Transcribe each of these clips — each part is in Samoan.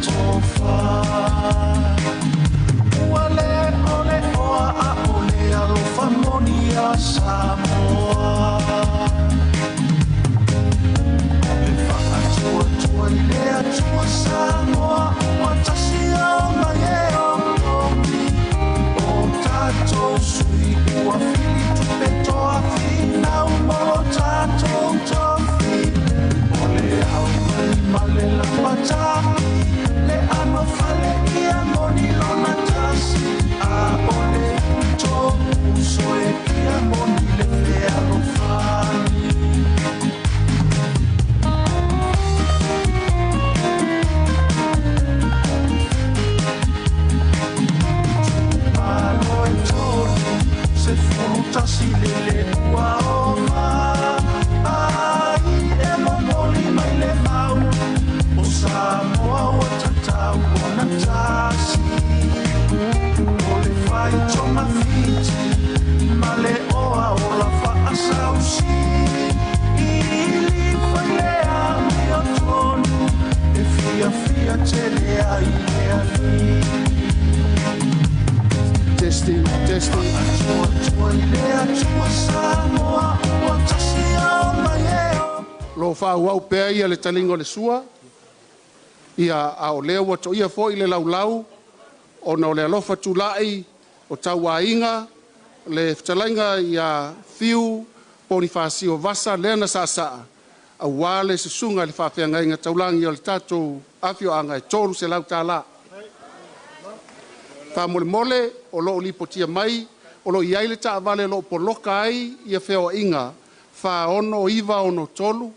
tofa. Ua le o le oa a o le alofa moni a Samoa. E faatuatua i le Atua Samoa ua tasi o mai e o togi. O tatou sui ua fili tupe toa finau mo lo tatou tofi. O le au ma le lapata'i le ano fale ia moni lona tasi. A o le to'uso e ia moni le fealofani. Malo e tolu se fulu tasi lele ua o mai e momoli mai le mau o Samoa ua tatau ona tasi. O le faitogafiti ma le oa o la faasausi ili fai le amiotonu e fiafia tele ai le alii. Testing, testing. Atuatua i le Atua Samoa ua tasi o mai e o. Lo faaauau pea ia le taliga o le sua, ia a o lea ua toia foi le laulau ona o le alofa tulai o tauaiga le fetalaiga ia Fiu Ponifasio Vasa lea na saasaa auā le susuga i le faafeagaiga taulagi o le tatou afioaga e $300 tālā. Faamolemole o loo lipotia mai o lo o i ai le taavale o lo o poloka ai ia feoaiga 46963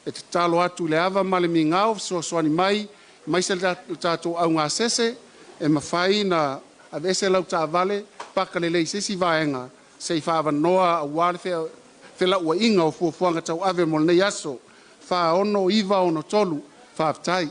e tatalo atu i le ava ma le migao fesoasoani mai aemaise le tatou augasese e mafai ona aveese lau taavale paka lelei i se isi vaega se i faaavanoa aua le felauaiga o fuafuaga tauave mo lenei aso 46963. Faafetai.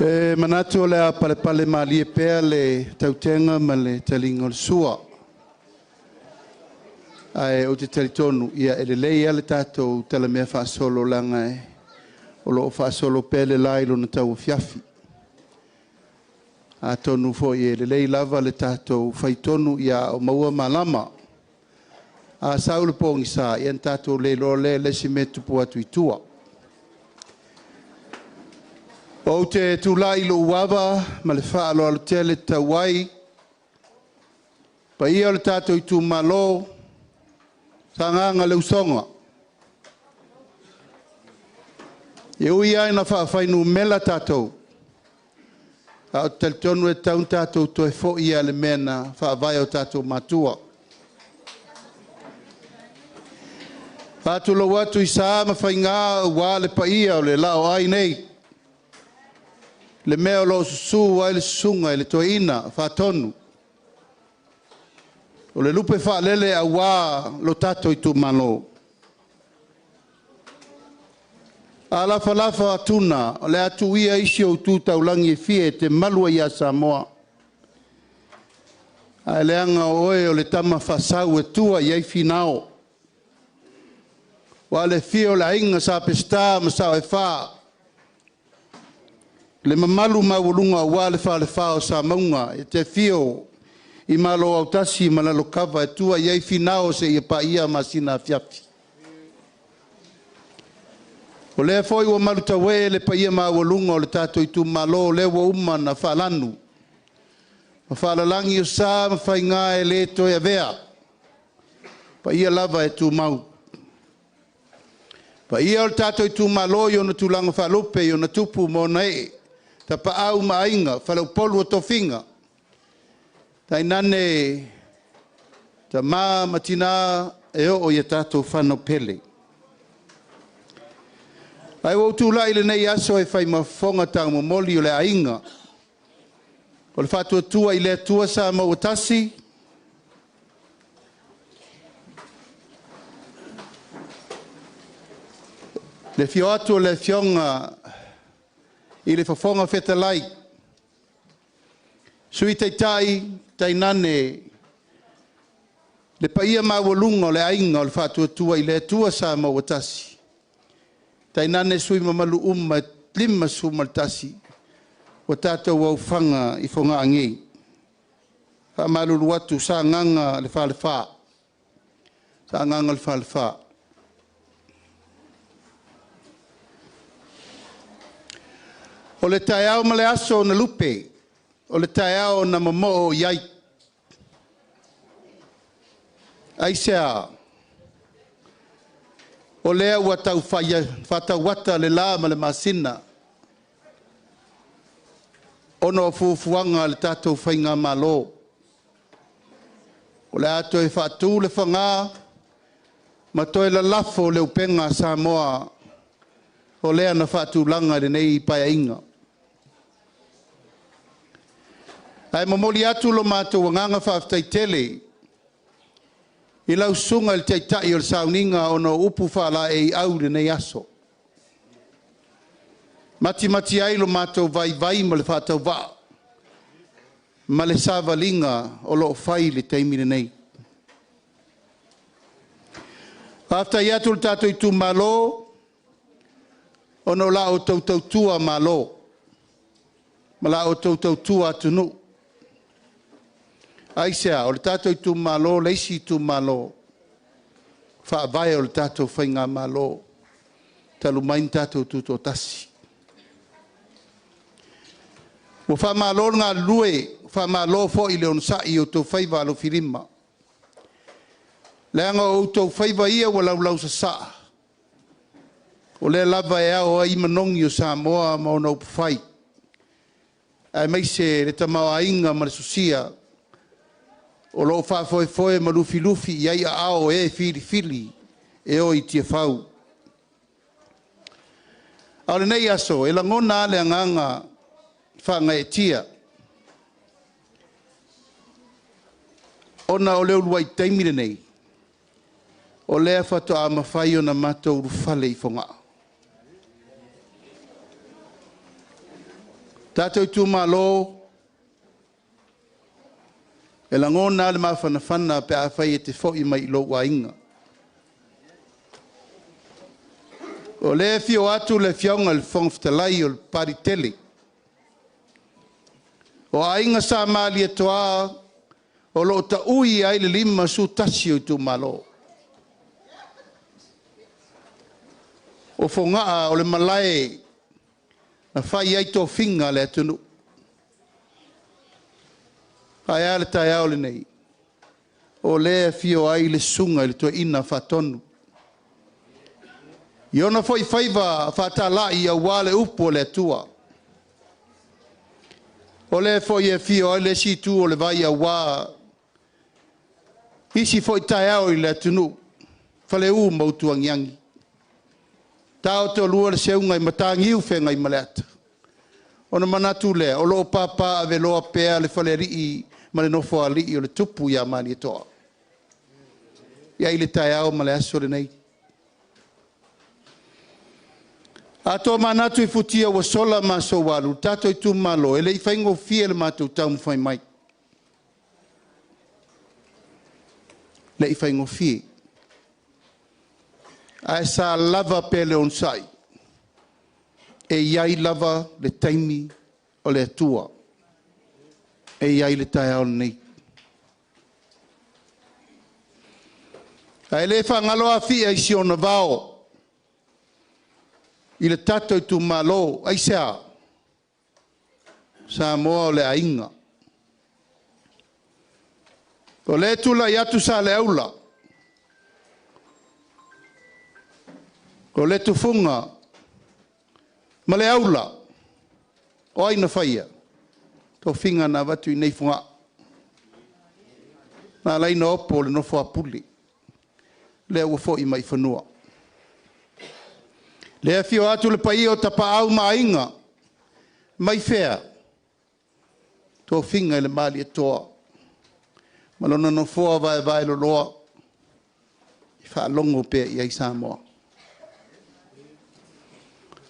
E manatu o le a palepale malie pea le tautega ma le taliga o le sua. Ae ou te talitonu, ia e lelei lava le tatou talamea faasolo leaga o lo o faasolo pea le la i lona tauafiafi. Atonu foi e lelei lava le tatou faitonu a o maua malama. A sau le pogisa, ia ona tatou le iloa lea i le isi mea e tupu atu i tua. Ou te tulai i lou ava ma le faaaloalo tele tatau ai, paia o le tatou itumalo, Sagaga le Usoga. E ui lava ina faafainumera tatou, ae ou te talitonu e tatau ona tatou toe foi lava i le mea na faavae e o tatou matua. Faatulou atu i sa ma faiga aua le paia o le Laoai nei, le mea o lo o susu ai le susuga i le Toeaina Faatonu, o le lupe faalele aua lo tatou itumalo. A lafalafa tuna, o le a tuia isi ou tu taulagi e fia e te malu ai ia Samoa. Ae leaga o oe o le tama faasau e tua i ai Finao. Aua le afio o le aiga Sa Peseta ma Sao e Fa, le mamalu maualuga aua le falefa o Samauga, e te afio i Malo autasi ma Lalokava e tua i ai Finao seia paia Masina afiafi. O lea foi ua malutauee le paia maualuga o le tatou itumalo, o lea ua uma ona faalanu ma faalalagi o sa ma faiga e le toe avea, paia lava e tumau. Paia o le tatou itumalo i ona tulaga faalupe i ona tupu ma ona ee, Tapaau ma Aiga, Faleupolu o Tofiga, tainane tama ma tina e oo ia tatou fanau pele. Ae ua ou tulai i lenei aso e fai ma fofoga taumomoli o le aiga o le Faatuatua i le Atua Samoa ua tasi, Le afio atu o le Afioga i le Fofoga Fetalai, Sui Taitai tainane le paia maualuga o le Aiga o le Faatuatua i le Atua Samoa ua Tasi, tainane sui usufono mamalu uma e 51 ua tatou aofaga i Fogaa nei. E faamalulu atu, Sagaga le Falefa, Sagaga le Falefa. O le taeao ma le aso na lupe, o le taeao na momoo i ai. Aisea? O lea ua tau faatauata le la ma le masina ona o fuafuaga a le tatou Faigamalo. O le a toe faatu le faga ma toe lalafo le upega a Samoa o lea na faatulaga i lenei Paeaiga. Ae momoli atu lo matou agaga faafetai tele i lau susuga i le Taitai o le Sauniga ona o upu faalaeiau i lenei aso. Matimati ai lo matou vaivai ma le faatauvaa ma le savaliga o lo o fai i le taimi lenei. Faafetai atu i le tatou itumalo ona o la outou tautua Malo ma la outou tautua atunuu. Aisea? O le tatou itumalo le isi itumalo faavae o le tatou Faigamalo talu mai ona tatou tutoatasi. Ua faamalo le galulue, faamalo foi le onosai i outou faiva alofilima, leaga o outou faiva ia ua laulausasaa, o lea lava e ao ai manogi o Samoa ma ona upufai, aemaise le tamaoaiga ma le sosia o lo o faafoefoe ma lufilufi i ai aao o e filifili e o i Tiafau. A o lenei aso, e lagona lava le agaga faagaeetia ona o le uluai taimi lenei o lea faatoa mafai ona matou ulufale i Fogaa. Tatou itumalo, e lagona lava le mafanafana pe afai e te foi mai i lou aiga. O lea e afio atu le Afioga i le Fofoga Fetalai o le Papaliitele, o Aiga Sa Malietoa o lo o taui ai le 51 o itumalo. O Fogaa o le malae na fai ai tofiga a le atunuu. Ae a le taeao lenei? O lea e afio ai le susuga i le Toeaina Faatonu, i ona foi faiva faatalai aua le upu a le Atua. O lea foi e afio ai le isi itu o le vai aua isi foi taeao i le atunuu, Faleu ma Utuagiagi. Taotolua le seuga i Mataniu Feagaimaleata. Ona manatu lea, o lo o papaaveloa pea le falealii ma le nofoalii o le tupu ia Malietoa. E i ai le taeao ma le aso lenei. A tomanatu i futia ua sola ma aso ua alu, le tatou itumalo, e le i faigofie le matou taumafai mai. E le i faigofie. Ae sa lava pea le onosai, e i ai lava le taimi o le Atua, e i ai le taeao lenei. Ae le faagalo Afia i si ona vao i le tatou itumalo. Aisea? Samoa o le aiga. O lea e tulai atu Saleaula, o le tufuga ma le aula, o ai na faia? Tofiga na avatu i inei i Fogaa. Na ala ai ona opo le nofo a Pule, lea ua foi mai i fanua. Le afio atu le paia o Tapaau ma Aiga, mai fea? Tofiga i le Malietoa ma lona nofoa vaevaeloloa e faalogo pea i ai Samoa.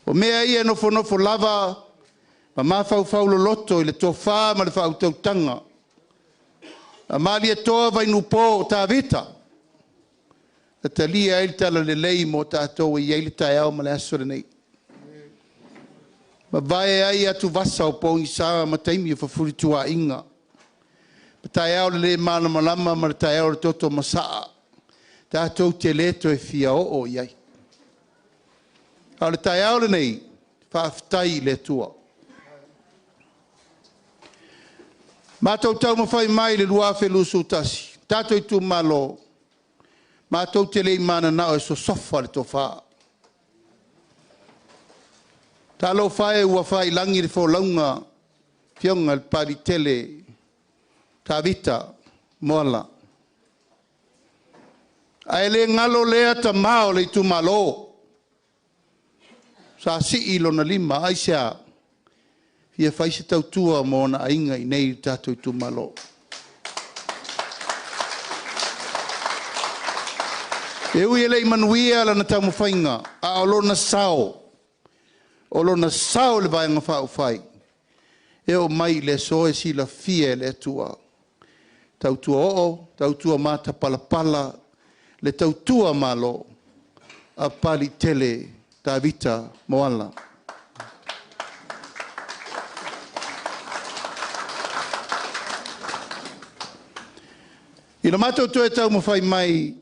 O mea ia e nofonofo lava ma mafaufau loloto i le tofa ma le faautautaga a Malietoa Vainupo Tavita na talia ai le talalelei mo tatou e i ai le taeao ma le aso lenei. Mavae ai atuvasa o pogisa ma taimi o fefulituaaiga, ma taeao o le le malamalama ma le taeao o le toto masaa, tatou te le toe fia oo i ai. A o le taeao lenei, faafetai i le Atua. Matou taumafai mai i le 2021, tatou itumalo, matou te le i mananao e sosofa le tofa. Talofa e ua faiilagi le folauga a le Afioga i le Papaliitele Tavita Moala, ae le galo lea tama o le itumalo sa sii lona lima. Aisea? Fia fai se tautua mo ona aiga i inei i le tatou itumalo. E ui e le i manuia lana taumafaiga, a o lona sao, o lona sao i le Vaega Faaupufai, e oo mai i le aso e silafia e le Atua. Tautua oo, tautua matapalapala, le tautua Malo a Papaliitele Tavita Moala. I le matou toe taumafai mai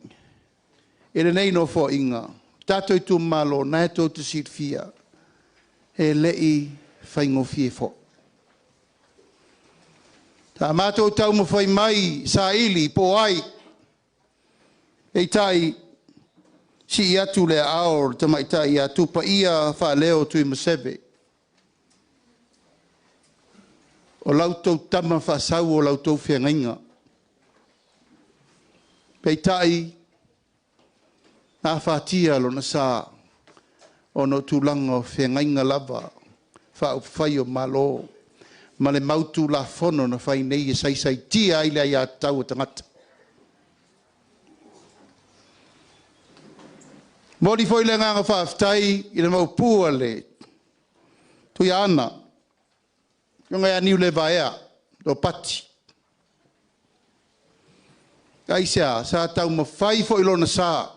i lenei Nofoaiga, tatou itumalo, o lena tou te silafia, e le i faigofie foi. Sa matou taumafai mai saili po o ai, peitai, sii atu le aao o le tamaitai ia Tupaia Faaleo Tuimaseve, o la outou tama faasau o la outou feagaiga. Peitai, na afatia lona sa ona o tulaga o feagaiga lava faaupufai o Malo ma le mau Tulafono na fai nei e saisaitia ai le aiatatau a tagata. E momoli foi le agaga faafetai i le Maopu a le Tuiaana, le Afioga ia Niulevaea Ropati. Aisea? Sa taumafai foi lona sa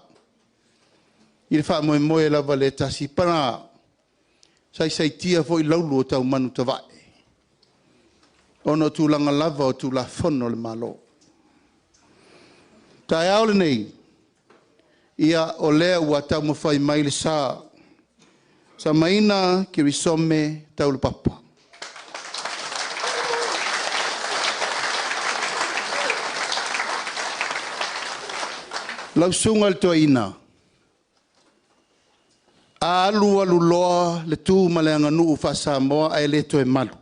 i le faamoemoe lava lea e tasi. Paga, saisaitia foi laulu o taumanutavae ona o tulaga lava o Tulafono a le Malo. O le taeao lenei, ia o lea ua taumafai mai le sa, Samaina Kirisome Taulapapa. Lau Susuga i le Toeaina, a alu alu loa le tu ma le aganuu faa-Samoa ae le toe malu,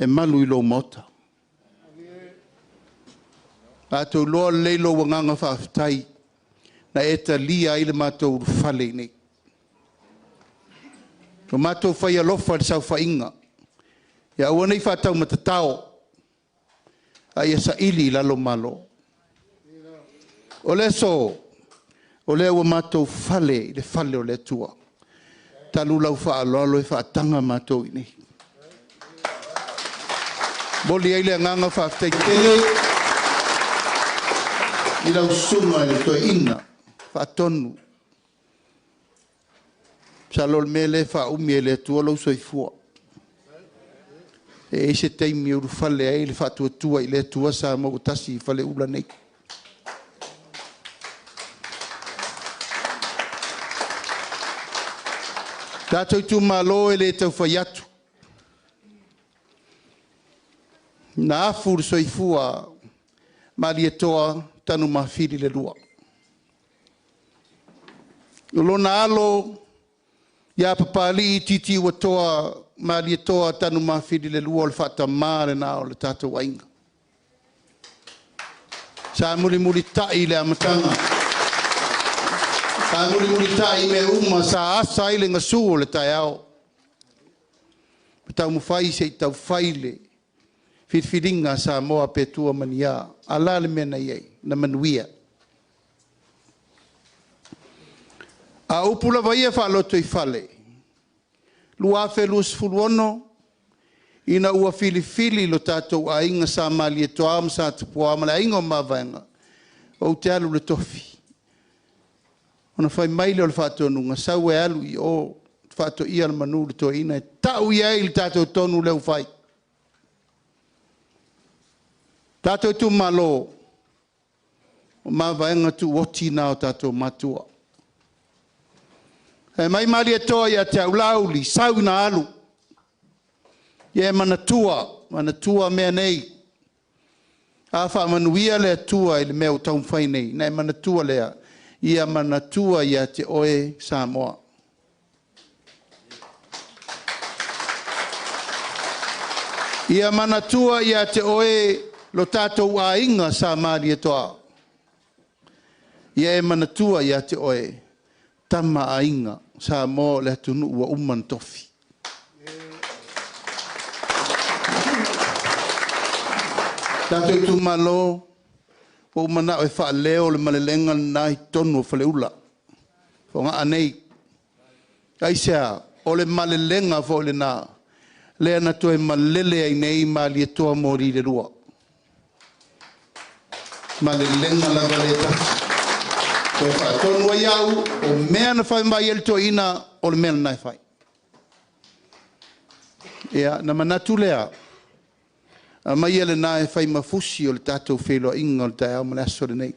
e malu i lou maota. Matou te iloa lelei lou agaga faafetai na e talia ai le matou ulufale i inei. Ua matou fai alofa i le saofaiga, ia aua ne i faataumatatao, a ia saili i lalo malo. O le aso, o lea ua matou fale i le fale o le Atua, talu lau faaaloalo e faataga matou i inei. E momoli ai le agaga faafetai tele i lau Susuga i le Toeaina Faatonu. Masalo o le mea lea e faaumi e le Atua lou soifua. E i ai se taimi e ulufale ai le Faatuatua i le Atua Samoa ua Tasi i Faleula nei. Tatou itumalo e le tau fai atu, na afu le soifua Malietoa Tanumafili le II. O lona alo ia Papalii Titiuatoa Malietoa Tanumafili le II, o le faatama lena o le tatou aiga. Sa mulimulitai i le amataga, sa mulimulitai i mea uma, sa asa ai le gasu o le taeao ma taumafai se i tau fai le filifiliga a Samoa pe tua ma ni a. A o le a le mea na i ai? Na manuia. A o upu lava ia faalotoifale, 2026, ina ua filifili lo tatou aiga Sa Malietoa ma Sa Tupua ma le Aiga o Mavaega, ou te alu i le tofi. Ona fai mai lea o le faatonuga, sau e alu i o, faatoia le manu i le toeaina e tau i ai le tatou tonu lea ua fai. Tatou itumalo, o mavaega tuoti na o tatou matua. Fai mai Malietoa ia te au, Laauli, sau ina alu, ia e manatua, manatua mea nei. A faamanuia le Atua i le mea ua taumafai nei, ona e manatua lea, ia manatua ia te oe Samoa. Ia manatua ia te oe lo tatou aiga Sa Malietoa. Ia e manatua ia te oe Tama a Aiga, Samoa o le atunuu ua uma ona tofi. Tatou itumalo, ua ou manao e faaleo le malelega lena i totonu o Faleula, Fogaa nei. Aisea? O le malelega foi lena lea na toe malele ai nei Malietoa Moli le lua. Malelega lava lea e tasi. Toe faatonu ai au, o mea na fai mai ai le toeaina, o le mea lena e fai. Ia, na manatu lea, aumaia lena e fai ma fusi o le tatou feiloaiga o le taeao ma le aso lenei.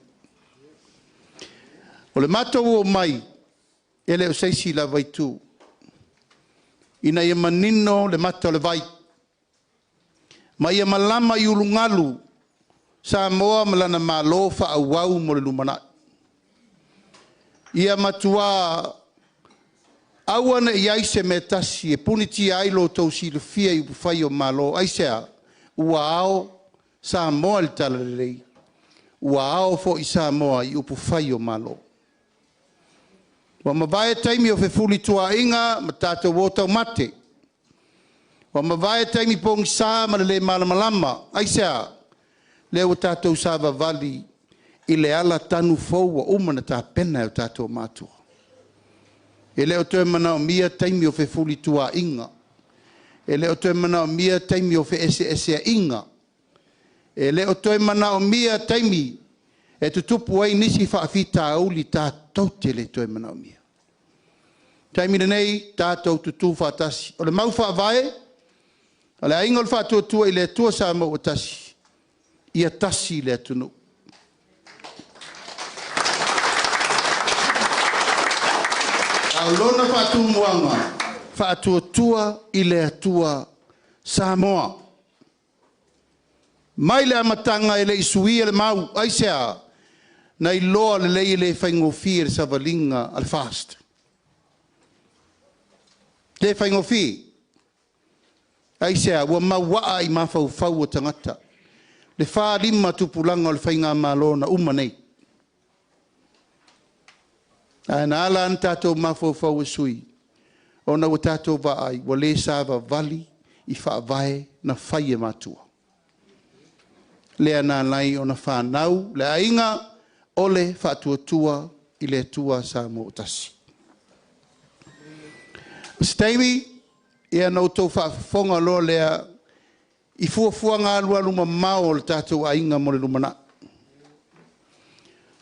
O le matou omai, e le o se isi lava itu, ina ia manino le mata o le vai, ma ia malama i ulugalu Samoa ma lana Malo faaauau mo le lumanai. Ia matua aua ne i i ai se mea e tasi e punitia ai lo outou silafia i upufai o Malo. Aisea? Ua ao Samoa i le Talalelei, ua ao foi Samoa i upufai o Malo. Ua mavae taimi o fefulituaa'iga ma tatou o taumate. Ua mavae taimi pogisa ma le le malamalama. Aisea? Lea ua tatou savavali i le ala tanu fou ua uma ona tapena e o tatou matua. E le o toe manaomia taimi o fefulituaa'iga. E le o toe manaomia taimi o feeseesea'iga. E le o toe manaomia taimi e tutupu ai nisi faafitauli tatou te le toe manaomia. O le taimi lenei, tatou tutu faatasi. O le mau faavae, o le Aiga o le Faatuatua i le Atua Samoa ua Tasi, ia tasi le atunuu. A o lona faatumuaga, Faatuatua i le Atua Samoa. Mai le amataga e le i suia le mau. Aisea? Na iloa lelei e le faigofie le savaliga a le FAST. E le faigofie. Aisea? Ua mauaa i mafaufau o tagata le 45 tupulaga o le Faigamalo na uma nei. Ae na ala ona tatou mafaufau e sui, ona ua tatou vaai ua le savavali i faavae na fai e matua. Lea na ala ai ona fanau le aiga o le Faatuatua i le Atua Samoa ua Tasi. O se taimi ona outou faafofoga loa lea i fuafuaga alualumamao a le tatou aiga mo le lumanai.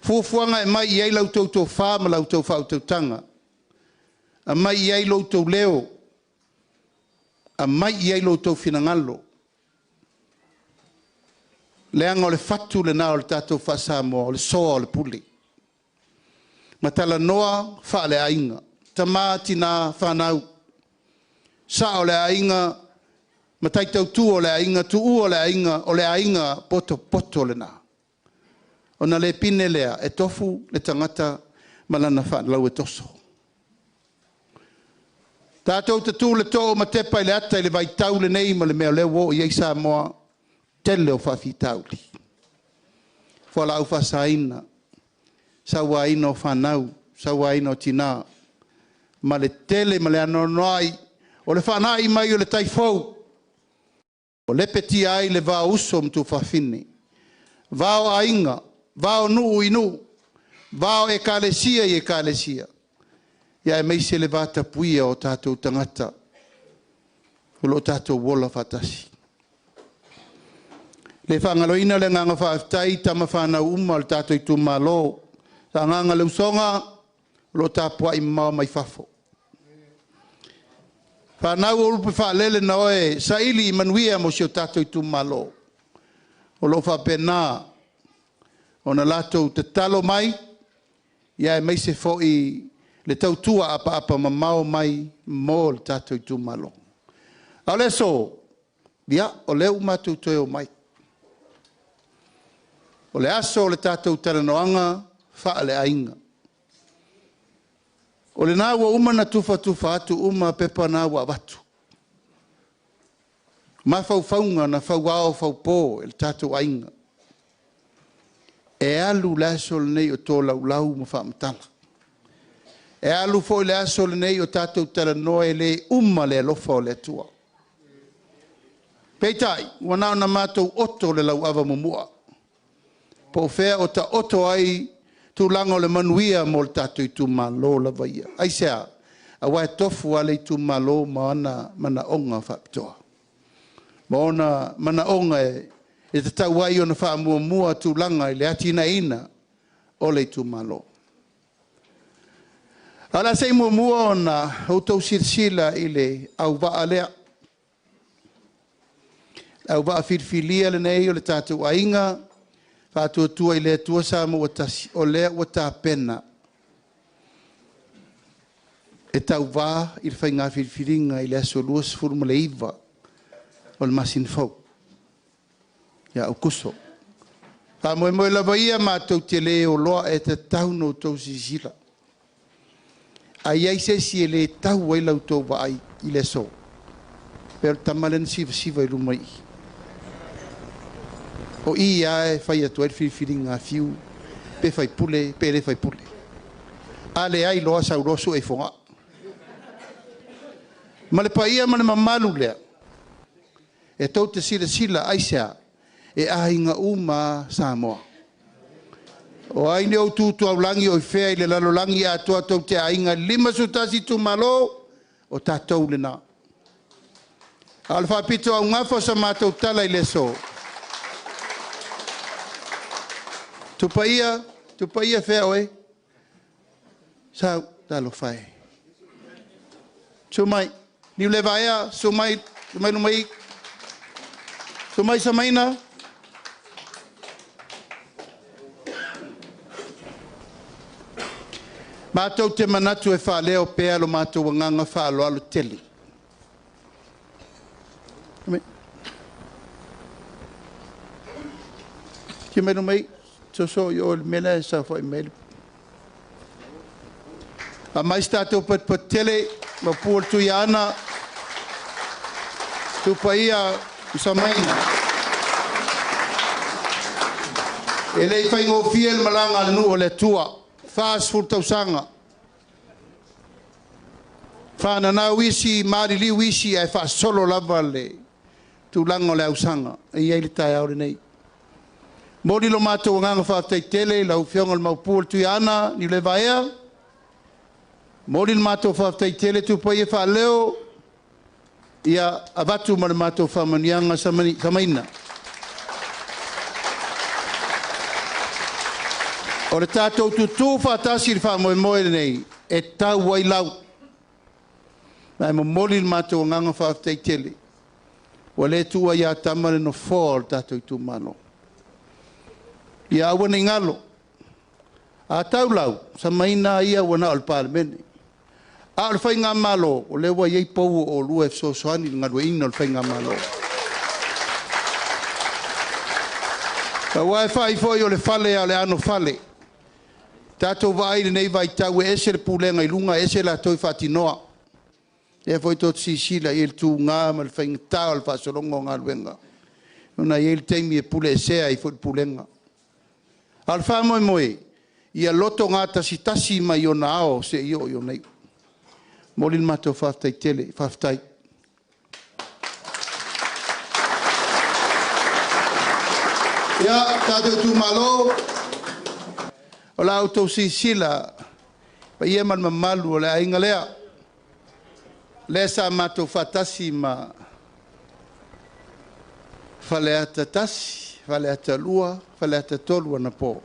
Fuafuaga e aumai i ai la outou tofa ma la outou faautautaga, aumai i ai lo outou leo, aumai i ai lo outou finagalo, leaga o le fatu lena o le tatou faa-Samoa, o le soa o le pule. Ma talanoa faaleaiga, tama, tina, fanau, sao o le aiga, matai tautua o le aiga, tuua o le aiga, o le aiga potopoto lena. Ona le pine lea, e tofu le tagata ma lana faalau e toso. Tatou tatu le too ma tepa i le ata i le vaitau lenei ma le mea o lea ua oo i ai Samoa, tele o faafitauli. Fualaau faasaina, sauaina o fanau, sauaina o tina, ma le tele ma le anoanoai o le faanai mai o le tai fou, ua lepetia ai le va o uso ma tuafafine, va o aiga, va o nuu i nuu, va o ekalesia i ekalesia, aemaise le vatapuia o tatou tagata. O lo o tatou ola faatasi. Le faagaloina le agaga faafetai i tama fanau uma o le tatou itumalo, Sagaga le Usoga, o lo o tapuai mamao mai fafo. Fanau o Ulupuefaalele na oe saili manuia mo si o tatou itumalo, o lo o faapena ona latou tatalo mai, ia aemaise foi le tautua apaapa mamao mai mo le tatou itumalo. A o le aso, ia, o lea ua matou toe omai. O le aso o le tatou talanoaga faaleaiga. O lena ua uma ona tufatufa atu uma pepa na ua avatu. Mafaufauga na fauao faupo e le tatou aiga. E alu le aso lenei o tolaulau ma faamatala. E alu foi le aso lenei o tatou talanoa e le uma le alofa o le Atua. Peitai, ua na ona matou oto le lauava muamua. Po o fea o taoto ai tulaga o le manuia mo le tatou itumalo lava ia. Aisea? Aua e tofu lava le itumalo ma ona manaoga faapitoa, ma ona manaoga e tatau ai ona faamuamua tulaga i le atinaeina o le itumalo. Ae o le a se i muamua ona outou silasila i le auvaa lea, le auvaa filifilia lenei o le tatou aiga, Faatuatua i le Atua Samoa ua tasi, o lea ua tapena e tauva i le faiga filifiliga i le aso 29 o le masina fou ia Aokuso. Faamoemoe lava ia matou te le o loa e tatau ona outou silasila. A i ai se isi e le tau ai la outou vaai i le aso, pei o le tama lea na sivasiva i luma i i. O i lava e fai atu ai le filifiliga a Fiu, pe faipule pe le faipule. A leai loa sau loa sue i Fogaa. Ma le paia ma le mamalu lea, e tou te silasila aisea, e aiga uma lava Samoa. O ai ni ou tu taulagi o i fea i le lalolagi atoa tou te aiga e 51 itumalo, o tatou lena. A o le faapitoaugafa o sa matou tala i le aso, Tupaia, Tupaia fea oe? Sau, talofa e. Susu mai, Niulevaea, susu mai, susu mai luma i i. Susu mai Samaina. Matou te manatu e faaleo pea lo matou agaga faaaloalo tele. Afio mai luma i i, soso i o i le mea la e saofai mai ai. Aumai se tatou patupatu tele, Maopu o le Tuiaana, Tupaia ma Samaina. E le i faigofie le malaga a le nuu o le Atua, 40 tausaga. Faananau isi, maliliu isi, ae faasolo lava le tulaga o le ausaga e i ai le taeao lenei. Momoli lo matou agaga faafetai tele i lau Afioga i le Maopu o le Tuiaana, Niulevaea. Momoli le matou faafetai tele Tupaia Faaleo, ia avatu ma le matou faamanuiaga Samaina. O le tatou tutu faatasi i le faamoemoe lenei e tau ai lau. Ma e momoli le matou agaga faafetai tele. Ua le tuua ia Tama le nofoa o le tatou itumalo. Ia aua ne i galo. A tau lau, Samaina ia ua na o le Palemene. A o le Faigamalo, o lea ua i ai pou o oulua e fesoasoani i le galueaiina o le Faigamalo. Aua e fai foi o le fale a o le anofale. Tatou vaai i lenei vaitau e ese le pulega i luga ese latou e faatinoa. Lea foi tou te silasila i ai i le tuga ma le faigata o le faasologa o galuega, ona e i ai le taimi e puleesea ai foi le pulega. A o le faamoemoe, ia loto gatasitasi mai ona ao seia oo i ona iu. Momoli le matou faafetai tele. Faafetai. Ia, tatou itumalo, o la outou silasila paia ma le mamalu o le aiga lea, lea sa matou faatasi ma Faleata 1, Faleata 2, Faleata 3 anapo.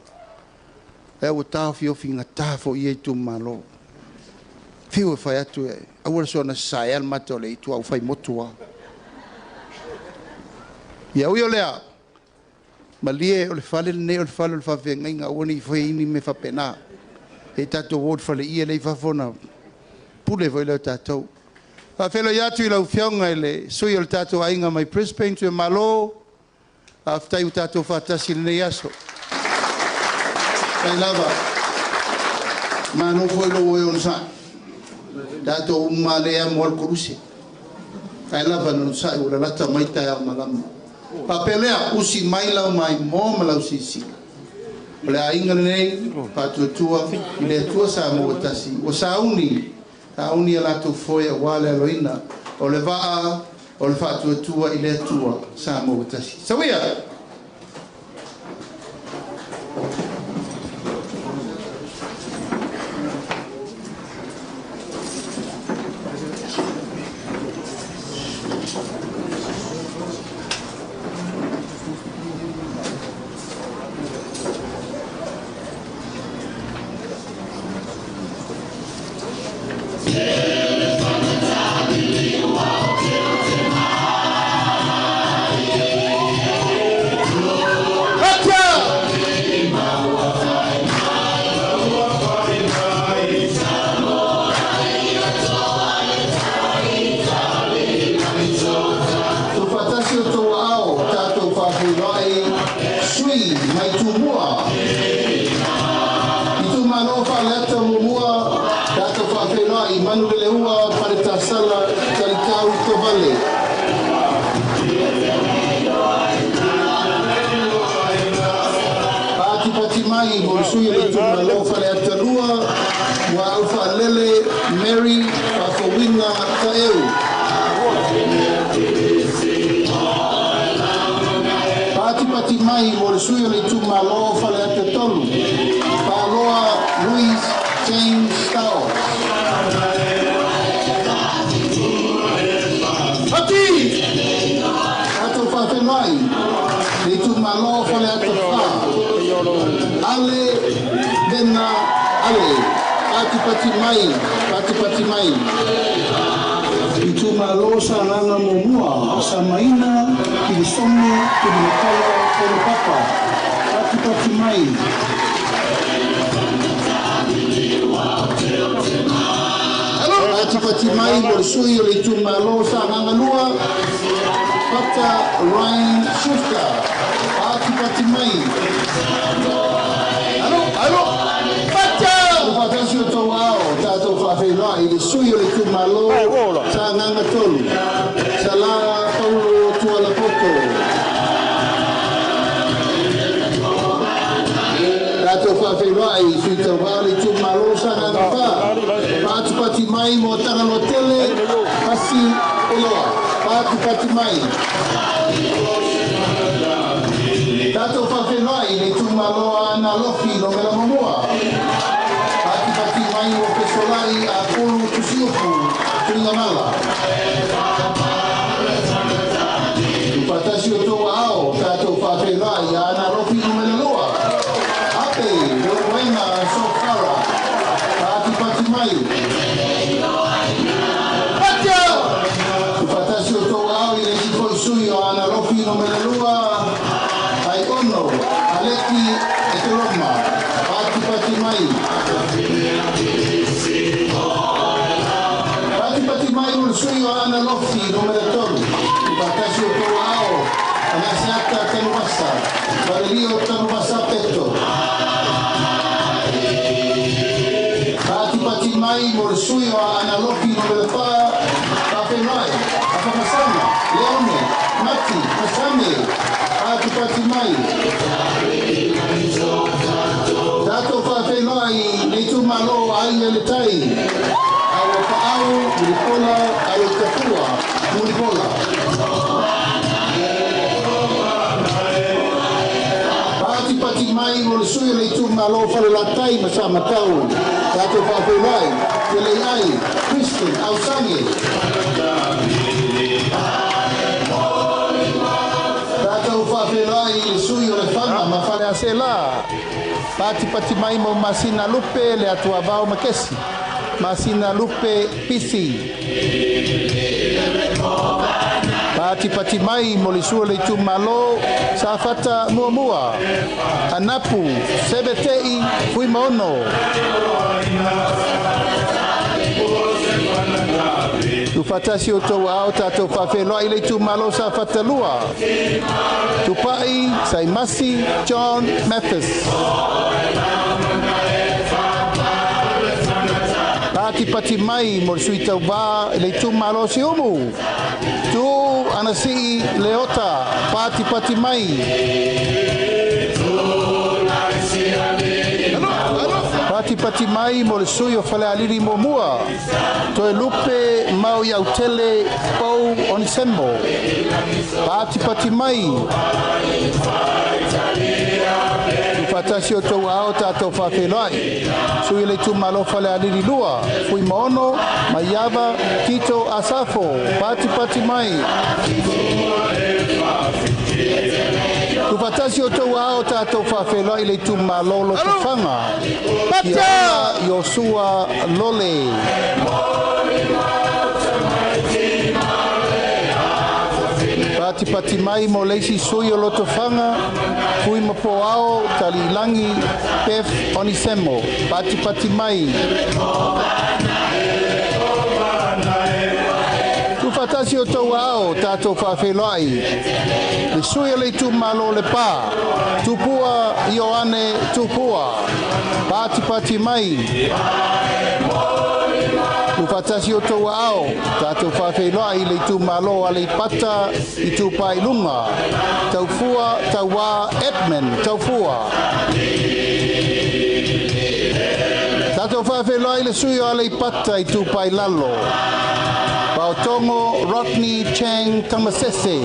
E ua taofiofi gatā fo'i ia itumālō. Fiu e fai atu e, aua le soona sasae le mata o le itu a ua fai motu a. Ia ui o lea, malie o le fale lenei o le fale o le faafeagaiga aua ne i faia ni mea faapena. E tatou o i le faleie lea i fafo ona pule foi lea o tatou. Faafeiloai atu i lau Afioga i le sui o le tatou aiga mai Brisbane, Tuiamalo, faafetai ua tatou faatasi i lenei aso. Faafetai lava. Malo foi lou oe onosai. Tatou uma lea e amo lava le koluse. Ae lava na onosai ua lalata mai taeao malama. Faapea lea, usi mai lau maimoa ma lau silasila. O le aiga lenei, faatuatua i le Atua Samoa ua tasi, ua sauni, sauni a latou foe aua le aloina o le vaa o le faatuatua i le Atua Samoa ua tasi. Sauia! Tuufaatasi o outou aao, tatou faafeiloai sui mai Tumua. Itumalo Faleata 1, tatou faafeiloai Manuleleua Faletasala Talikau Tovale. Patipati mai mo le sui o le itumalo Faleata 2, Muaau Faalele Mary Faafouina Taeu. Patipati mai mo le sui o le itumalo Faleata 3, Paaloa Louis James Tao. Pati! Tatou faafeiloai le itumalo Faleata 4, Ale Vena Ale. Patipati mai, patipati mai. Itumalo Sagaga 1, Samaina, Kilisome, Tulimatala, Ponopapa. Patipati mai. Patipati mai mo le sui o le itumalo Sagaga 2, Pata Ryan Shufta. Patipati mai. Alo, alo, Pata! Ufaatasi o tou ao, tatou faafeiloai i le sui o le itumalo Sagaga 3, Sala Paulo Tualapoto. Tatou faafeiloai i sui tauvā o le itumalo Sagaga 4, Patipati mai mo Tagaloa Tele, Pasi Oloa. Patipati mai. Tatou faafeiloai i le itumalo Aana Alofi Nomera 1. Patipati mai mo Fesolai Apulu Tusiupu Tuigamala. Ufaatasi o tou aao, tatou faafeiloai Aana Alofi Numera 2. Ape Leuluaina Sofara. Patipati mai. Patia! Ufaatasi o tou aao i le isi foi sui o Aana Alofi Numera 2. Ai ono, Aleki Eteroma. Patipati mai. Patipati mai o le sui o Aana Alofi Numera 3. Ufaatasi o tou aao, Agaseata Tanuvasa, Valelio Tanuvasa Peto. Patipati mai mo le sui o Aana Alofi Numera 4, Faafeiloai, Afamasama, Leone, Mati, Masame. Patipati mai. Tatou faafeiloai le itumalo Aiga i le Tai, Aua Paau, Mulipola, Alo Tafua, Mulipola. Patipati mai mo le sui o le itumalo Falelatai ma Samatau. Tatou faafeiloai, Teleiai, Christian Ausange. Faaseela. Patipati mai mo Masina Lupe le Atuavao Makesi. Masina Lupe Pisi. Patipati mai mo le sua le itumalo Safata Muamua. Anapu Sebetei Fuimaono. Tufatasi o tau ao tātou whawheloa i le itumalo Safata Lua. Tupai Saimasi John Mathis. Patipati mai mo le sui tauvā i le itumalo Siumu. Tu Anasii Leota. Patipati mai. Patipati mai mo le sui o Falealili Muamua. Toe Lupe Mau Iautele Pau Onisemo. Patipati mai. Tufatasi o tau ao tātou whawhelai. Sui le itumalo Falealili Lua. Fuimaono Maiava Tito Asafo. Patipati mai. Tufatasi o tau ao tātou whawhelai le itumalo Lotofaga. Kiaola Iosua Lole. Patipati mai mo leisi sui o Lotofaga. Fui Mapoao Talilangi Pef Onisemo. Patipati mai. Tufatasi o tau ao tātou whawhelai. Le sui o le itumalo le pā. Tupua Ioane Tupua. Patipati mai. Tufatasi o tau ao tātou whawhelai le itumalo Aleipata i Tupai Lunga. Taufua Tauā Edmund Taufua. Tātou whawhelai le sui o Aleipata i Tupai Lalo. Paotongo Rodney Chang Tamasese.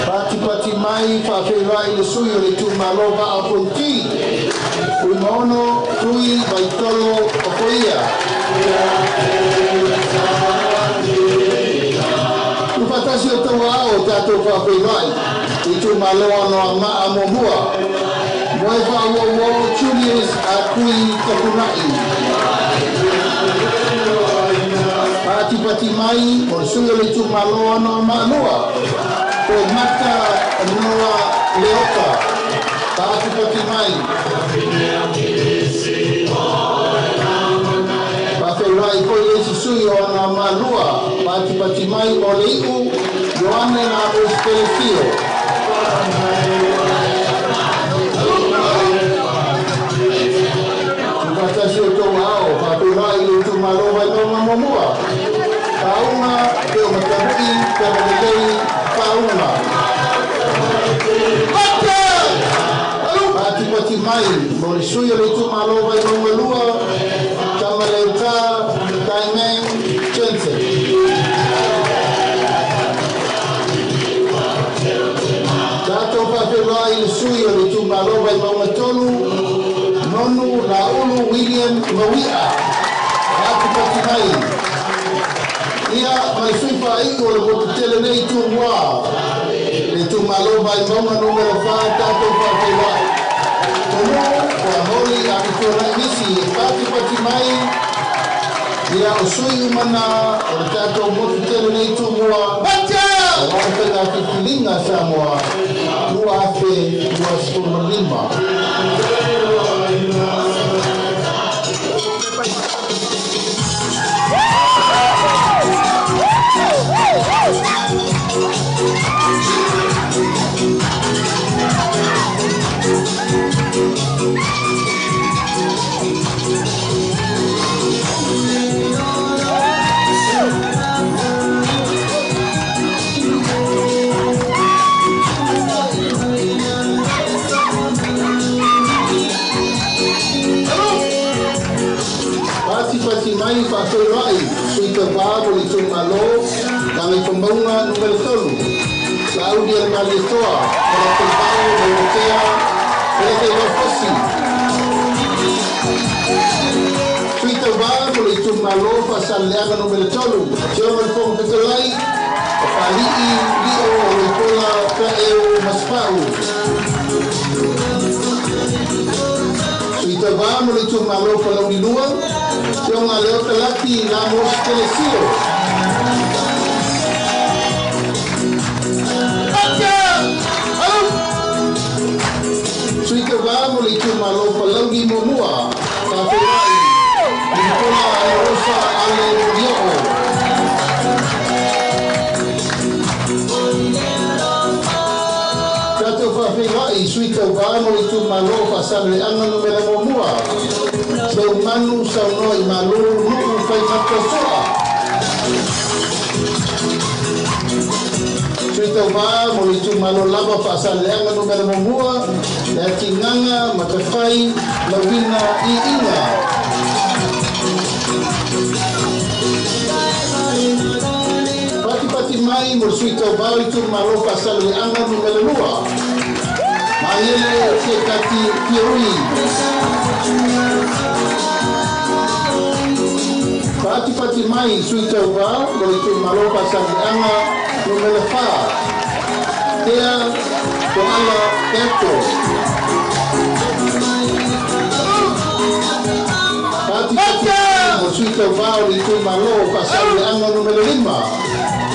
Patipati mai whawhelai le sui o le itumalo Vaafonti. Fuimaono Tui Vaitolo Okoia. Tufatasi o tau ao tātou whawhelai itumalo Anoamaa Muamua. Moe whaauau Julius Akui Tapunai. Patipati mai o le sui o le itumalo Anoamaa Lua. Ko Mata Noa Leota. Patipati mai. Whawhelai koe le isi sui o Anoamaa Lua. Patipati mai o le iu Ioane na Ospelefio. Tufatasi o tau ao, whawhelai le itumalo Vaimauga Muamua. Paunga, Teo Matamui, Teo Malelei, Paunga. Patipati mai, mo le sui o le itumalo Vaimauga Lua, Tamaleuta, Taimeng, Jensen. Tātou whawhelai le sui o le itumalo Vaimauga Tolu, Nonu Laulu William Mawia. Patipati mai. Ia mai sui whai o le motu tele nei tūmua. Le itumalo Vaimauga numero 4 tātou whawhelai. Tonu o Amoli a ki nisi e patipati mai. Ia o sui umana o le tātou motu tele nei tūmua. O whawhenga whitilinga Samoa. 2025. Patipati mai whawhelai sui tauā mo le itumalo Gagaifomauga numero 3. Lauli ele Malietoa, o la Teipao, Maumatea, Pele Teivafosi. Sui tauā mo le itumalo Faasaleleaga numero 3. Afioga le Fofoga Fetalai, o Faalii Afio o Leitola Taeo Masfa'u. Sui tauvā mo le itumalo Palauli 2, Afioga Leo Talaki Lamos Telesio. Sui tauvā mo le itumalo Palauli 1, Faafeiloai Nicola Alosa Ale Lio'o. Tatou faafeiloai sui tauvā mo le itumalo Faasaleleaga numera 1, Seumanu Saunoa i Malu Nu'u Faimata So'a. Sui tauvā mo le itumalo lava Faasaleleaga numera 1, Le Atigaga Matafai Lauina Iiga. Patipati mai mo le sui tauvā o le itumalo Faasaleleaga numera 2, Maele Sekati Fiorui. Patipati mai sui tauvā mo le itumalo Faasaleleaga numera 4, Tea Toala Eto. Patipati mai mo le sui tauvā o le itumalo Faasaleleaga numera 5,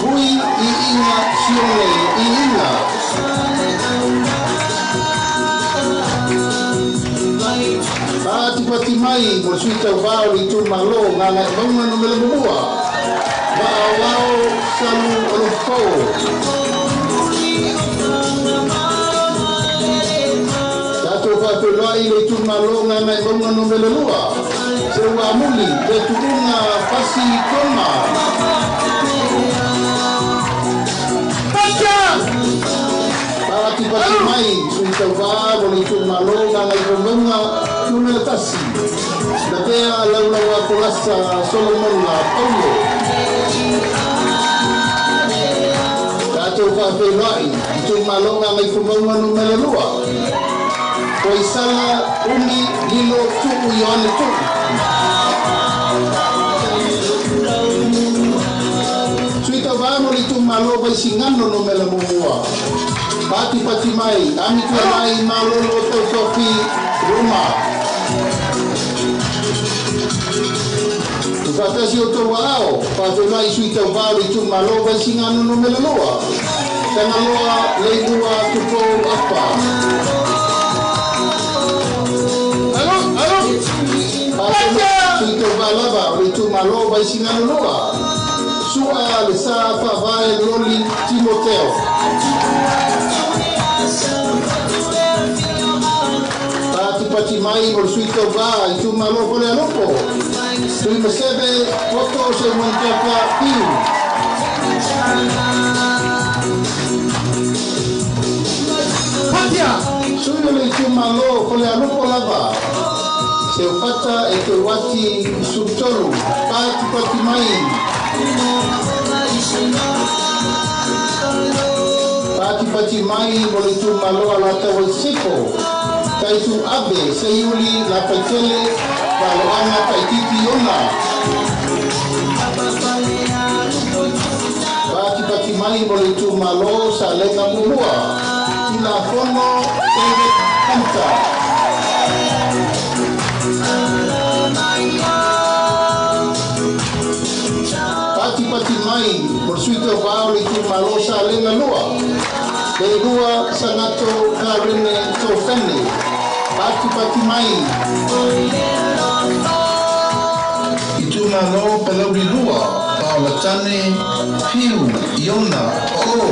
Hui Iiga Sione Iiga. Patipati mai mo le sui tauvā o le itumalo Gagaemauga numera 1, Va'aoao Salu Olofou. Tatou faafeiloai le itumalo Gagaemauga numera 2, Seuamuli Fetu'uga Pasi Toma. Patipati mai sui tauvā mo le itumalo Gagaifomauga numera 1, Lavea Laulaua Kolasa Solomon Paulo. Tatou faafeiloai itumalo Gagaifomauga numera 2, Koisala Umi Lilo Tu'u Ioane Tu'u. Sui tauvā mo le itumalo Vaisigano numera 1, Patipati mai Amituanai Malolo Tautofi Roma. Faatasi o tou aao, faafeiloai sui tauvā o le itumalo Vaisigano numera 2, Tagaloa Leilua Tupou Apa. Faafeiloai sui tauvā lava o le itumalo Vaisigano 2, Su'a Le Sa Faavae Loli Timoteo. Patipati mai mo le sui tauvā itumalo Falealupo, Tuimaseve Poto Seumanitapa Piu. Sui o le itumalo Falealupo lava, Seufata e Teuati Sutolu. Patipati mai. Patipati mai mo le itumalo Alataua i Sifo, Taitu Abe Seiuli Lafaitele Valoaga Taititi Ona. Patipati mai mo le itumalo Salega 1, Tilafono David Hunter. Patipati mai mo le sui tauvā o le itumalo Salega 2, Leilua Sagato Karine Tofene. Patipati mai. Itumalo Palauli 2, Paolatane Piu Iona O'o.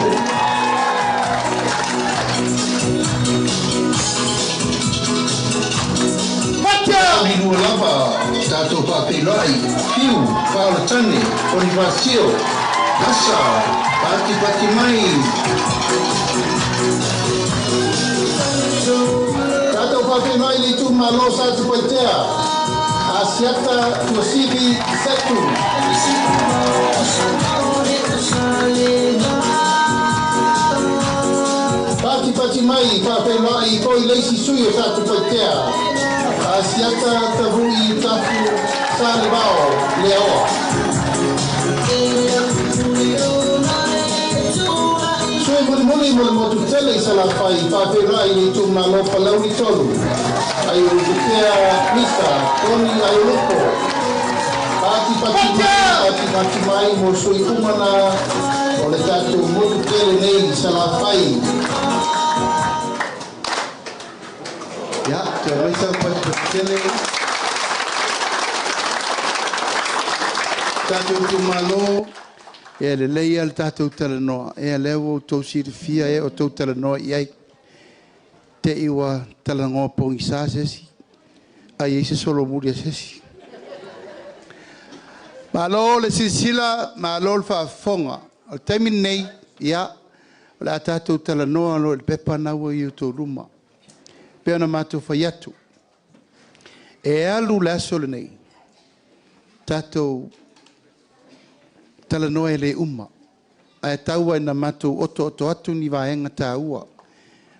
Palauli 2 lava, tatou faafeiloai Piu Paolatane Bonifasio Lasa. Patipati mai. Tatou faafeiloai le itumalo Satupaitea, Asiata Tuasivi Setu. Patipati mai faafeiloai foi le isi sui o Satupaitea, Asiata Tavu'i Tafu Salevao Leaoa. Mulimuli mo le motu tele i Salafai, faafeiloai i le itumalo Palauli 3, Aiolupotea Mita Tony Aiolupo. Patipati mai, patipati mai mo sui uma na o le tatou motu tele nei i Salafai. Ia, toe aumai sau patipati tele. Tatou itumalo, e lelei lava le tatou talanoa. Ea lea ua outou silafia ea o outou talanoa i ai. Te i ua talanoa pogisa se isi, ai i ai se solomuli a se isi. Malo le silasila, malo le faafofoga. O le taimi lenei, ia, o le a tatou talanoa loa i le pepa lena ua i outou luma. E pei ona matou fai atu, e alu le aso lenei, tatou talanoa e le uma, ae tau lava ina matou otooto atu ni vaega taua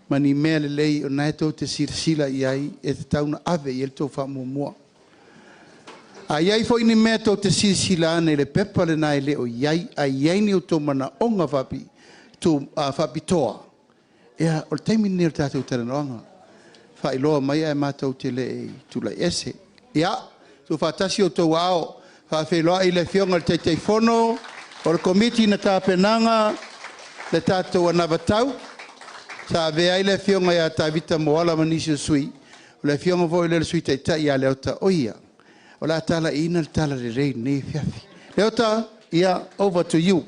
ma ni mea lelei o lena e tou te silasila i ai e tatau ona ave i ai le tou faamuamua. A i ai foi ni mea tou te silasila ane i le pepa lena e le o i ai, ae i ai ni outou manaoga faapitoa, ia, o le taimi lenei o le tatou talanoaga. Faailoa mai ae matou te le i tulai ese. Ia, tuufaatasi outou aao, faafeiloai le Afioga i le Taitaifono o le Komiti na tapenaga le tatou anavatau sa avea ai le Afioga ia Tavita Moala ma nisi o sui, o le Afioga foi lea o le Sui Taitai ia Leota, o ia o le a talaiina le talalelei i lenei afiafi. Leota, ia, over to you.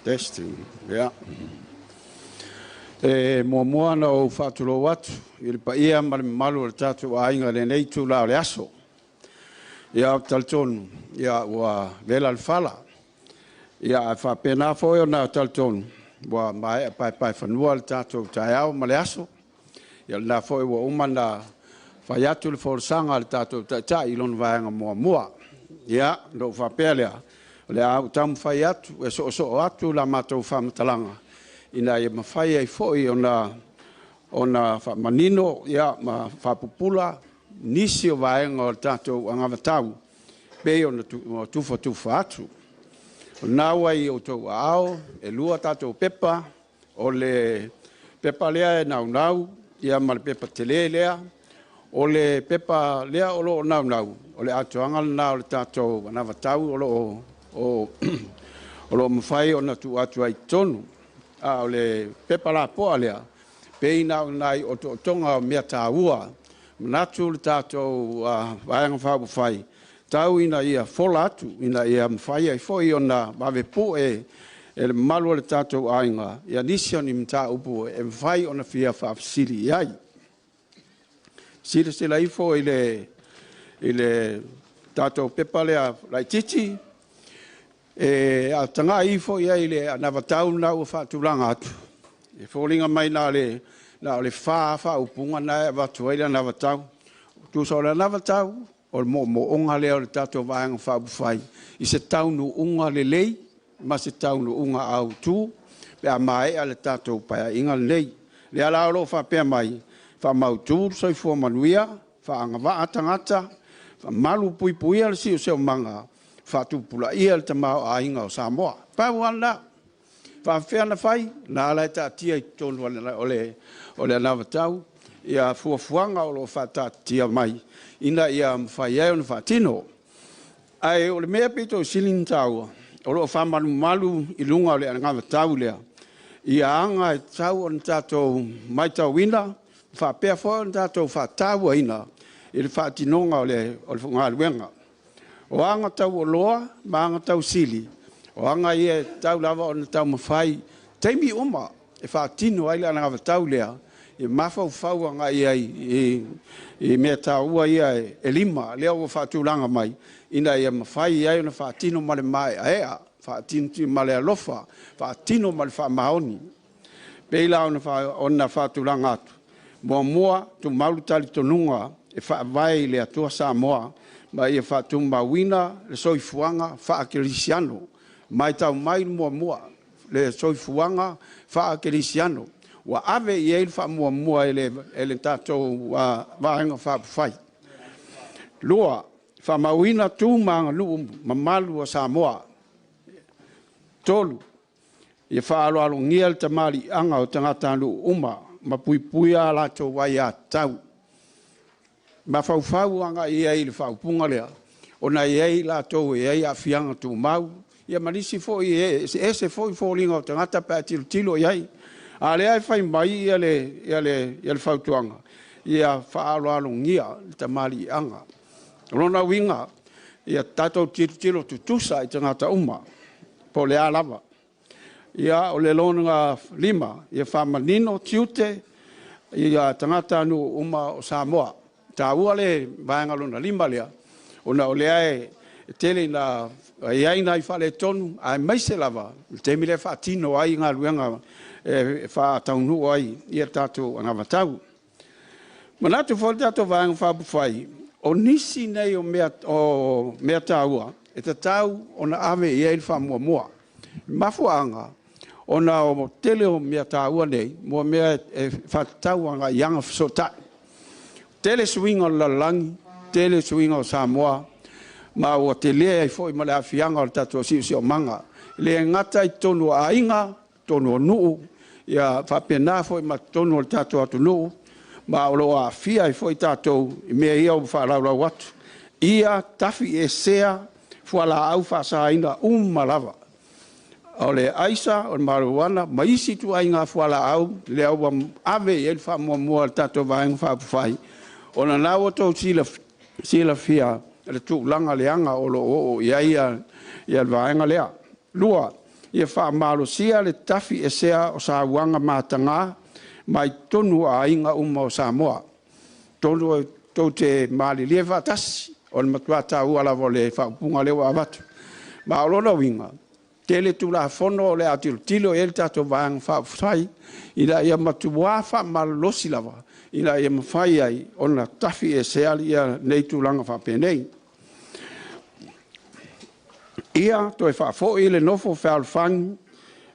Testing. Ia. E muamua ona ou faatulou atu i le paia ma le mamalu o le tatou aiga i lenei itula o le aso. Ia, ou te talitonu, ia, ua vela le fala. Ia, ae faapena foi ona talitonu, ua maea paepaefanua le tatou taeao ma le aso. Ia, o lena foi ua uma ona fai atu le folasaga a le tatou Taitai i lona vaega muamua. Ia, ona ou faapea lea, o le a ou taumafai atu e soosoo atu la matou faamatalaga ina ia mafai ai foi ona faamanino ma faapupula nisi o vaega o le tatou anavatau pei ona tufatufa atu. O lena ua i outou aao, e 2 tatou pepa, o le pepa lea e naunau ma le pepa tele lea. O le pepa lea o lo o naunau, o le atoaga lena o le tatou anavatau o lo o mafai ona tuu atu ai i totonu. A o le pepa lapoa lea, pei na o nai otootoga o mea taua, manatu le tatou Vaega Faaupufai, tau ina ia fola atu, ina ia mafai ai foi ona vave pue e le mamalu o le tatou aiga ia nisi o ni mataupu e mafai ona fia faafesili i ai. Silasila ifo i le tatou pepa lea laitiiti, e tagai ifo i ai i le anavatau lena ua faatulaga atu, e foliga mai na o le 4 faaupuga na e avatu ai le anavatau. Tusa o le anavatau, o le moomooga lea o le tatou Vaega Faaupufai i se taunuuga lelei ma se taunuuga autu pe a maea le tatou paeaiga lenei. Lea la o lo o faapea mai, faamautu le soifua manuia, faaagavaa tagata, faamalu puipuia le siosiomaga, faatupulaia le tamaoaiga o Samoa. Pau lava lena. Faafefea na fai, na ala e taatia i totonu o le anavatau ia fuafuaga o lo o faataatitia mai ina ia mafai ai ona faatino. Ae o le mea pito i sili ona taua, o lo o faamalumalu i luga o le anavatau lea, ia aga e tatau ona tatou matauina, faapea foi ona tatou faatauaina i le faatinoga o le galuega. O aga taualoa ma aga tausili, o aga ia e tatau lava ona taumafai taimi uma e faatino ai le anavatau lea, e mafaufau agai ai i mea taua ia e 5, lea ua faatulaga mai, ina ia mafai ai ona faatino ma le maeaea, faatino ma le alofa, faatino ma le faamaoni. Pei la ona faatulaga atu, muamua, tumau le talitonuga e faavae i le Atua Samoa ma ia faatumauina le soifuaga faakerisiano. Matau mai le muamua, le soifuaga faakerisiano. Ua ave i ai le faamuamua e le tatou Vaega Faaupufai. 2, faamauina tu ma aganuu mamalu a Samoa. 3, ia faaaloalogia le tamaliiaga o tagatanuu uma ma puipuia a latou aiatatau. Mafaufau agai i ai i le faaupuga lea, ona e i ai latou e i ai aafiaga tumau, ia ma nisi foi e eseese foi foliga o tagata pe a tilotilo i ai. A o lea e fai mai le fautuaga, ia faaaloalogia le tamaliiaga. O lona uiga, ia tatou tilotilo tutusa i tagata uma, po o le a lava. Ia, o le lona 5, ia faamanino tiute i tagatanuu uma o Samoa. E taua le vaega lona 5 lea, ona o lea e tele ina i ai nai faaletonu, aemaise lava le taimi lea e faatino ai galuega e faataunuu ai le tatou anavatau. Manatu foi le tatou Vaega Faaupufai, o nisi nei o mea taua e tatau ona ave i ai le faamuamua. Mafuaaga, ona o tele o mea taua nei, mo mea e faatatau agai i agafesootai. Tele suiga o le lalolagi, tele suiga o Samoa, ma ua tele ai foi ma le aafiaga o le tatou siosiomaga. E le gata i totonu o aiga, totonu o nuu, ia faapena foi ma totonu o le tatou atunuu, ma o lo o aafia ai foi tatou i mea ia ua faalaulau atu. Ia tafiesea fualaau faasaina uma lava, o le aisa, o le mariuana ma isi ituaiga fualaau lea ua ave i ai le faamuamua a le tatou Vaega Faaupufai, ona o lena ua outou silafia le tulaga leaga o lo o oo i ai le vaega lea. 2, ia faamalosia le tafiesea o sauaga mataga mai totonu o aiga uma o Samoa. Tou te malilie faatasi, o le matua taua lava o le faaupuga lea ua avatu. Ma o lona uiga, tele Tulafono o le a tilotilo i ai le tatou Vaega Faaupufai ina ia matua faamalolosi lava, ina ia mafai ai ona tafiesea nei tulaga faapenei. Ia toe faafoi le nofo fealofani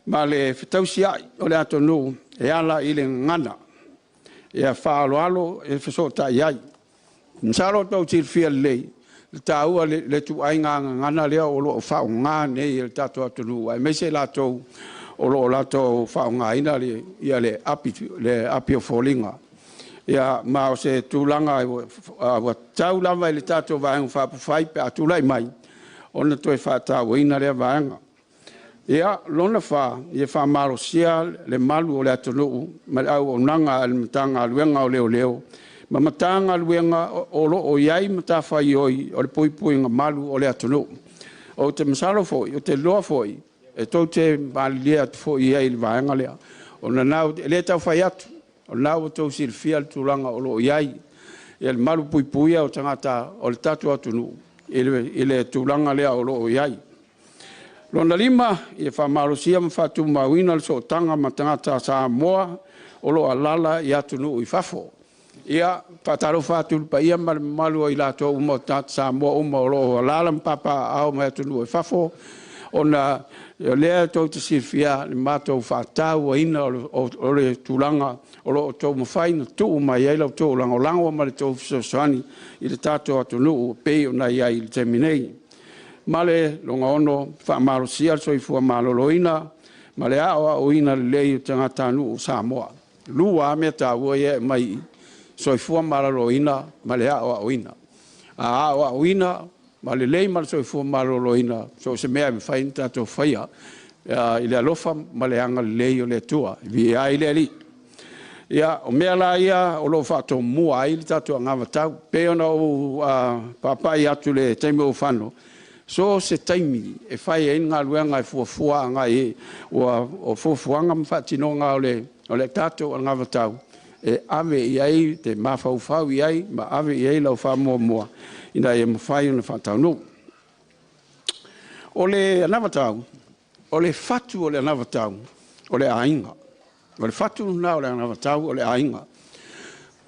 ma le fetausiai o le atunuu e ala i le gagana. Ia faaaloalo e fesootai ai. Masalo o tou silafia lelei le taua le ituaiga gagana lea o lo o faaaoga nei e le tatou atunuu, aemaise latou o lo o latou faaaogaina le api o foliga. Ia, ma o se tulaga ua tatau lava i le tatou Vaega Faaupufai pe a tulai mai ona toe faatauaina lea vaega. Ia, lona 4, ia faamalosia le malu o le atunuu ma le auaunaga a le Matagaluega o Leoleo ma Matagaluega o lo o i ai matafaioi o le puipuiga malu o le atunuu. Ou te masalo foi, ou te iloa foi, e tou te malilie atu foi i ai i le vaega lea. Ona e le tau fai atu, o lena ua outou silafia le tulaga o lo o i ai le malu puipuia o tagata o le tatou atunuu i le tulaga lea o lo o i ai. Lona 5, ia faamalosia ma faatumauina le sootaga ma tagata Samoa o lo o alaala i atunuu i fafo. Ia, faatalofa atu i le paia ma le mamalu o i latou uma o tagata Samoa uma o lo o alaala ma papaaao mai atunuu i fafo, ona o lea tou te silafia le matou faatauaina o le tulaga o lo o outou mafai ona tuu mai ai la outou lagolago ma le tou fesoasoani i le tatou atunuu pei ona i ai i le taimi nei. Ma le lona 6, faamalosia le soifua maloloina ma le aoaoina lelei o tagatanuu o Samoa. 2 lava mea taua ia e aumai i i, soifua maloloina ma le aoaoina. A aoaoina ma lelei ma le soifua maloloina, so o se mea e mafai ona tatou faia i le alofa ma le agalelei o le Atua. E viia ai le Alii. Ia, o mea la ia o lo o faatomua ai le tatou anavatau. Pei ona ou papai atu i le taimi ua fano, so o se taimi e fai ai le galuega e fuafua agai o fuafuaga ma faatinoga o le tatou anavatau, e ave i ai, te mafaufau i ai ma ave i ai lau faamuamua ina ia mafai ona faataunuu. O le anavatau, o le fatu o le anavatau, o le aiga. O le fatu lena o le anavatau o le aiga.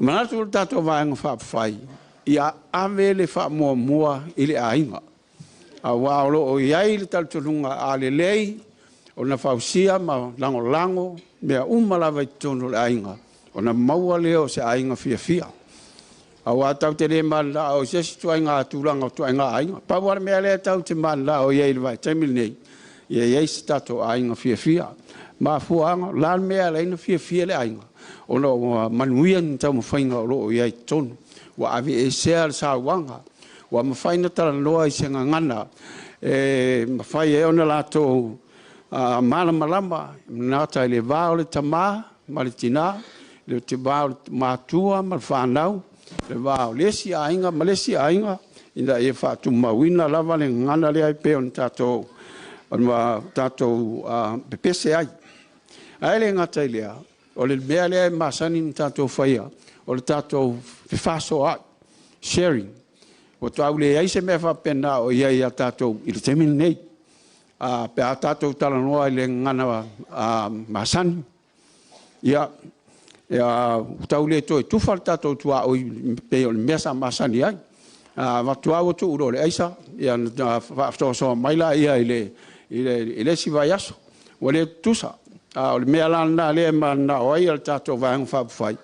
Manatu le tatou Vaega Faaupufai, ia ave le faamuamua i le aiga. Aua o lo o i ai le talitonuga a lelei ona fausia ma lagolago mea uma lava i totonu o le aiga, ona maua lea o se aiga fiafia. Aua tatou te le mananao i se isi ituaiga tulaga o ituaiga aiga. Pau lava le mea lea tatou te mananao i ai i le vaitaimi lenei, ia i ai se tatou aiga fiafia. Mafuaaga, o le a le mea e ala ai ona fiafia le aiga? Ona ua manuia ni taumafaiga o lo o i ai i totonu. Ua aveesea le sauaga, ua mafai ona talanoa i se gagana e mafai ai ona latou malamalama, e le gata i le va o le tama ma le tina, le va o le matua ma le fanau, le va o le isi aiga ma le isi aiga, ina ia faatumauina lava le gagana lea e pei ona tatou pepese ai. Ae le gata i lea, o le mea lea e masani ona tatou faia, o le tatou fefaasoaai, sharing. Ua tau leai se mea faapena o i ai ia tatou i le taimi lenei. Pe a tatou talanoa i le gagana masani, ia, ua tau le toe tufa le tatou tuaoi pei o le mea sa masani ai. A avatu lava ua tuu loa i le aisa, ia ona faasoasoa mai lea i le isi vaiaso, ua le tutusa. A o le mea la lena lea e mananao ai le tatou Vaega Faaupufai,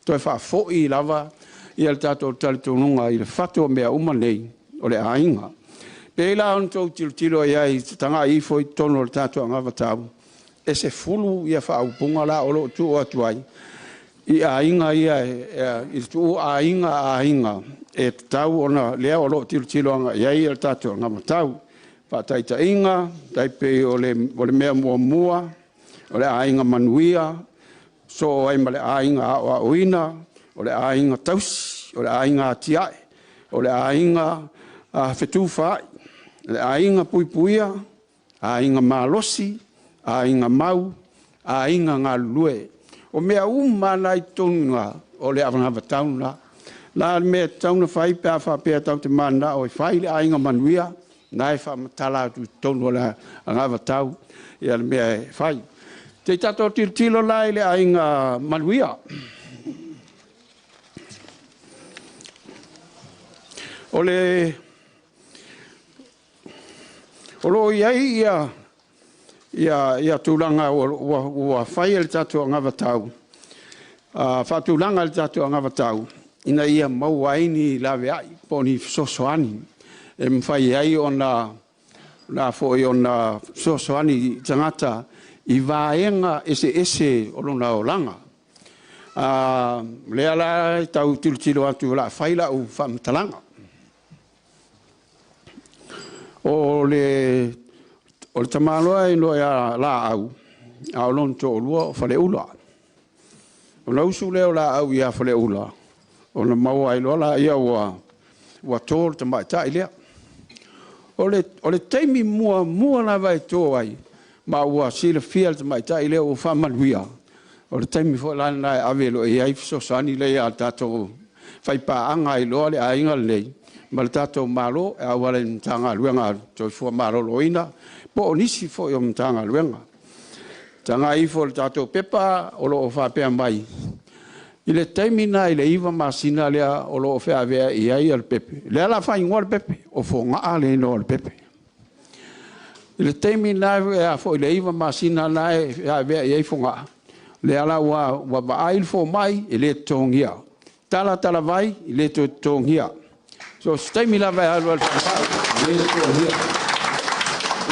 toe faafoi lava le tatou talitonuga i le fatu o mea uma nei, o le aiga. Pei la ona outou tilotilo i ai, tagai ifo i totonu o le tatou anavatau, e 10 faaupuga la o lo o tuu atu ai i aiga ia, i tuu aiga aiga e tatau ona, lea o lo o tilotilo agai i ai le tatou anavatau. Faataitaiga, tai pei o le mea muamua, o le aiga manuia, sosoo ai ma le aiga aoaoina, o le aiga tausi, o le aiga atiae, o le aiga fetufaai, o le aiga puipuia, aiga malosi, aiga mau, aiga galulue. O mea uma lava na i totonu i ina, o le anavatau lena. O le a le mea e tatau ona fai pe a faapea tatou te mananao e fai le aiga manuia, o lena e faamatala atu i totonu o le anavatau le mea e fai. Se i tatou tilotilo la i le aiga manuia. O lo o i ai ia tulaga ua fai e le tatou anavatau, faatulaga e le tatou anavatau, ina ia maua ai ni laveai po o ni fesoasoani e mafai ai ona fesoasoani i tagata i vaega eseese o lona olaga. O lea la e tau tilotilo atu o le a fai lau faamatalaga. O le tamaloa e igoa ia Laau, a o lona toalua o Faleula. Ona usu lea o Laau ia Faleula, ona maua ai loa lea ua to le tamaitai lea. O le taimi muamua lava e to ai, ma ua silafia e le tamaitai lea ua faamanuia, o le taimi foi la lena e ave loa i ai fesoasoani lea a le tatou faipaaga ai loa le aiga lenei ma le tatou Malo e auala i le Matagaluega a le Soifua Maloloina po o nisi foi o Matagaluega. Tagai ifo i le tatou pepa o lo o faapea mai, i le taimi lena i le 9 masina lea o lo o feaveai ai le pepe, lea o le a faaigoa le pepe, o Fogaa le igoa o le pepe. I le taimi lena i le 9 masina lena e feaveai ai Fogaa, lea la ua vaai le fomai e le totogia, talatala vai e le toe totogia. So, se taimi lava e alu ai le falemai, e le totogia.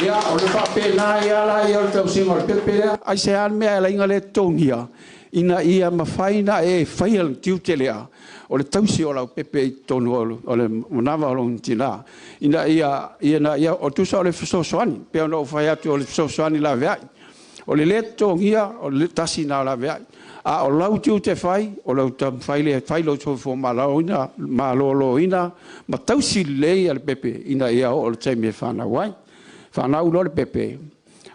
Ia, o le faapena ai la ia o le tausiga o le pepe lea. Aisea le mea e ala ai ona le totogia, ina ia mafai ona e faia le tiute lea o le tausi o lau pepe i totonu o le manava o lona tina. Ina ia, o tusa o le fesoasoani, pei ona ou fai atu o le fesoasoani laveai. O le le totogia, o le tasi lena o laveai. A o lau tiute fai, o lau taumafai lea e fai lou soifua maloloina ma tausi lelei le pepe ina ia oo i le taimi e fanau ai. Fanau loa le pepe,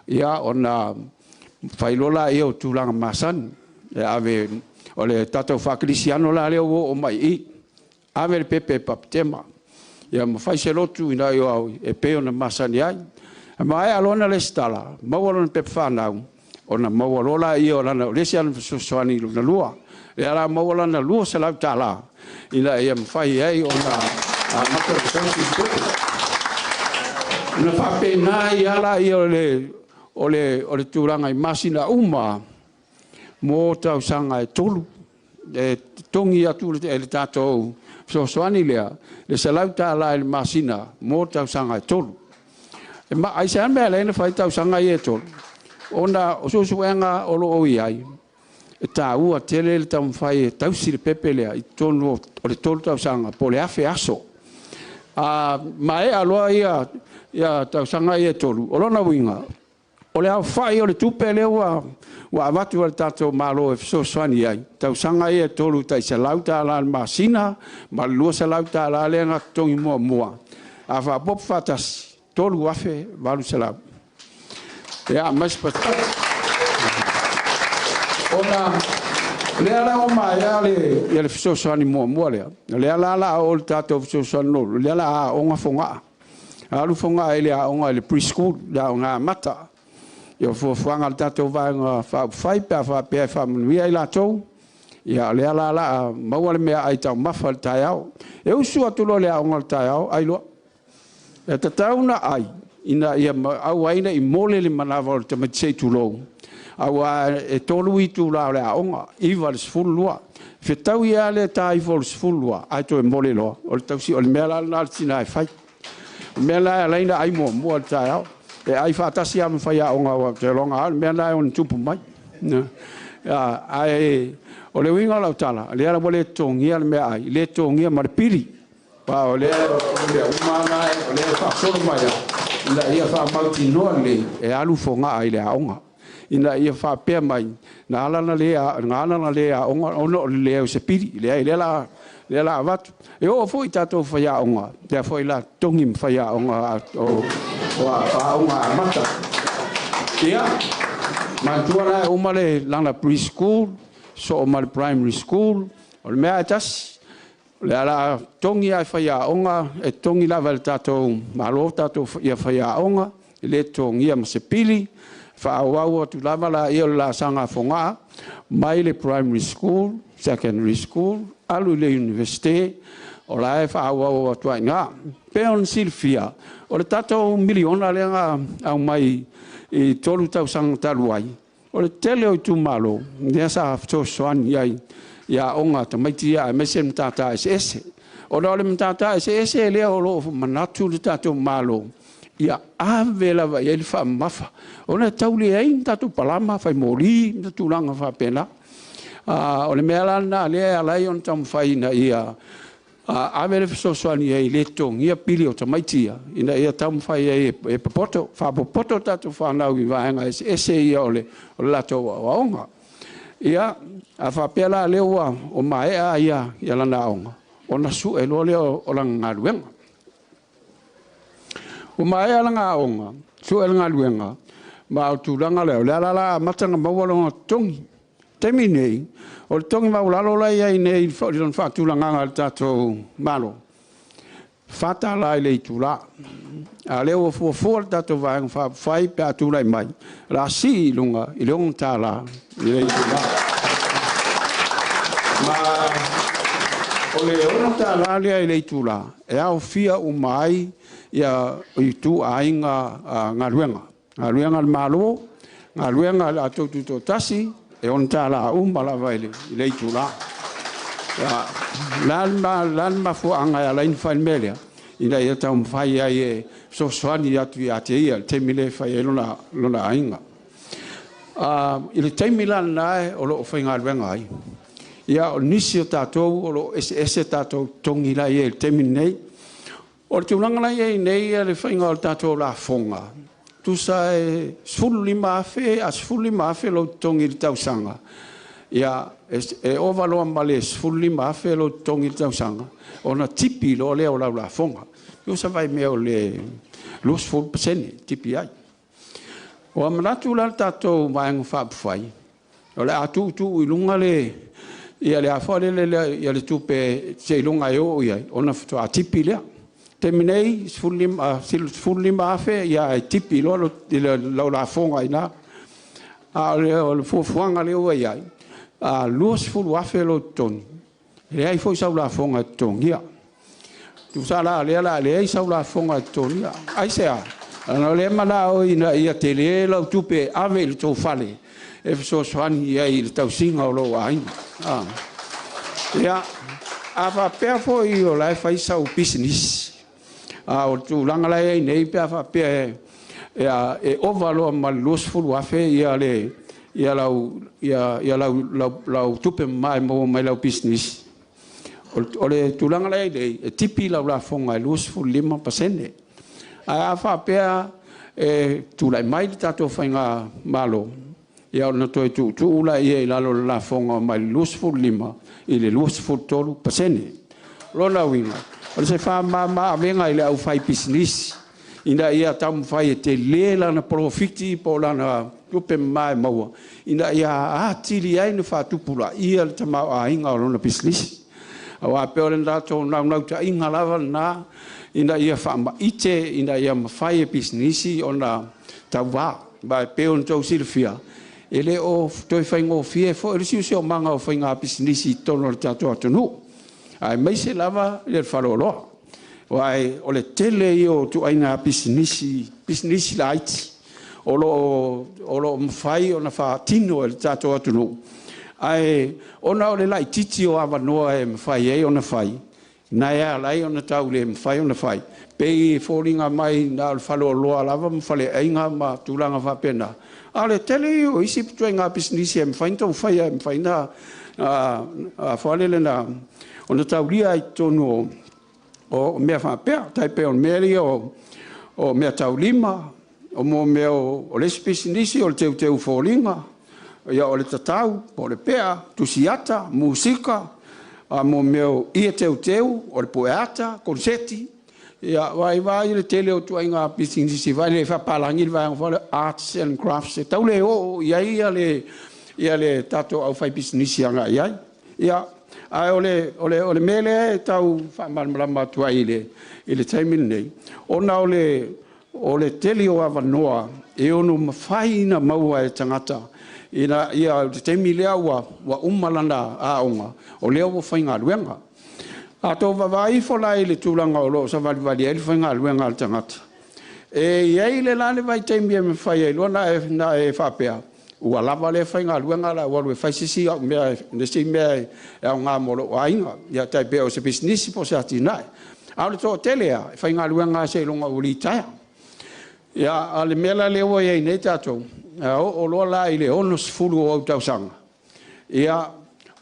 ia ona fai loa lea o tulaga masani. E ave, o le tatou faakerisiano la lea ua oo mai i i. Ave le pepe e bapetema. Ia ma fai se lotu ina ia e pei ona masani ai. E maea loa ona resitala, maua lona pepa fanau, Ona maua loa lea o lana, o le isi ana fesoasoani lona lua. Lea la maua lana $200 ina ia mafai ai ona amata ona tausi le pepe. Ona faapena ai lava lea o le tulaga i masina uma mo tausaga e 3. E totogi atu e le tatou fesoasoani lea le $100 i le masina mo tausaga e 3. Aisea le mea e ala ai ona fai tausaga ia e 3? Ona o suesuega o lo o i ai, e taua tele le taumafai e tausi le pepe lea i totonu o le 3 tausaga po o le 1,000 aso. A maea loa ia tausaga ia e 3, o lona uiga, o le aofai o le tupe lea ua avatu e le tatou Malo e fesoasoani ai, tausaga ia e 3 tai $100 i le masina ma le $200 lea na totogi muamua, a faaopoopo faatasi, $3,800. Ia, ma se patupatu. Ona lea la ua maea le fesoasoani muamua lea, o lea la o le a oo i le tatou fesoasoani lona lua, lea o le a aoga Fogaa. Alu Fogaa i le aoga i le pre-school, le aoga amata. Ia, o fuafuaga a le tatou Vaega Faaupufai pe a faapea e faamanuia i latou, ia o lea la o le a maua le meaai taumafa i le taeao. E usu atu loa i le aoga i le taeao, ai loa. E tatau ona ai, ina ia aua ai ne i mole le manava o le tamaitiiti se i tulou, aua e 3 itula o le aoga, 9 i le 12. Fetaui lava le ta ifo o le 12, ae toe mole loa. O le tausi, o le mea la lena a le tina e fai. O le mea la e ala ai ona ai muamua i le taeao. E ai faatasi lava ma faiaoga, aua ou te iloa lava o le mea lena e ono tupu mai. Ae o le uiga o lau tala, lea ua le totogia le meaai, le totogia ma le pili. Aua o lea uma lava o lea e faasolo mai lava, ina ia faamautinoa lelei e alu Fogaa i le aoga. Ina ia faapea mai, na ala ona le aoga ona o le leai o se pili. Leai, lea o le a avatu. E oo foi i tatou faiaoga, lea foi o le a totogi ma faiaoga o aoga amata. Ia, manatua la e uma lana pre-school, sosoo ma le primary school, o le mea lava e tasi, o le a totogi lava e faiaoga, e totogi lava e le tatou Malo faiaoga, e le totogia ma se pili, faaauau atu lava laia o le laasaga a Fogaa, mai le primary school, secondary school, alu i le Iunivesite, o la e faaauau atu ai i ina. E pei ona silafia, o le tatou miliona lea na aumai i 3 tausaga talu ai, o le tele o itumalo lea sa fesoasoani ai i aoga a tamaiti ia, aemaise le matata eseese. Ona o le matata eseese lea o lo o manatu le tatou Malo, ia ave lava i ai le faamamafa, ona e tau leai ni tatou palama, faimoli ma tulaga faapena. O le mea la lena lea e ala ai ona taumafai ina ia ave le fesoasoani ai i le totogia pili o tamaiti ia, ina ia taumafai ai e popoto, faapopoto tatou fanau i vaega eseese ia o le latou aoaoga. Ia, a faapea la lea ua maea ia lana aoga, ona sue loa lea o lana galuega. Ua maea lana aoga, sue le galuega, ma o tulaga lea, o le ala la amata ona maua lona totogi. Taimi nei, o le totogi maualalo la e i ai nei i lona faatulagaga a le tatou Malo, $4 i le itula. A o lea ua fuafua le tatou Vaega Faaupufai pe a tulai mai, o le a sii i luga i le $6 i le itula. Ma o le $6 lea i le itula, e aofia uma ai ituaiga galuega. Galuega a le Malo, galuega a le latou tutoatasi, e $6 uma lava i le itula. La le mafuaaga e ala ai ona fai le mea lea, ina ia taumafai ai e fesoasoani atu ia te ia i le taimi lea e fai ai lona aiga. I le taimi la lena o lo o faigaluega ai, ia o nisi o tatou o lo o eseese tatou totogi la i ai i le taimi lenei. O le tulaga la i ai nei le faiga o le tatou lafoga, tusa e 15,000 a 15,000 lou totogi i le tausaga, ia e ova loa ma le 15,000 lou totogi i le tausaga, ona tipi loa lea o lau lafoga. Tusa vai mea o le 20% tipi ai. Ua manatu la le tatou Vaega Faaupufai, o le a tuutuu i luga le ia le a foi le ia le tupe seiloga e oo i ai, ona faatoa tipi lea. Taimi nei, 15,000 ia e tipi loa lau lafoga i ina. A o le fuafuaga lea ua i ai, a $20,000 lou totogi, e leai foi sau lafoga e totogia. Tusa la o lea o le a leai sau lafoga e totogia. Aisea? Leaga o lea e manao ina ia tele lau tupe e ave i le tou fale e fesoasoani i ai i le tausiga o lou aiga. Ia, a faapea foi o la e fai sau pisinisi, a o le tulaga la e i ai nei pe a faapea e ova loa ma le $20,000 lau tupe mama e maua mai lau pisinisi, o le tulaga la e i ai nei, e tipi lau lafoga e 25%. Ae a faapea e tulai mai le tatou faigamalo, ia ona toe tuutuu lea i lalo o le lafoga mai le 25 i le 23%. O lona uiga, o se faamama-avega i le aufaipisinisi ina ia taumafai e tele lana polofiti po o lana tupe mama e maua, ina ia atili ai ona faatupulaia le tamaoaiga o lona pisinisi. Aua pei o le tatou naunautaiga lava lena, ina ia faamaite, ina ia mafai e pisinisi ona tauva. Ma e pei ona outou silafia, e le o toe faigofie foi le siosiomaga o faiga pisinisi i totonu o le tatou atunuu, aemaise lava le faleoloa. Aua o le tele ia o ituaiga pisinisi, pisinisi laiti, o lo o mafai ona faatino e le tatou atunuu, ae ona o le laitiiti o avanoa e mafai ai ona fai, na e ala ai ona tau le mafai ona fai, pei e foliga mai na o le faleoloa lava ma faleaiga ma tulaga faapena. A o le tele ia o isi ituaiga pisinisi e mafai ona taumafai, e mafai ona taulia ai i totonu o mea faapea. Tai pei o le mea lea o mea taulima, o mea o le isi pisinisi o le teuteu foliga, ia o le tatau, po o le pea, tusiata, musika, a mo mea o ie teuteu, o le pueata, koneseti, ia vaivai le tele o ituaiga pisinisi vai le faapalagi le vaega foi lea arts and crafts e tau le oo i ai le tatou aufaipisinisi agai i ai. Ia, ae o le mea lea e tau faamalamalama atu ai i le taimi lenei, ona o le tele o avanoa e ono mafai ona maua e tagata ina ia o le taimi lea ua uma lana aoga, o lea ua faigaluega. A outou vaavaai ifo la i le tulaga o lo o savalivali ai le faigaluega a le tagata, e i ai le la le vaitaimi e mafai ai loa ona e faapea, ua lava lea faigaluega o le a ou alu e fai se isi au mea, le isi mea e aoga mo lou aiga, ia tai pei o se pisinisi po o se atinae. A o le toatele lava, e faigaluega lava seiloga ua litaea. Ia, a o le mea la lea ua i ai nei tatou, a oo loa la i le 60 o ou tausaga, ia,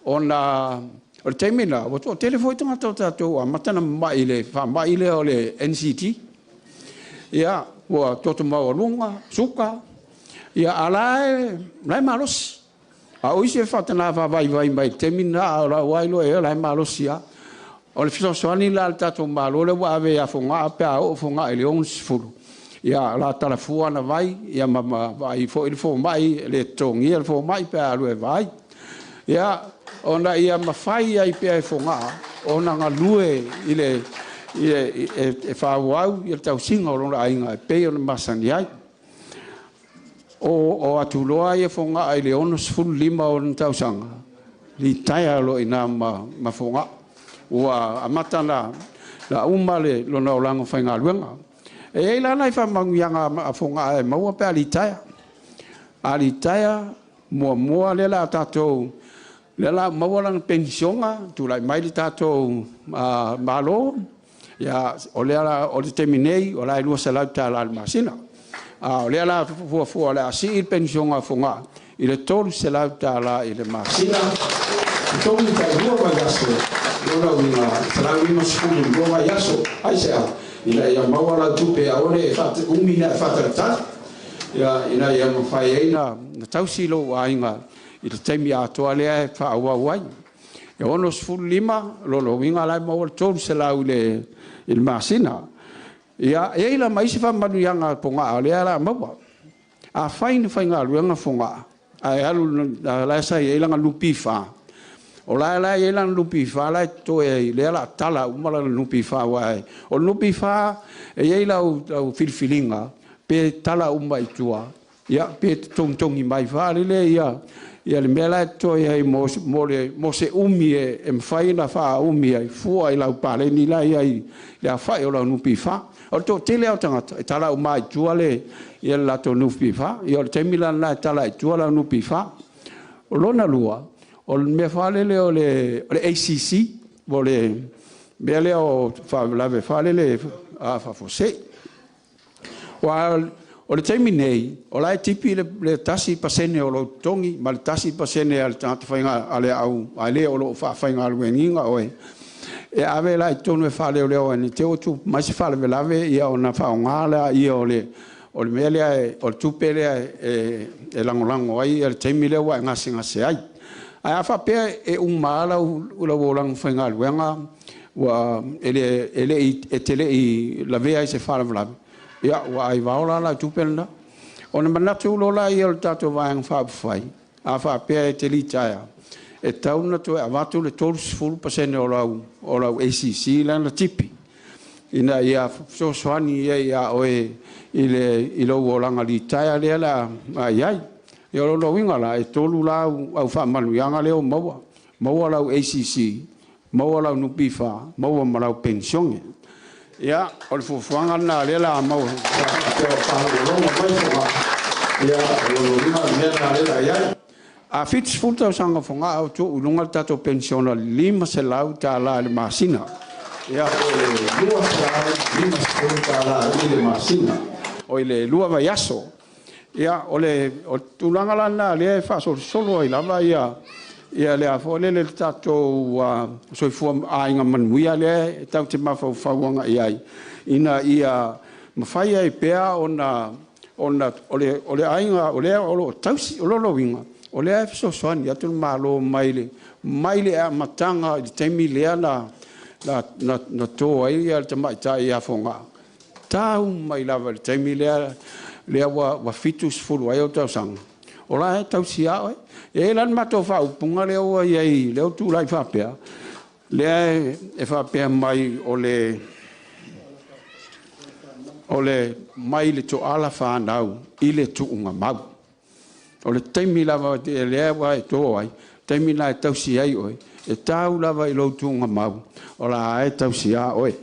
ona o le taimi lena, ua toatele foi tagata o tatou ua amata ona mamai i le faamai lea o le NCD. Ia, ua toto maualuga, suka, ia, a o la e malosi. A o isi e faatana faavaivai mai i le taimi lena, a o la ua iloa i ai o la e malosi lava. O le fesoasoani la a le tatou Malo lea ua ave ia Fogaa pe a oo Fogaa i le 60, ia, o le a talafua ana vai, ia ma vaai foi le fomai, e le totogia le fomai pe a alu e vaai. Ia, ona ia mafai ai pea e Fogaa ona galue i le e faaauau le tausiga o lona aiga e pei ona masani ai. O atu loa ia Fogaa i le 65 o ona tausaga, litaea loa i ina ma Fogaa. Ua amata na uma lona olaga faigaluega. E i ai la nai faamanuiaga a Fogaa e maua pe a litaea. A litaea, muamua lea la tatou, lea la maua lana penisiona, tulai mai le tatou Malo, ia, o lea la, o le taimi nei, o la e $200 le masina. A o lea la fuafua o le a sii le penisiona a Fogaa i le $300 i le masina. Totogi tailua vaiaso, lona uiga, 152 vaiaso. Aisea? Ina ia maua lau tupe aua ne i umi na e faatalitali. Ia, ina ia mafai ai na tausi lou aiga i le taimi atoa lea e faaauau ai. E 65, lona uiga la e maua le $300 i le masina. Ia, e i ai la ma isi faamanuiaga a Fogaa o lea la maua. A fai ni faigaluega Fogaa, ae alu la e sa i ai lana NPF, o la e i ai lana NPF la e totoe ai, lea la tala uma lana NPF, aua o le NPF e i ai lau filifiliga pe tala uma i tua Ia, pe togitogi mai faalele ia le mea la e totoe ai mo se umi e mafai ona faaumi ai fua i lau paleni la e i ai le aofai o lau NPF. O le toatele lava o tagata e tala uma lava i tua le latou NPF. Ia o le taimi la lena e tala ai i tua lau NPF. O lona lua, o le mea foi lele o le ACC, po o le mea lea o faalavelave foi lele faafuasei. Aua o le taimi nei, o la e tipi le 1% o lou totogi ma le 1% a le tagata faigaluega, a le o lo o faafaigaluegaina oe, e ave la i totonu e faaleoleo ai ne i te i ua tupu mai se faalavelave ona faaaoga lea o le mea lea, o le tupe lea e lagolago ai le taimi lea ua e gasegase ai. Ae a faapea e uma lava lau olaga faigaluega e te le i lavea i se faalavelave, ia ua aivao la lau tupe lena. Ona manatu loa lea o le tatou Vaega Faaupufai, a faapea e te litaea, e tatau ona toe avatu le 30% o lau ACC lea na tipi, ina ia fesoasoani ai ia oe i lou olaga litaea lea o le a i ai. Ia o lona uiga la, e 3 la au faamanuiaga lea ua maua, maua lau ACC, maua lau NPF, maua ma lau penisione. Ia, o le fuafuaga lena o lea o le a maua, faapea o faalogologo mai Fogaa, ia o lona uiga o le mea lena o lea o le a i ai. A 70 tausaga o Fogaa o tuu i luga le tatou penisione i le $500 i le masina. Ia, po o le $250 i le masina, o i le 2 vaiaso. Ia, o le tulaga la lena o lea e faasolosolo ai lava le foi lele le tatou soifua aiga manuia lea e tatou te mafaufau agai i ai, ina ia mafai ai pea ona o le aiga o lea o lo o tausi. O lona uiga, o lea e fesoasoani atu le Malo mai le amataga i le taimi lea na to ai le tamaitai ia Fogaa, tau mai lava i le taimi lea ua 70 ai ou tausaga, o la e tausi lava oe. E i ai la le matou faaupuga lea ua i ai, lea ua tulai faapea, lea e faapea mai o le mai le toala fanau i le tuugamau. O le taimi lava lea ua e to ai, taimi la e tausi ai oe, e tau lava i lou tuugamau, o la e tausi lava oe.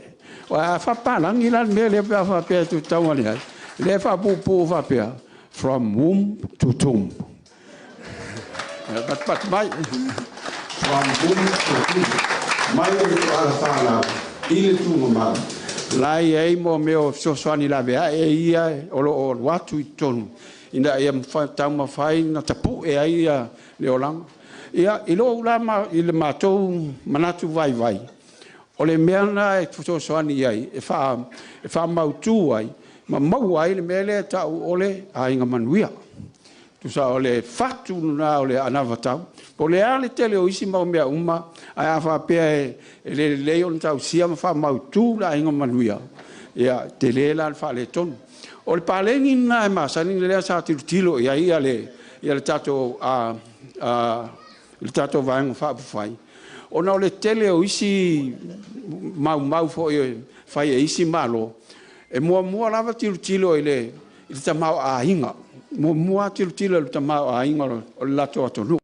A faapapalagi la le mea lea pe a faapea e tutau ane ai, lea e faapuupuu faapea, from womb to tomb. Patupatu mai. From womb to tomb. Mai o le toala fanau i le tuugamau. La e i ai mo mea o fesoasoani laveai e ia o lo o alu atu i totonu, ina ia taumafai na tapue ai le olaga. Ia, i lou la i le matou manatu vaivai, o le mea lena e fesoasoani ai, e faamautu ai, ma maua ai le mea lea e tau o le aiga manuia. Tusa o le fatu lena o le anavatau. Po o le a le tele o isi mau mea uma, ae a faapea e le lelei ona tausia ma faamautu le aiga manuia, ia, tele la le faaletonu. O le paleni lena e masani lea sa tilotilo i ai le tatou Vaega Faaupufai, ona o le tele o isi maumau foi e fai e isi Malo, e muamua lava tilotilo i le tamaoaiga, muamua tilotilo i le tamaoaiga o le latou atunuu.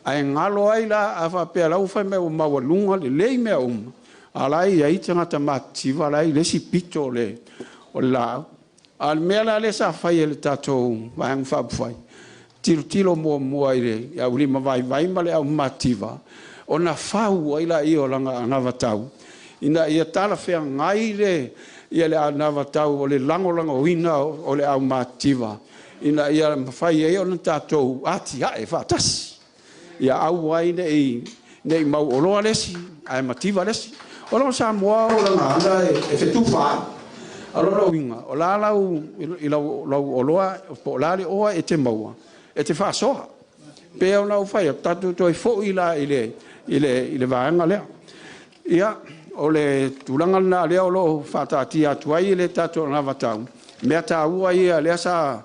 Ae galo ai la, a faapea la ua fai mai ua maualuga lelei mea uma, a la e i ai tagata matitiva la e i le isi pito o le laau. A o le mea la lea sa fai e le tatou Vaega Faaupufai, tilotilo muamua i le aulimavaivai ma le aumatitiva, ona fau ai laia o lana anavatau, ina ia talafeagai le anavatau o le lagolagoina o le aumatitiva, ina ia mafai ai ona tatou atiae faatasi. Ia aua ai ne i mauoloa le isi, ae mativa le isi. O lou Samoa o lana ana e fetufa ai. O lona uiga, o la lau i lau oloa, po o la le oa e te maua, e te faasoa. Pe ona ou fai atu, tatou toe foi la i le vaega lea. Ia, o le tulaga lena lea o lo o faataatia atu ai le tatou anavatau, mea taua ia lea sa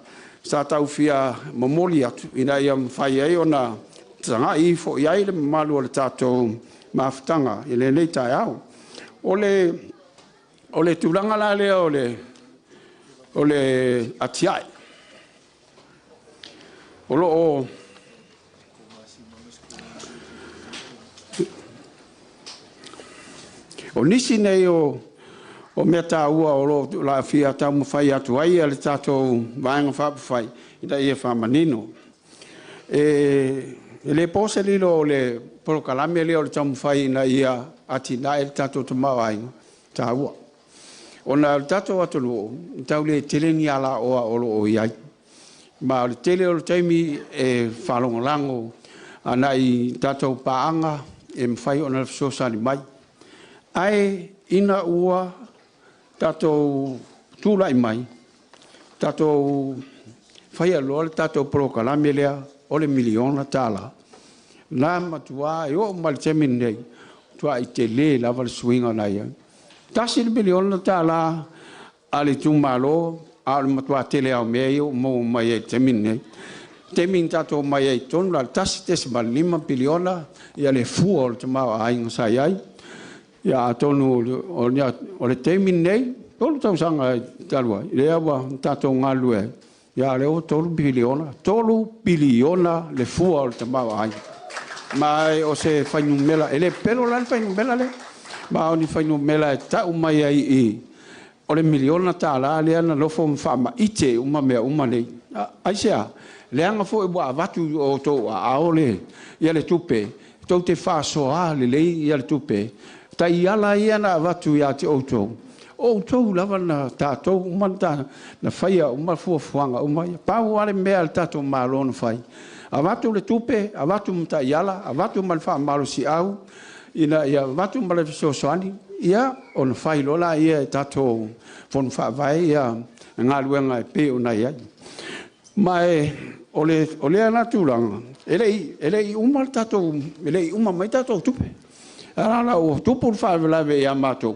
taufia momoli atu, ina ia mafai ai ona tagai ifo i ai le mamalu o le tatou mafutaga i lenei taeao. O le tulaga la lea o le atiae. O lo o o nisi nei o mea tāua o lo o laafia taumafai atu ai le tatou Vaega Faaupufai ina ia faamanino. E le po se lilo o le polokalame lea o le taumafai ina ia atinae le tatou tamaoaiga taua. Ona o le tatou atunuu, tau le tele ni alaoa o lo o i ai. Ma o le tele o le taimi e faalagolago agai i tatou paaga e mafai ona fesoasoani mai. Ae ina ua tatou tulai mai, tatou faia loa le tatou polokalame lea o le $1 miliona, na matua e oo mai le taimi lenei, matuai tele lava le suiga na i ai. $1 miliona a le itumalo, a o le matua tele lava o mea ia ua maua mai ai i le taimi lenei. O le taimi na tatou omai ai i totonu, na o le $1.5 piliona le fua o le tamaoaiga sa i ai. Ia atonu o le taimi lenei, 3 tausaga talu ai, lea ua tatou galulue ai, ia o lea ua $3 piliona, $3 piliona le fua o le tamaoaiga. Ma o se fuainumera, e le pepelo la le fuainumera lea, ma o ni fuainumera e tau mai ai i o le $1 miliona lea na nofo ma faamaite uma mea uma nei. Aisea? Leaga foi ua avatu i o outou aao le tupe, tou te faasoa lelei le tupe, taiala ia na avatu ia te outou, o outou lava na tatou uma na faia uma fuafuaga uma ia. Pau lava le mea a le tatou Malo na fai, avatu le tupe, avatu ma taiala, avatu ma le faamalosiau, ina ia avatu ma le fesoasoani, ia ona fai loa lea e tatou fono faavae ia galuega e pei ona i ai. Ma o lea la tulaga, e le i uma mai tatou tupe. A la ua tupu le faalavelave ia matou,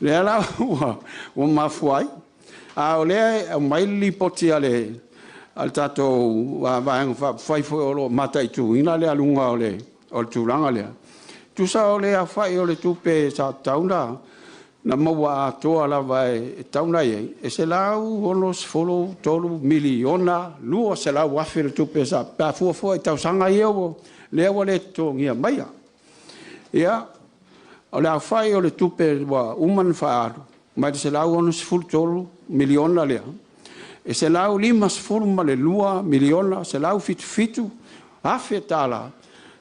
lea la ua mafua ai. A o lea e aumai le lipoti a le tatou Vaega Faaupufai foi o lo o mataituina le aluga o le tulaga lea. Tusa o le aofai o le tupe sa tatau na maua atoa lava e tatau ona i ai, e $163,200,000 le tupe sa, pe a fuafua i tausaga ia lea ua le totogia maia. Ia, o le aofai o le tupe ua uma ona faaalu, mai le $163 miliona lea, e $152,177,000.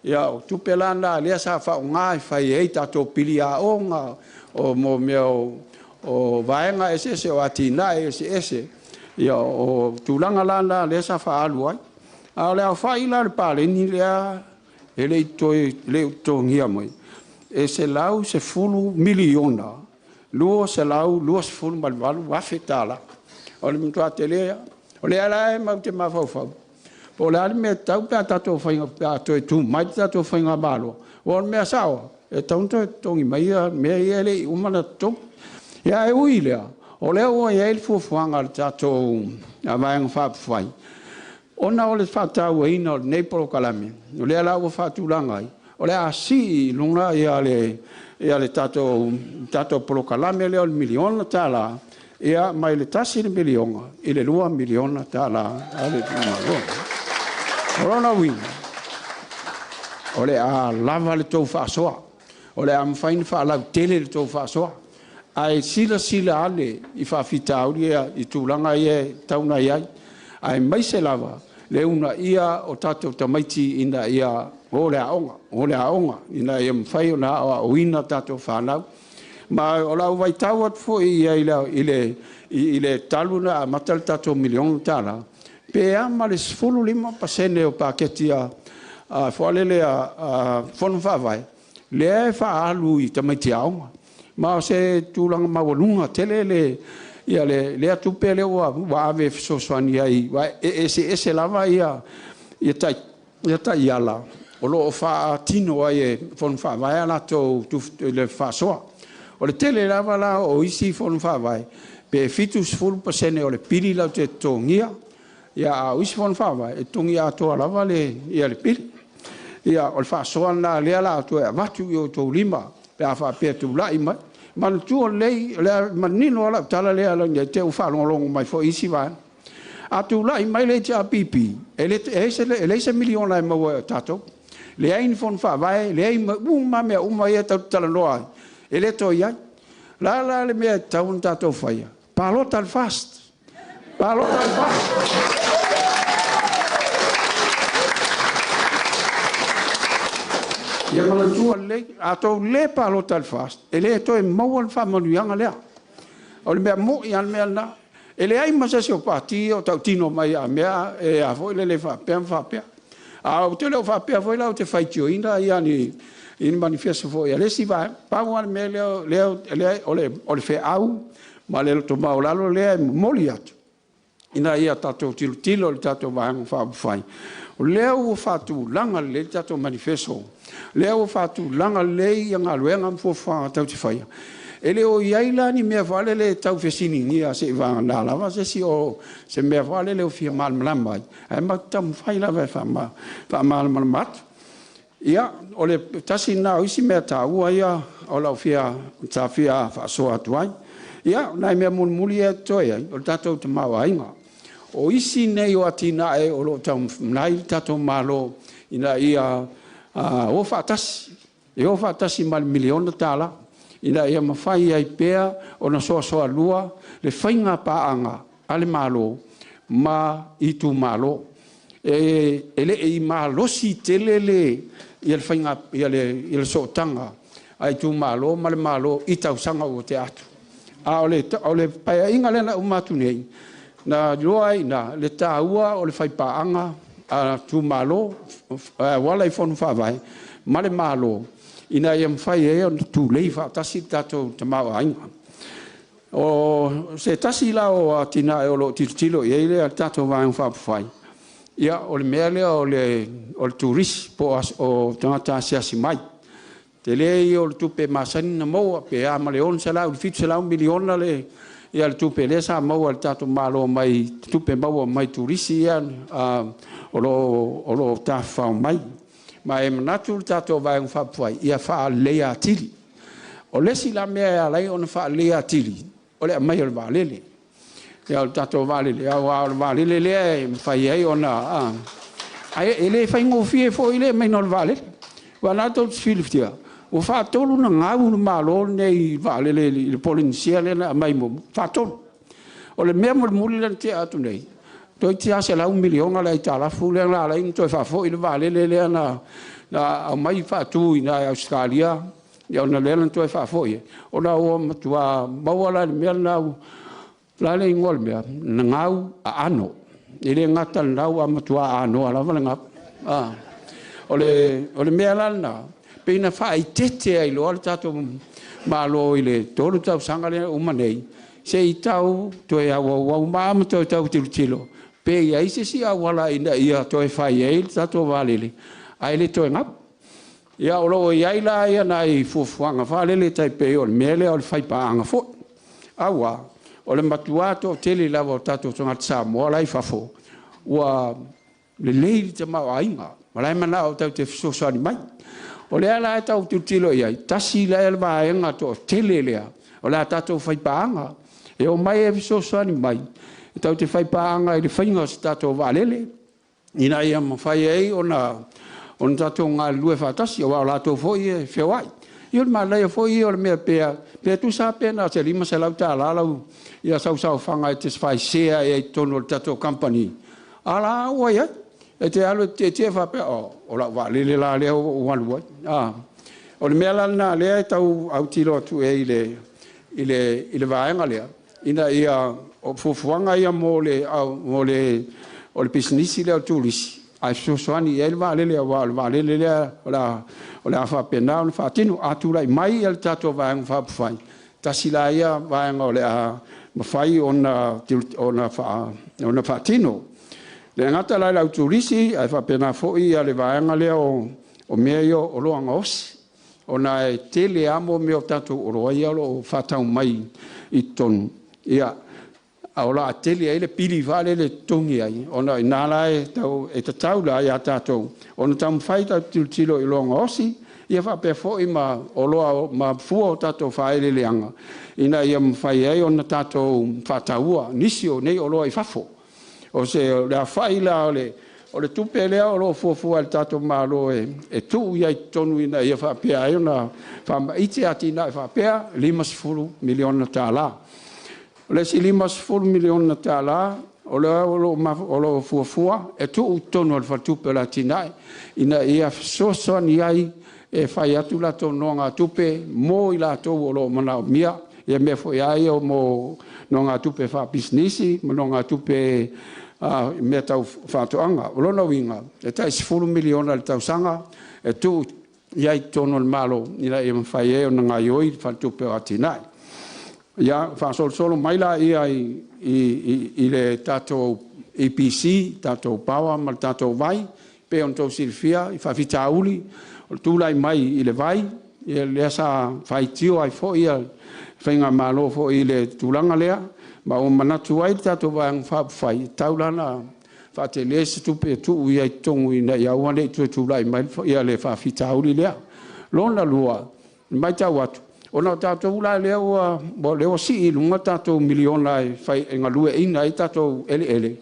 Ia, o tupe la na lea sa faaaoga e fai ai tatou pili aoga, o mea o vaega eseese, o atinae eseese, ia o tulaga la na lea sa faaalu ai. A o le aofai la o le paleni lea e le i totogia mai, e $110,228,000. O le matua tele lava. O lea la e matou te mafaufau, po o le a le mea e tatau pe a tatou pe a toe tu mai le tatou faigamalo, aua o le mea sao lava, e tatau ona toe totogi mai mea ia e le i uma ona totogi. Ia ae ui i lea, o lea ua i ai le fuafuaga a le tatou Vaega Faaupufai, ona o le faatauaina o lenei polokalame, o lea la ua faatulaga ai, o le a sii i luga le tatou polokalame lea o le $1 miliona, ia mai le $1 miliona i le $2 miliona a le itumalo. O lona uiga, o le a lava le tou faasoa, o le a mafai ona faalautele le tou faasoa, ae silasila ane i faafitauli ia i tulaga ia e tatau ona i ai, aemaise lava le uunaia o tatou tamaiti ina ia o le aoga, ina ia mafai ona aoaoina tatou fanau. Ma o lau vaitau atu foi i le talu na amata le tatou $1 miliona, pe ama le 15% o paketi a fono faavae, lea e faaalu i tamaiti aoga. Ma o se tulaga maualuga tele lea tupe lea ua ave e fesoasoani ai, e eseese lava ia taiala o lo o faatino ai e fono faavae a latou le faasoa. O le tele lava la o isi fono faavae, pe 70% o le pili latou te totogia, a o isi fono faavae, e totogia atoa lava le pili. Ia, o le faasoa lena lea la toe avatu i outou lima, pe a faapea tulai mai. Manatua lelei, o le manino lava lau tala lea, te i ua faalogologo mai foi isi vaega. A tulai mai le HRPP, e leai se miliona e maua e tatou. Leai ni fono faavae, leai uma mea uma ia tatou te talanoa ai, e le toe i ai. O le a la le mea e tatau ona tatou faia? Palota i le FAST. Palota i le FAST. Ia manatua lelei, a outou le palota i le FAST, e le toe maua le faamanuiaga lea. O le mea moni lava le mea lena. E leai ma se isi o pati ia o tautino mai a mea e a foi lele faapea ma faapea. Ae ou te le o faapea foi la ou te faitioina ni manifeso foi a le isi vaega. Pau lava le mea lea, o le feau ma le loto maualalo lea e momoli atu, ina ia tatou tilotilo i le tatou Vaega Faaupufai, o lea ua faatulaga lelei le tatou manifeso, o lea ua faatulaga lelei galuega ma fuafuaga tatou te faia. E le o i ai la ni mea foi lele e tau fesiligia seiavagana lava se isi o se mea foi lele o fia malamalama ai, ae matou te taumafai lava e faamalamalama atu. Ia, o le tasi lena o isi mea taua ia o lau fia sa fia faasoa atu ai. Ia, o nai mea mulimuli ia e totoe ai, o le tatou tamaoaiga. O isi nei o atinae o lo o taumafai le tatou Malo ina ia o faatasi, e o faatasi ma le $1 miliona ina ia mafai ai pea ona soasoalua le faiga paaga a le Malo ma itumalo. E le i malosi tele le sootaga a itumalo ma le Malo i tausaga ua tea atu. A o le Paeaiga lea na uma atu nei, na iloa ai i ina le taua o le faipaaga a itumalo e auala i fono faavae ma le Malo ina ia mafai ai ona tulei faatasi le tatou tamaoaiga. O se tasi la o atinae o lo o tilotilo i ai le tatou Vaega Faaupufai, ia o le mea lea o le turisi po o tagata asiasi mai. Tele ia o le tupe masani ona maua, pe a ma le $600 i le $700 miliona le tupe lea sa maua e le tatou Malo mai tupe maua mai turisi ia o lo o tafafao mai. Ma e manatu le tatou Vaega Faaupufai, ia faaleleia atili. O le isi la mea e ala ai ona faaleleia atili, o le aumai o le vaalele. Ia, o le tatou vaalele, aua o le vaalele lea e mafai ai ona... Ae e le faigofie foi le aumaiga o le vaalele. Aua o lena tou te silafia, ua faatolu ona gau le Malo lenei i vaalele i le Polenisia lea na aumai muamua, faatolu. O le mea mulimuli lea na tea atu nei, toeitiiti lava $100 miliona le aitalafu lea na ala ai ona toe faafoi le vaalele lea na aumai faatu i ina i Ausetalia, ona lea na toe faafoi ai, ona ua matua maua la i le mea lena, o le a le igoa o le mea, na gau aano. E le gata i le gau, ae matua anoa lava le gau. O le mea la lena, pei na faaeteete ai loa le tatou Malo i le 3 tausaga lea ua uma nei, se i tau toe auauau ma toe tau tilotilo, pe i ai se isi auala ina ia toe fai ai le tatou vaalele, ae le toe gau. Ia, o lo o i ai la ia nai fuafuaga faalele tai pei o le mea lea o le faipaaga foi. Aua, o le matua toatele lava o tatou tagata Samoa la i fafo, ua lelei le tamaoaiga, ma la e manao tatou te fesoasoani mai. O lea la e tau tilotilo i ai, tasi lea vaega toatele lea, o le a tatou faipaaga. E omai e fesoasoani mai, e tatou te faipaaga i le faiga o se tatou vaalele, ina ia mafai ai ona tatou galulue faatasi, aua o latou foi e feoai. Ia o le manaia foi ia o le mea pe tusa pe na o se $500 lau ia sausaofaga e te fai share ai i totonu o le tatou company. A la ua i ai. E te alu e tietie faapea, o lau vaalele la lea ua alu ai. O le mea la lena lea e tau autilo atu ai i le vaega lea, ina ia fuafuaga ia mo le pisinisi lea o turisi, ae fesoasoani i ai le vaalele, aua o le vaalele lea o le a faapena ona faatino. A tulai mai le tatou Vaega Faaupufai, tasi la ia vaega o le a mafai ona faatino. Le gata la i le au turisi, ae faapena foi le vaega lea o mea ia o oloa gaosi, ona e tele lava mea o tatou oloa ia o lo o faatau mai i totonu. Ia, o le a tele ai le pili faalele e totogi ai, ona ina la e tatau la ia tatou ona taumafai tatou tilotilo i oloa gaosi, ia faapea foi ma oloa ma fua o tatou faaeleeleaga, ina ia mafai ai ona tatou faataua nisi o nei oloa i fafo. O se le aofa'i la o le tupe lea o lo o fuafua e le tatou Malo e tuu i ai i totonu ina ia faapea ai ona faamaite atinae faapea, e $50 miliona tala. O le isi $50 miliona tala o lea o lo o fuafua e tuu i totonu o le Faletupe o le Atinae ina ia fesoasoani ai e fai atu latou nonogatupe mo i latou o lo o manaomia, ia mea foi lava ia mo nonogatupe faapisinisi ma nonogatupe i mea tau faatoaga. O lona uiga, e tai $10 miliona i le tausaga e tuu i ai i totonu o le Malo ina ia mafai ai ona gaoioi le Faletupe o Atinae. Ia, faasolosolo mai lea i le tatou EPC, tatou power ma le tatou vai, pei ona outou silafia i faafitauli o le tulai mai i le vai, ia lea sa faitio ai foi le faigamalo foi i le tulaga lea, ma ua manatu ai le tatou Vaega Faaupufai, e tatau la ona faatele se tupe e tuu i ai i totonu ina ia aua ne i toe tulai mai le faafitauli lea. Lona lua, e matau atu, ona o tatou la lea ua sii i luga tatou miliona e galueaiina ai tatou eleele,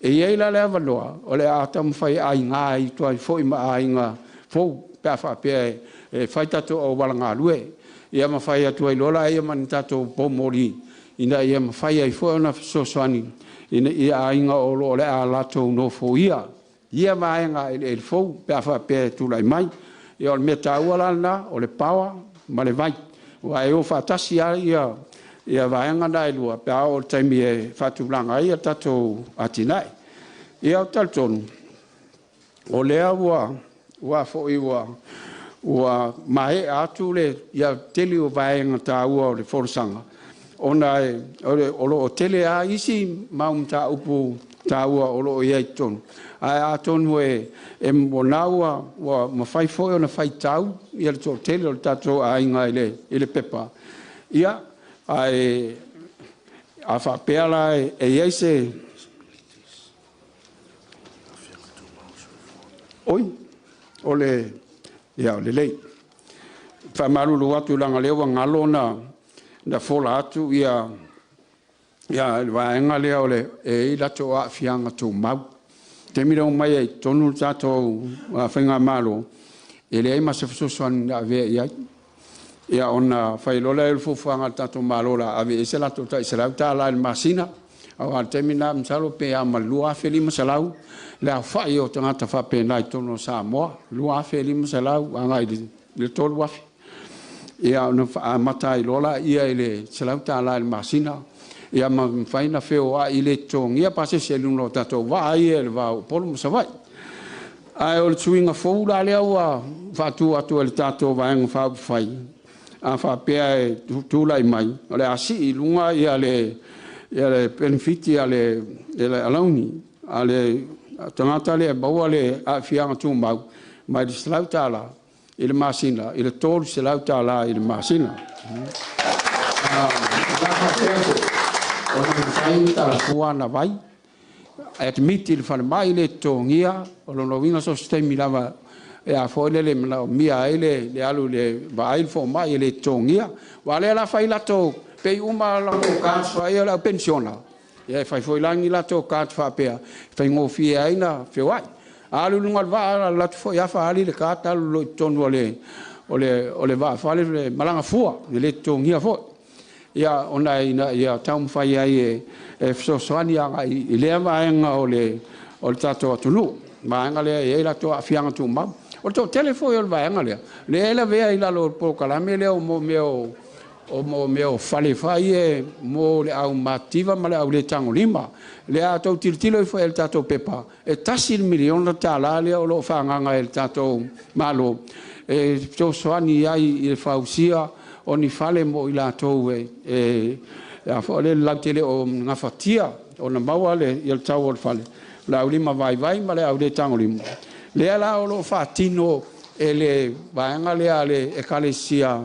e i ai la le avanoa o le a taumafai e aiga ai foi ma aiga fou pe a faapea e fai tatou auala galue, ia ma fai atu ai loa lea ma ni tatou poumoli ina ia mafai ai foi ona fesoasoani i aiga o le a latou nofoia ia vaega eleele fou pe a faapea e tulai mai. Ia o le mea taua la lena, o le power ma le vai, aua e o faatasi lava vaega na e lua pe a oo i le taimi e faatulaga ai a tatou atinae. Ia ou te talitonu o lea ua maea atu le tele o vaega taua o le folasaga, ona o lo o tele lava isi mau mataupu taua o lo o i ai i totonu, ae atonu o lena ua mafai foi ona faitau le toatele o le tatou aiga i le pepa, ia, ae a faapea la e i ai se... Oi, o le... Ia, lelei. Faamalulu atu leaga o lea ua galo na fola atu ia le vaega lea o le e i ai latou aafiaga tumau. O le taimi na omai ai i totonu le tatou faigamalo, e leai ma se fesoasoani na avea i ai. Ia ona fai loa lea o le fuafuaga a le tatou Malo o le a ave i ai se latou tai $100 i le masina, aua o le taimi lena masalo pe a ma le 2,500 le aofai o tagata faapena i totonu o Samoa, 2,500 agai i le 3,000. Ia ona amata ai loa lea i le $100 i le masina, ia ma mafai ona feoai i le totogia pasese i luga o tatou vaa ia i le va o Upolu ma Savaii. Ae o le suiga fou la lea ua faatu atu e le tatou Vaega Faaupufai, a faapea e tulai mai, o le a sii i luga le penefiti a le alauni a le tagata lea e maua le aafiaga tumau mai le $100 i le masina i le $300 i le masina. Ona mafai ona talafua ana vai, admit i le falemai le totogia, o lona uiga so o se taimi lava e a foi lele e manaomia ai le alu i le vaai le fomai e le totogia. Aua o lea o le a fai latou, pei uma latou cards foi o le au penisiona, ia e fai foi la ni latou card faapea e faigofie ai ona feoai. A alu i luga o le vaa, alu atu foi lava faaali le card alu loa i totonu o le vaafale le malaga fua, e le totogia foi. Ia ona ina ia taumafai ai e fesoasoani agai i lea vaega o le tatou atunuu, vaega lea e i ai latou aafiaga tumau. O le toatele foi o le vaega lea, lea e lavea i lalo o le polokalame lea o mea o fale foi e mo le au matitiva ma le au le tagolima. Lea a outou tilotilo ifo i ai i le tatou pepa, e $1 miliona lea o lo o faaagaaga e le tatou Malo e fesoasoani ai i le fausia o ni fale mo i latou e latou te le o gafatia ona maua le tau o le fale, o le aulima vaivai ma le au le tagolima. Lea la o lo o faatino e le vaega lea a le Ekalesia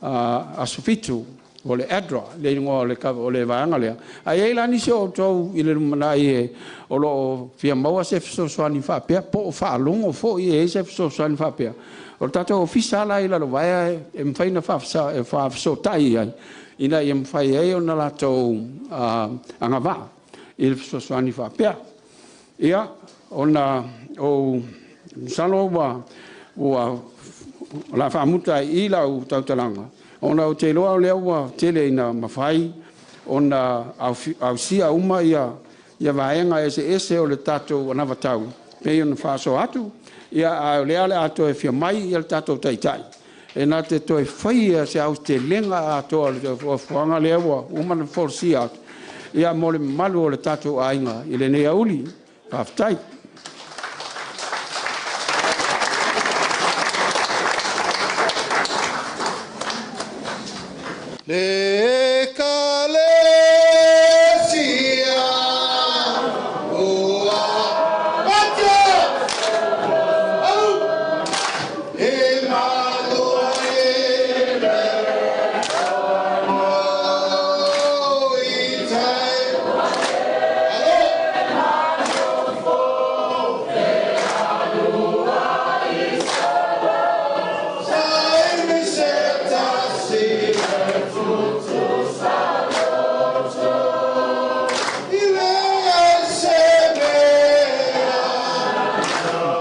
Aso Fitu, o le ADRA, le igoa o le vaega lea. Ae i ai la nisi o outou i le lumanai o lo o fia maua se fesoasoani faapea, po o faalogo foi e i ai se fesoasoani faapea. O le tatou ofisa la i Lalovaea e mafai ona faafesootai i ai, ina ia mafai ai ona latou agavaa i le fesoasoani faapea. Ia, ona ou masalo ua o le a faamuta ai i i lau tautalaga, ona ou te iloa o lea ua tele ina mafai ona ausia uma ia vaega eseese o le tatou anavatau pei ona faasoa atu. Ia, a o lea o le a toe afio mai le tatou Taitai e na te toe faia se aotelega atoa o le fuafuaga lea ua uma ona folasia atu, ia, mo le mamalu o le tatou aiga i lenei aoauli. Faafetai. Le Ekalesia ua patia au e malo e le i tai alo sai mi se tasi i le se mea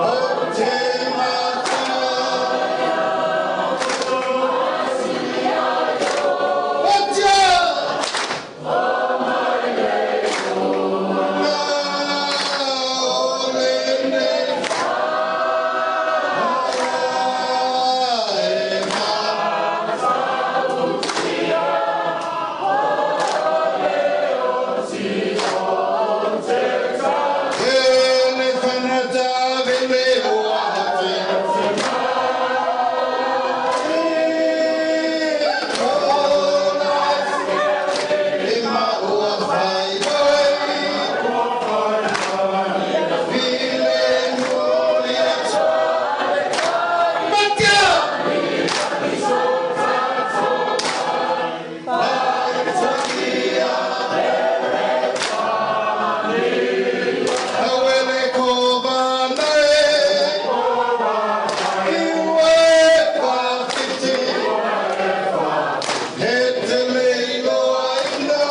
o te mata patia na o le nei e Ele fanata vele o ahate e ma ua fai oi vile muli atu Matia! Awele ko banae iwe pawhiti he te leilo aina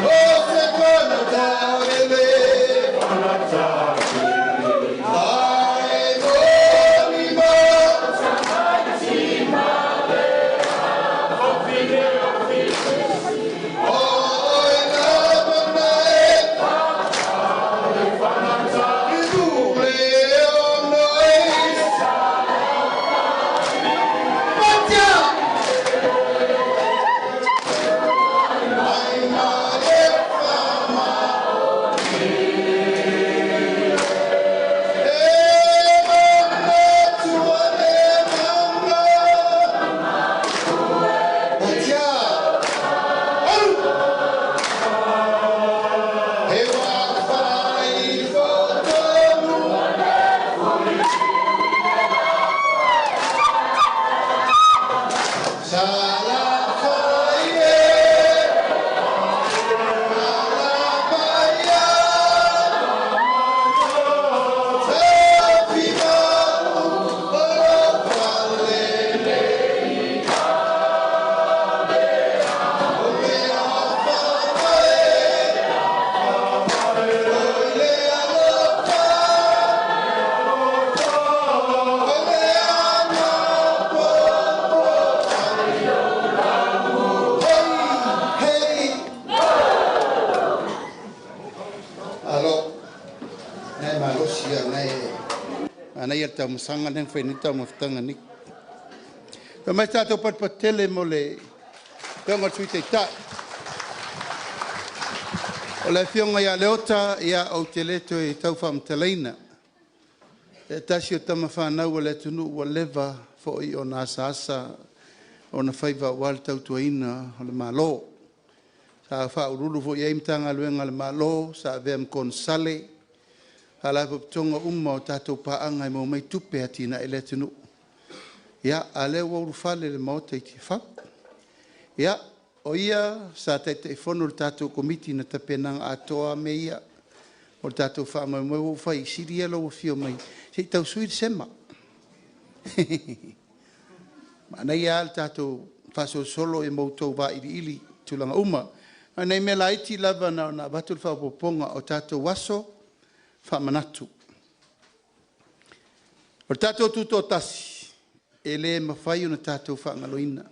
o se panata vele ai moni ma o oi na manae He wā whai whotonu. Salafai e, malamaia, tafimalu, olopale nei. O le afafae, o le alofa, o le amapopo. Hey, hey. Alo, nei malosi ia nei ana ia taumasaga nei fai nei taumafataga nei. Fa mai tatou patupatutele mo le afioga o le Sui Taitai. O le afioga ia Leota, ia ou te le toe tau faamatalaina. E tasi o tama fanau o le atunuu ua leva foi ona asaasa ona faiva aua le tautuaina o le Malo. Sa faauluulu foi i ai Matagaluega a le Malo, sa avea ma konesale, faalapotopotoga uma o tatou paaga e maua mai tupe e atinae ai le atunuu. Ia, a o lea ua ulufale i le Maota i Tiafau. Ia, o ia sa Taitaifono i le tatou Komiti na tapenaga atoa mea ia o le tatou faamoemoe ua ou fai, sili ia lou afio mai se i tau sui le sema. Manaia lava le tatou faasolosolo i ma outou vailiili tulaga uma. A o nai mea laiti lava na ona avatu le faaopoopoga o tatou aso faamanatu. O le tatou Tutoatasi, e le mafai ona tatou faagaloina.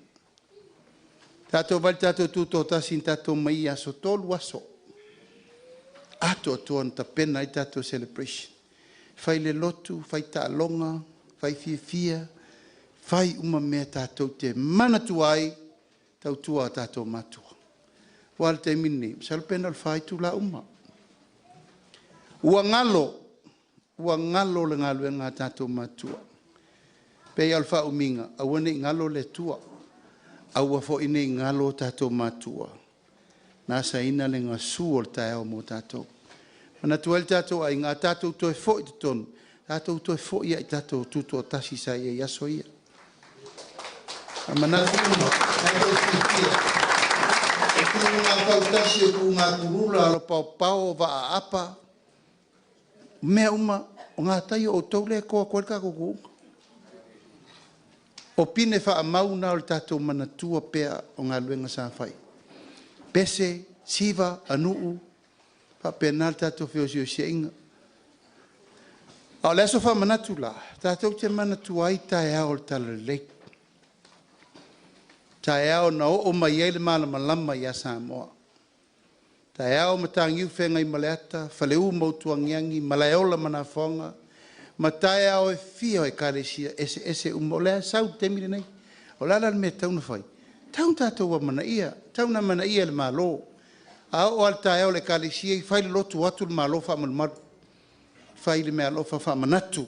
Tatou vaai i le tatou Tutoatasi na tatou omai i aso, e 3 aso atoatoa na tapena ai tatou celebration. Fai le lotu, fai taaloga, fai fiafia, fai uma mea tatou te manatua ai le tautua a tatou matua. Aua o le taimi lenei, masalo pe na o le 4 itula uma. Ua galo, ua galo le galuega a tatou matua. E pei lava o le faaumiga, aua ne i galo le Atua, aua foi ne i galo o tatou matua na asaina le gasu o le taeao mo tatou. E manatu ai le tatou aiga, a tatou toe foi i totonu, tatou toe foi lava i tatou Tutoatasi sa i ai i aso ia. Manatu uma, tatou fiafia, o tuuga fautasi, o tuuga pulula, o paopao, o vaa aapa, mea uma, o gatai o outou lea e to atu ai le tatou tuuga. O pine faamau na o le tatou manatua pea o galuega sa fai. Pese, Siva, Anuu, faapena le tatou feosiosiaiga. A o le aso faamanatu la, tatou te manatua ai taeao o le Talalelei, taeao na oo mai ai le malamalama ia Samoa, taeao Mataniu Feagaimaleata, Faleu ma Utuagiagi, Malaeola ma Nafoga, ma taeao e fia o Ekalesia eseese uma, o lea e sau i le taimi lenei. O le a la le mea e tatau ona fai? E tatau ona tatou amanaia, e tatau ona amanaia e le Malo. A oo lava i le taeao o le Ekalesia fai le lotu, o atu le Malo faamalumalu, fai le meaalofa faamanatu.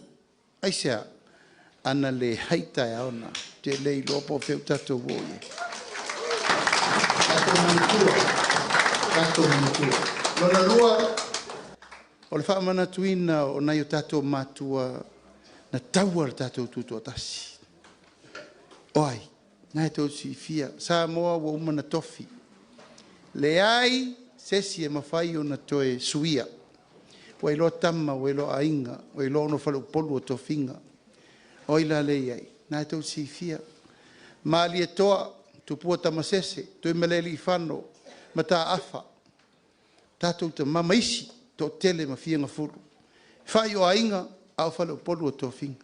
Aisea? A na leai taeao na, ou te le iloa po o fea ua tatou oo i ai. Tatou manatua, tatou manatua. Lona lua, o le faamanatuina o nai o tatou matua na taua le tatou Tutoatasi. O ai? Na e tou te silafia, Samoa ua uma ona tofi. Leai se isi e mafai ona toe suia. Ua iloa Tama, ua iloa Aiga, ua iloa Nofo a Upolu o tofiga. O ai la lea e i ai? Na tou te silafia. Malietoa, Tupua Tamasese, Tuimalealiifano, Mataafa, tatou tama ma isi toatele ma fia gafulu. Fai o aiga a o faleupolu o tofiga.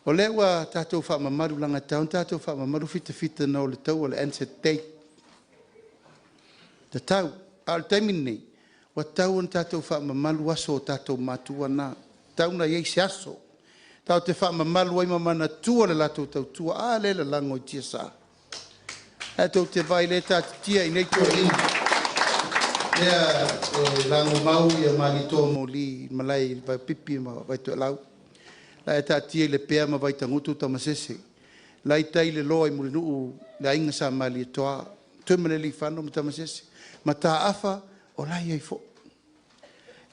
O lea ua tatou faamamalu, leaga e tatau ona tatou faamamalu fitafita na o le taua o le Anzac Day. Tatau. A o le taimi lenei, ua tatau ona tatou faamamalu aso o tatou matua na. E tatau ona i ai se aso tatou te faamamalu ai ma manatua le latou tautua. A lea e lalago i tiasa. Ae tou te vaai o lea e taatitia i inei toeaiina, lea e lagomau Malietoa Moli i le malae i Vaipipi ma Vaitoelau, la e taatia i Lepea ma Vaitagutu Tamasese, la e i tai i le loa i Mulinuu le aiga Sa Malietoa, Tuimalealiifano ma Tamasese, Mataafa o la e i ai foi.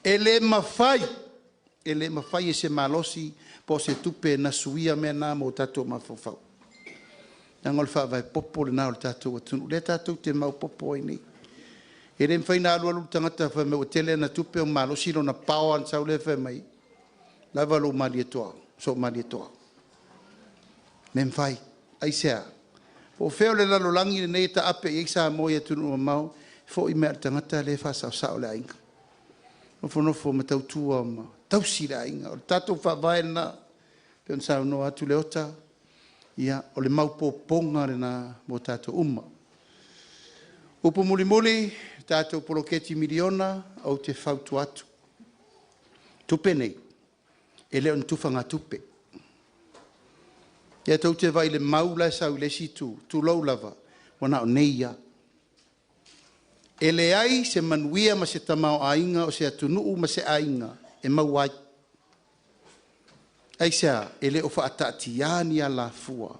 E le mafai, e le mafai e se malosi po o se tupe na suia mea na mo tatou mafaufau. Leaga o le faavae popo lena o le tatou atunuu, lea tatou te maopoopo ai nei. E le mafai ona alu alu le tagata fai mai ua tele ana tupe ua malosi lona power ona sau lea fai mai, lava lou Malietoa, sou Malietoa. Le mafai. Aisea? Po o fea o le lalolagi lenei e taape i ai Samoa i atunuu mamao, foi mai lava i le tagata lea e faasaosao le aiga. Nofonofo ma tautua ma tausi le aiga. O le tatou faavae lena, pei ona saunoa atu Leota, ia, o le maopoopoga lena mo tatou uma. Upu mulimuli, tatou poloketi miliona, ou te fautua atu, tupe nei, e le o ni tufagatupe. Ia tou te vaai i le mau la e sau i le isi itu, tulou lava, ua na o nei lava. E leai se manuia ma se tamaoaiga o se atunuu ma se aiga e maua ai. Aisea? E le o faataatia ni alafua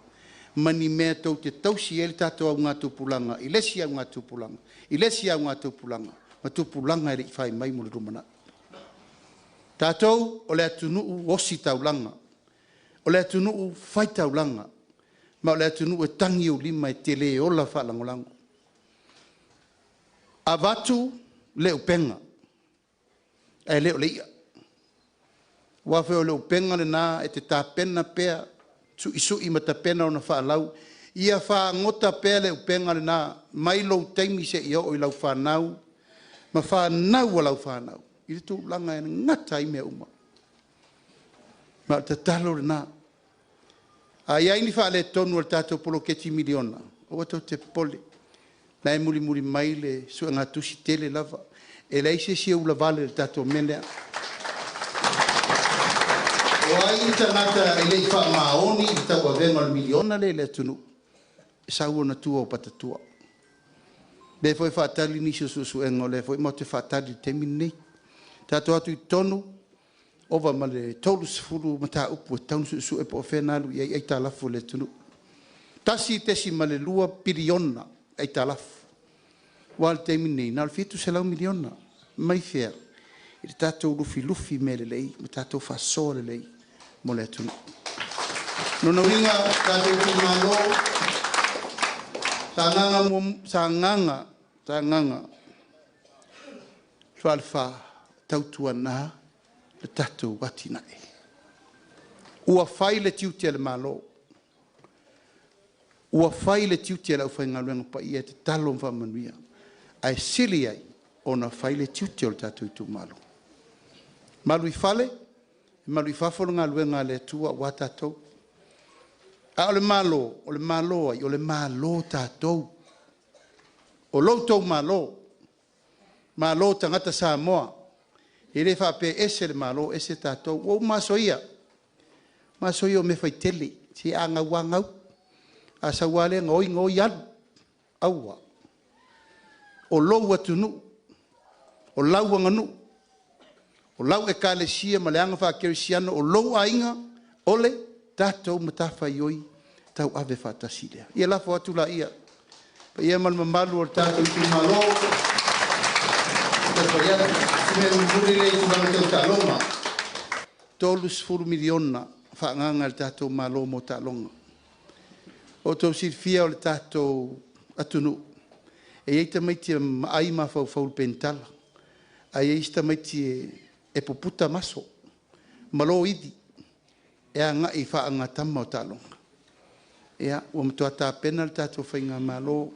ma ni mea tou te tausi ai le tatou augatupulaga i le isi augatupulaga, i le isi augatupulaga ma tupulaga e le i fai mai mo le lumanai. Tatou o le atunuu ositaulaga, o le atunuu faitaulaga, ma o le atunuu e tagiaulima e tele ola faalagolago. Avatu le upega ae le o le i'a. Aua foi o le upega lena e te tapena pea, suisui ma tapena ona faalau. Ia fagota pea le upega lena mai lou taimi seia oo i lau fanau ma fanau a lau fanau i le tulaga e gata ai mea uma. Ma o le tatalo lena. A i ai ni faaletonu o le tatou poloketi miliona, aua tou te popole, o la e mulimuli mai le suegatusi tele lava. E leai se isi e ulavale i le tatou mea lea. O ai le tagata e le i faamaoni i le tauavega o le miliona lea i le atunuu, e sau ona tua o patatua. O lea foi e faatali nisi o suesuega o lea foi matou te faatali i le taimi lenei. Tatou o atu i totonu, ova ma le 30 mataupu e tatau ona suesue po o fea na alu i ai aitalafu a le atunuu. $1.2 piliona aitalafu, aua o le taimi lenei, na o le $700 miliona. Mai fea? I le tatou lufilufi mea lelei ma tatou faasoa lelei mo le atunuu. O lona uiga tatou itumalo, Sagaga Falefa, tautuana le tatou atinae. Ua fai le tiute o le Malo, ua fai le tiute o le aufaigaluega paia e tatalo ma faamanuia, ae sili ai ona fai le tiute o le tatou itumalo. Malu i fale, malu i fafo le galuega a le Atua aua tatou. A o le Malo, o le Malo o ai? O le Malo o tatou. O lo outou Malo, Malo o tagata Samoa. E le faapea e ese le Malo ese tatou. Ua uma aso ia, uma aso ia o mea faitele, se a gau lava gau, a sau lava lea gaoi gaoi alu. Aua, o lou atunuu, o lau aganuu, o lau Ekalesia ma le aga faakerisiano, o lou aiga, o le tatou matafaioi tauave faatasi lea. Ia lafo atu laia i le paia ma le mamalu o le tatou itumalo, o si mea mulimuli lea i tulaga tau taaloga. $30 miliona faaagaaga e le tatou Malo mo taaloga. Ua outou silafia o le tatou atunuu, e i ai tamaiti e maai mafaufau i le penitala, ae i ai isi tamaiti e puputa maso, malo ivi, e agai i faagatama o taaloga. Ia, ua matua tapena le tatou faigamalo,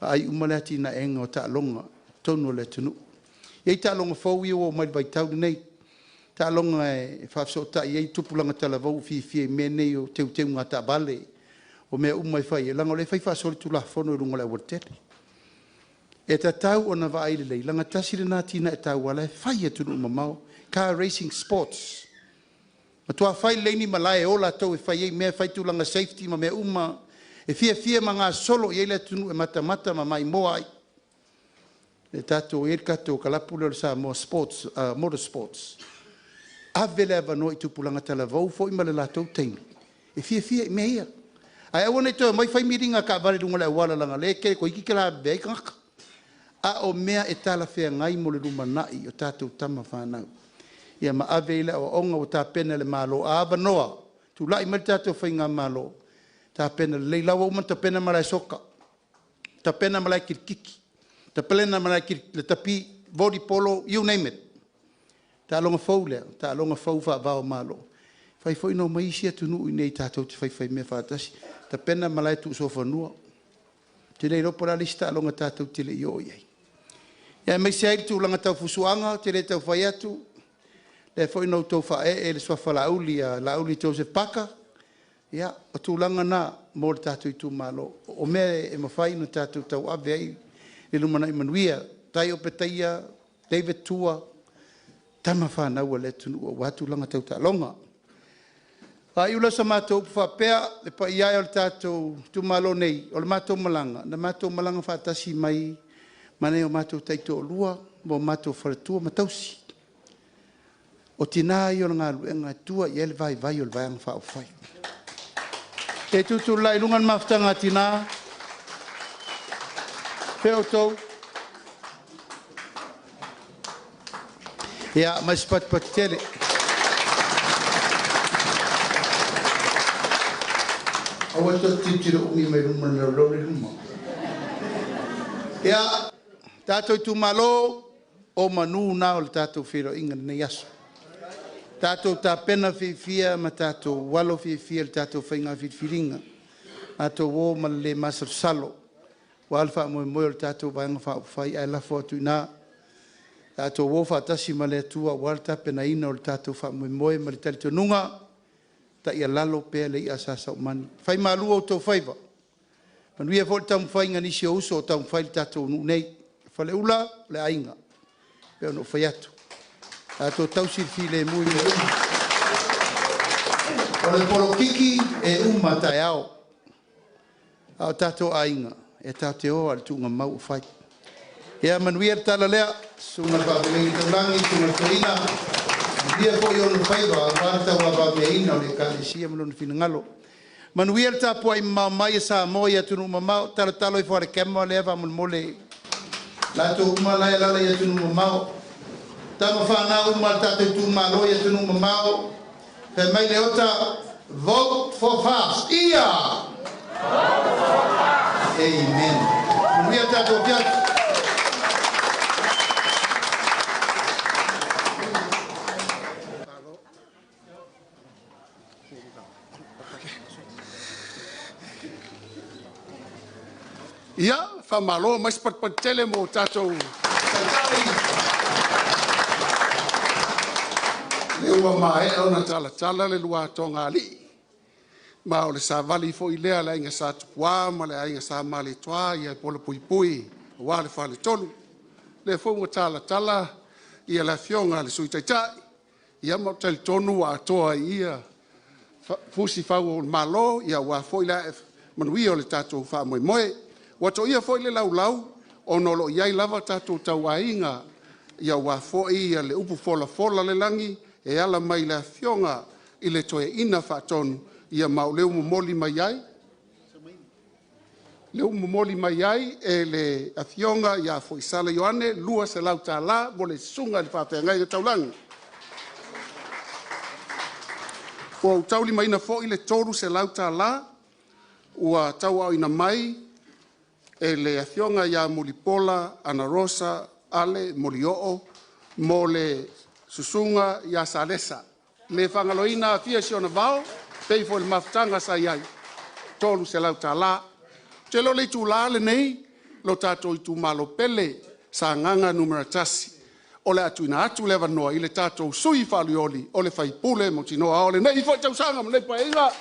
vaai uma le atinaeina o taaloga i totonu o le atunuu. E i ai taaloga fou ia ua oo mai i le vaitau lenei, taaloga e faafesootai ai tupulaga talavou ua fiafia i mea nei o teuteuga taavale, o mea uma e fai ai, leaga o lea e fai faasolitulafono i luga o le aualatele. E tatau ona vaai lelei, leaga tasi lena atinae taua o la e fai e atunuu mamao, car racing sports. Matua fai lelei ni malae e o latou e fai ai mea, fai tulaga safety ma mea uma, e fiafia ma gasolo i ai le atunuu e matamata ma maimoa ai. E i ai le tatou kalapu lea o le Samoa Motor Sports, ave le avanoa i tupulaga talavou foi ma le latou taimi e fiafia i mea ia. Ae aua ne i toe omai fai miliga taavale i luga o le auala leaga o lea e toeitiiti lavevea ai tagata, a o mea e talafeagai mo le lumanai o tatou tama fanau, ia ma ave ai le aoaoga ua tapena e le Malo. A avanoa, tulai mai le tatou faigamalo, tapena lelei, o la ua uma ona tapena malae soka, tapena malae kirikiti, tapena malae lakapi, volleyball, you name it. Taaloga fou lea, taaloga fou faava o Malo. E mafai foi ona omai isi atunuu i inei tatou te faifai mea faatasi, tapena malae tuusofanua. Ou te le iloa po o le a le isi taaloga tatou te le i oo i ai. Aemaise ai le tulaga tau fusuaga, ou te le tau fai atu, o lea foi na outou faaee i le suafa Laauli ia Laauli Joseph Parker. Ia, o tulaga na mo le tatou itumalo, o mea e mafai ona tatou tauave ai le lumanai manuia. Tai Opetaia, David Tua, tama fanau a le atunuu aua tulaga tau taaloga. Faaiu lea o sa matou upu faapea, le paia e o le tatou itumalo nei, o le matou malaga, na matou malaga faatasi mai ma nai o matou taitoalua ma o matou faletua ma tausi. O tina ia o le galuega e tua i ai le vaivai o le Vaega Faaupufai. Se i tutulai i luga le mafutaga a tina. Afio outou. Ia, ma se patupatu tele. Aua tou te tilotilo umi mai luma o le laulau lea e i luma. Ia, tatou itumalo, o manu na o le tatou feiloaiga i lenei aso. Tatou tapena fiafia ma tatou alo fiafia i le tatou faiga filifiliga. Matou o ma le lē masalosalo aua le faamoemoe o le tatou Vaega Faaupufai, ae lafo atu i ina, tatou o faatasi ma le Atua aua le tapenaina o le tatou faamoemoe ma le talitonuga, taialalo pea le i'a a Sa Saumani. Fai malu outou faiva, manuia foi le taumafaiga a nisi o uso o taumafai le tatou nuu nei. O Faleula, o le aiga, e pei ona ou fai atu, tatou tausi le filemu i mea uma. O le polokiki e uma taeao, a o tatou aiga, e tatou te o lava i le tuugamau o fai. Ia manuia le tala lea, susuga i le faafeagaiga taulagi, susuga i le toeaina, manuia foi ona faiva aua le tauavameaina o le Ekalesia ma lona finagalo. Manuia le tapuai mamao mai a Samoa i atunuu mamao, talotalo ifo lava i le camera lea faamolemole, latou uma la e alaala i atunuu mamao, tama fanau uma a le tatou itumalo i atunuu mamao, fai mai Leota, vote for FAST. Ia! Amen. Manuia le tatou afiafi. Ia, faamalo mai se patupatu tele mo tatou taitai. Lea ua maea ona talatala le luatogalii, ma o le savali foi lea a le Aiga Sa Tupua ma le Aiga Sa Malietoa, ia puipuipui aua le Faletolu. O lea foi ua talatala ia le Afioga i le Sui Taitai, ia ma ou te talitonu ua atoa i i ia fusi fau o le Malo, aua foi le manuia o le tatou faamoemoe. Ua toia foi le laulau, ona o lo o i ai lava tatou tauaiga, aua foi le upu folafola i le lagi e ala mai i le Afioga i le Toeaina Faatonu, ia ma o lea ua momoli mai ai, lea ua momoli mai ai e le Afioga ia Foisala Ioane $200 mo le Susuga i le Faafeagaiga Taulagi. Ua ou taulimaina foi le $300 ua tauaaoina mai e le Afioga ia Mulipola Anarosa Ale Molioo mo le Susuga ia Salesa. E le faagaloina Afia i si ona vao, pei foi o le mafutaga sa i ai, $300. Ou te iloa o le itula lenei lo tatou itumalo pele Sagaga 1, o le a tuuina atu le avanoa i le tatou sui faolioli o le sui usufono mautinoa o lenei foi tausaga ma lenei Paeaiga.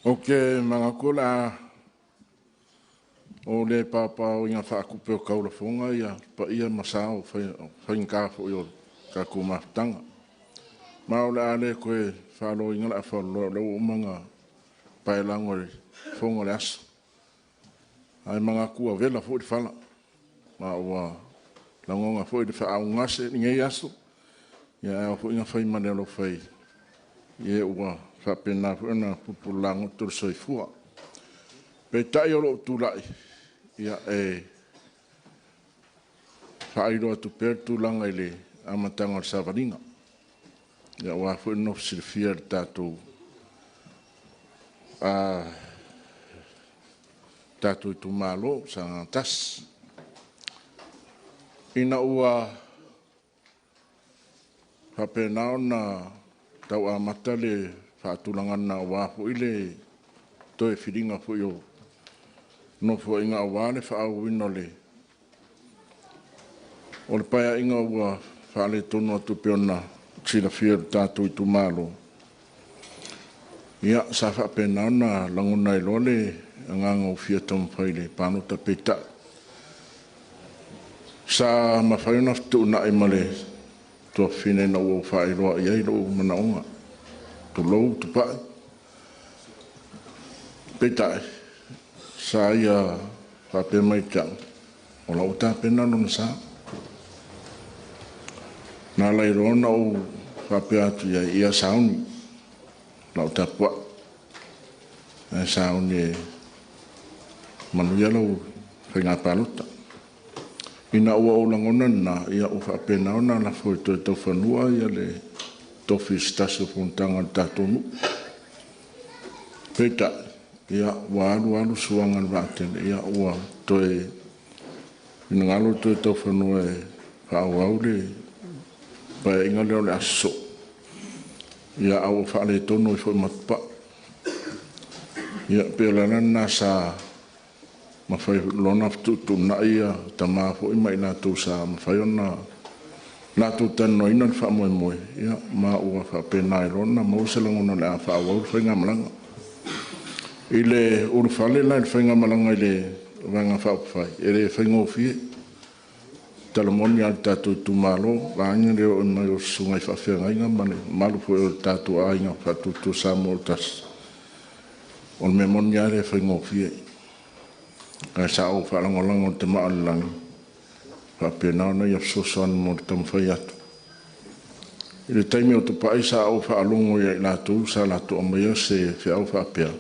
Ou te manatu o le a ou le paopaoina faatupe o taulafoga ia paia ma sa o faigata foi o le tatou mafutaga. Ma o le a le toe faloina le afa o le loloa, o lea ua uma ona paelago e le fofoga o le aso. Ae manatu ua vela foi le fala, ma ua lagona foi le faaaaogagase i lenei aso, ae ao foi ona fai ma le alofa i e ua faapena foi ona pupula lagoto le soifua. Peitai o lou tulai, e faailoa atu pea le tulaga i le amataga o le savaliga, aua foi le nofo silafia e le tatou itumalo o Sagaga 1. Ina ua faapena ona tau amata le faatulagaga aua foi le toe filiga foi o Nofoaiga aua le faaauauina o le Paeaiga ua faaletonu atu pei ona silafia e le tatou itumalo, ia, sa faapena ona lagona ai loa le agaga ua fia taumafai i le palota. Peitai, sa mafai ona fetuunai ma le tuafafine ina ua ou faailoa i ai lou manaoga, tulou Tupai. Peitai, sa ia faapea mai ia te au, o la ua tapena lona sa. Na ala ai loa ona ou faapea atu i ai, ia sauni, o le a ou tapuai, ae sauni e manuia lau faiga palota. Ina ua ou lagona lena, ua faapena ona lafo e toe taufanua le tofi i se tasi o fonotaga a le tatou nuu. Peitai, Ia, ua alu alu suaga o le vaatele, ia ua toe finagalo toe taufanua e faaauau le paeaiga lea o le Aso Soo, ia a ua faaletonu ai foi ma Tupai. Ia pei o le ala lena sa mafai loa ona fetuutuunai tama foi ma i latou sa mafai ona latou talanoaina le faamoemoe, ia ma ua faapena ai loa ona maua se lagona o le a faaauau le faigamalaga. I le ulufale la i le faigamalaga i le Vaega Faaupufai, e le faigofie. Tala moni lava i le tatou itumalo, vaeane le oo mai o susuga i faafeagaiga ma le mamalu foi o le tatou Aiga Faatuatua Samoa ua Tasi, o le mea moni lava e le faigofie. Ae sa ou faalagolago i le tamaa o le lagi e faapena ona ia fesoasoani mo le taumafai atu. I le taimi o Tupai sa ou faalogo ia i latou sa latou aumaia se feau faapea,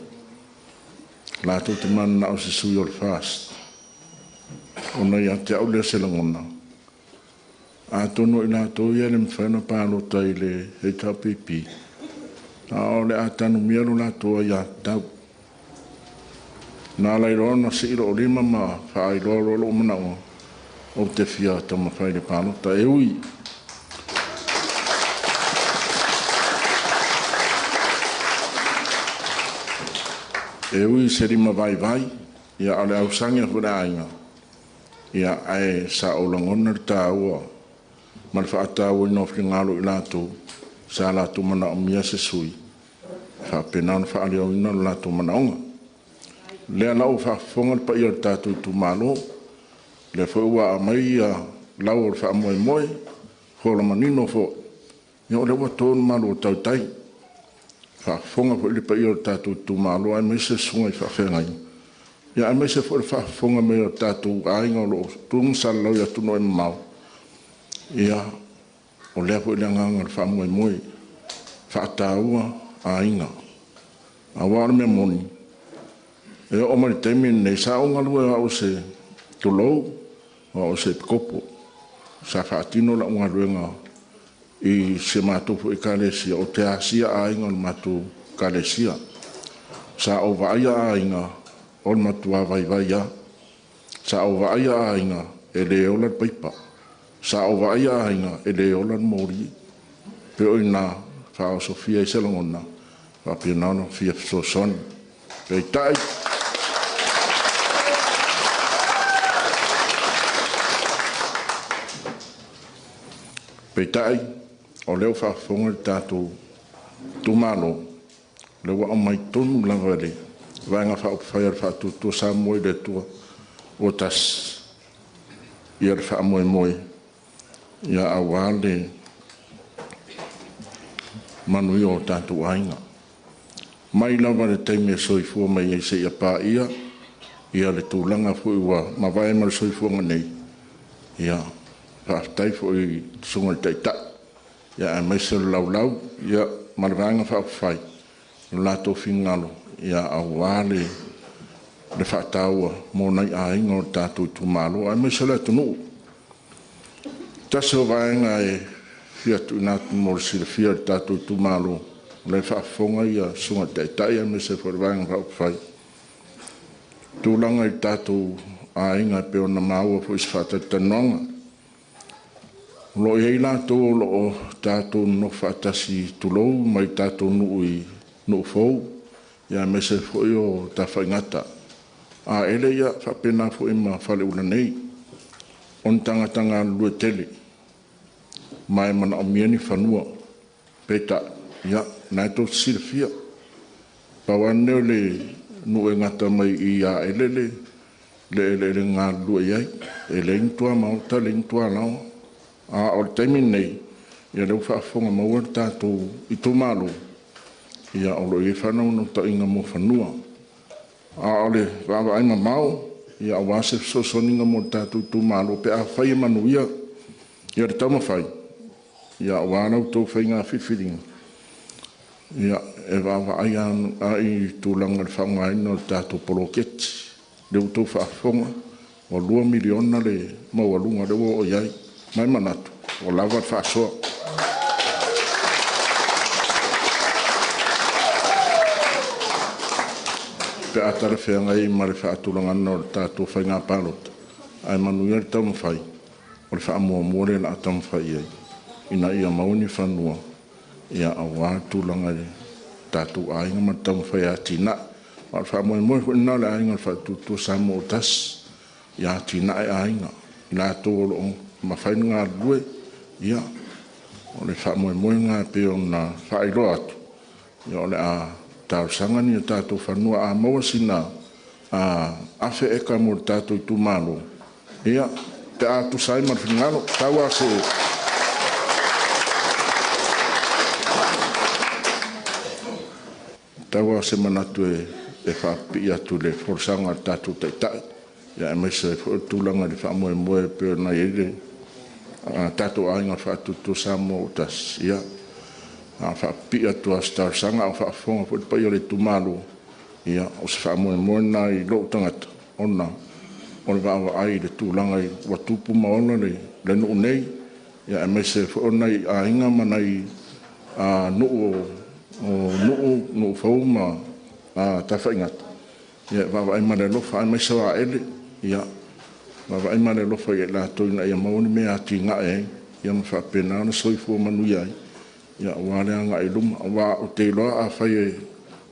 latou te mananao i se sui o le FAST, ona ia te au lea o se lagona, atonu o i latou ia e le mafai ona palota i le HRPP, a o le a tanumia lo latou aiatatau. Na ala ai loa ona sii lou lima ma faailoa loa lou manaoga, ou te fia taumafai i le palota. E ui i se limavaivai, a o le ausage foi a le aiga, ae sa ou lagona le taua ma le faatauaina o finagalo o i latou sa latou manaomia se sui e faapena ona faaleoina lo latou manaoga. O lea la ua faafofoga le paia o le tatou itumalo, o lea foi ua aumai lau o le faamoemoe, folafola manino foi, ia o lea ua to le malu o tau i tai. Faafofoga foi le paia o le tatou itumalo aemaise susuga i faafeagaiga, aemaise foi o le faafofoga mai a o tatou aiga o lo o tu ma salalau i atunuu e mamao. Ia, o lea foi le agaga o le faamoemoe, faataua aiga. Aua o le mea moni, e oo mai i le taimi lenei, sa ou galue o au o se, tulou, o au o se epikopo. Sa faatino lau galuega i si a matou foi Ekalesia, ou te asia aiga o le matou Ekalesia. Sa ou vaaia aiga o le matua vaivai lava. Sa ou vaaia aiga e le ola le paipa. Sa ou vaaia aiga e le ola le moli. E pei o i ina e faaosofia ai se lagona, e faapena ona fia fesoasoani. Peitai, peitai o lea ua faafofoga le tatou itumalo, o lea ua aumai tonu lava e le Vaega Faaupufai a le Faatuatua Samoa i le Atua ua Tasi le faamoemoe aua le manuia o tatou aiga. Mai lava i le taimi e soifua mai ai seia paia le tulaga foi ua mavae ma le soifuaga nei, ia faafetai foi i le Susuga i le Taitai aemaise o le Laulau ma le Vaega Faaupufai i lo latou finagalo aua le faataua mo nai aiga o le tatou itumalo aemaise o le atunuu. Tasi o vaega e fia tuuina atu mo le silafia e le tatou itumalo, o la e faafofoga le Susuga i le Taitai aemaise foi o le Vaega Faaupufai, i tulaga i tatou aiga e pei ona maua foi i se faatalatalanoaga. O lo o i ai latou o lo o tatou nonofo faatasi, tulou, mai tatou nuu i Nuu-fou aemaise foi o Tafaigata. Aele, e faapena foi ma Faleula nei, o ni tagata galulue tele, ma e manaomia ni fanua. Peitai, o lena tou te silafia, pau lava lenei o le nuu e gata mai i Aele le eleele na galulue i ai, e leai ni tuamaota leai ni tualaoa. A o le taimi lenei, o lea ua faafofoga le tatou itumalo, o lo o i ai faanaunautaiga mo fanua. A o le vaavaai mamao aua se fesoasoaniga mo le tatou itumalo pe afai e manuia le taumafai aua la outou faiga filifiliga, e vaavaai lava i le tulaga o le faaaogaina o le tatou poloketi. O lea ua outou faafofoga ua $2 miliona le maualuga o lea ua oo i ai, ma e manatu ua lava le faasoa. Pe a talafeagai ma le faatulagaga o le tatou faiga palota, ae manuia le taumafai, o le faamuamua lea o le a taumafai i ai, ina ia maua ni fanua aua le tulaga i tatou aiga ma le taumafai e atinae. Ma o le faamoemoe foi lena o le Aiga o le Faatuatua Samoa ua Tasi, ia atinae aiga, i latou o lo o mafai ona galulue. Ia, o le faamoemoe lena e pei ona faailoa atu, o le a talosaga ni o tatou fanua. A maua sina 1,000 eka mo le tatou itumalo, ia, pe a tusa ai ma le finagalo. Tau lava o se manatu e faapipii atu i le folasaga a le tatou Taitai, aemaise ai foi o le tulaga i le faamoemoe e pei ona i ai le tatou Aiga o le Faatuatua Samoa ua Tasi. Ia, na ona faapipii atu lava o se talosaga, a o faafofoga foi le paia o le itumalo, ia, o se faamoemoe lena i lou tagata, ona o le vaavaai i le tulaga ua tupu ma ola le nuu nei, aemaise ai foi o nai aiga ma nai nuu o Nuufou ma Tafaigata, e vaavaai ma le alofa, aemaise o Aele, ia vaavaai ma le alofa ia i latou ina ia maua ni mea e atinae ai ma faapena ona soifua manuia ai aua le agai i luma. Aua ou te iloa afai e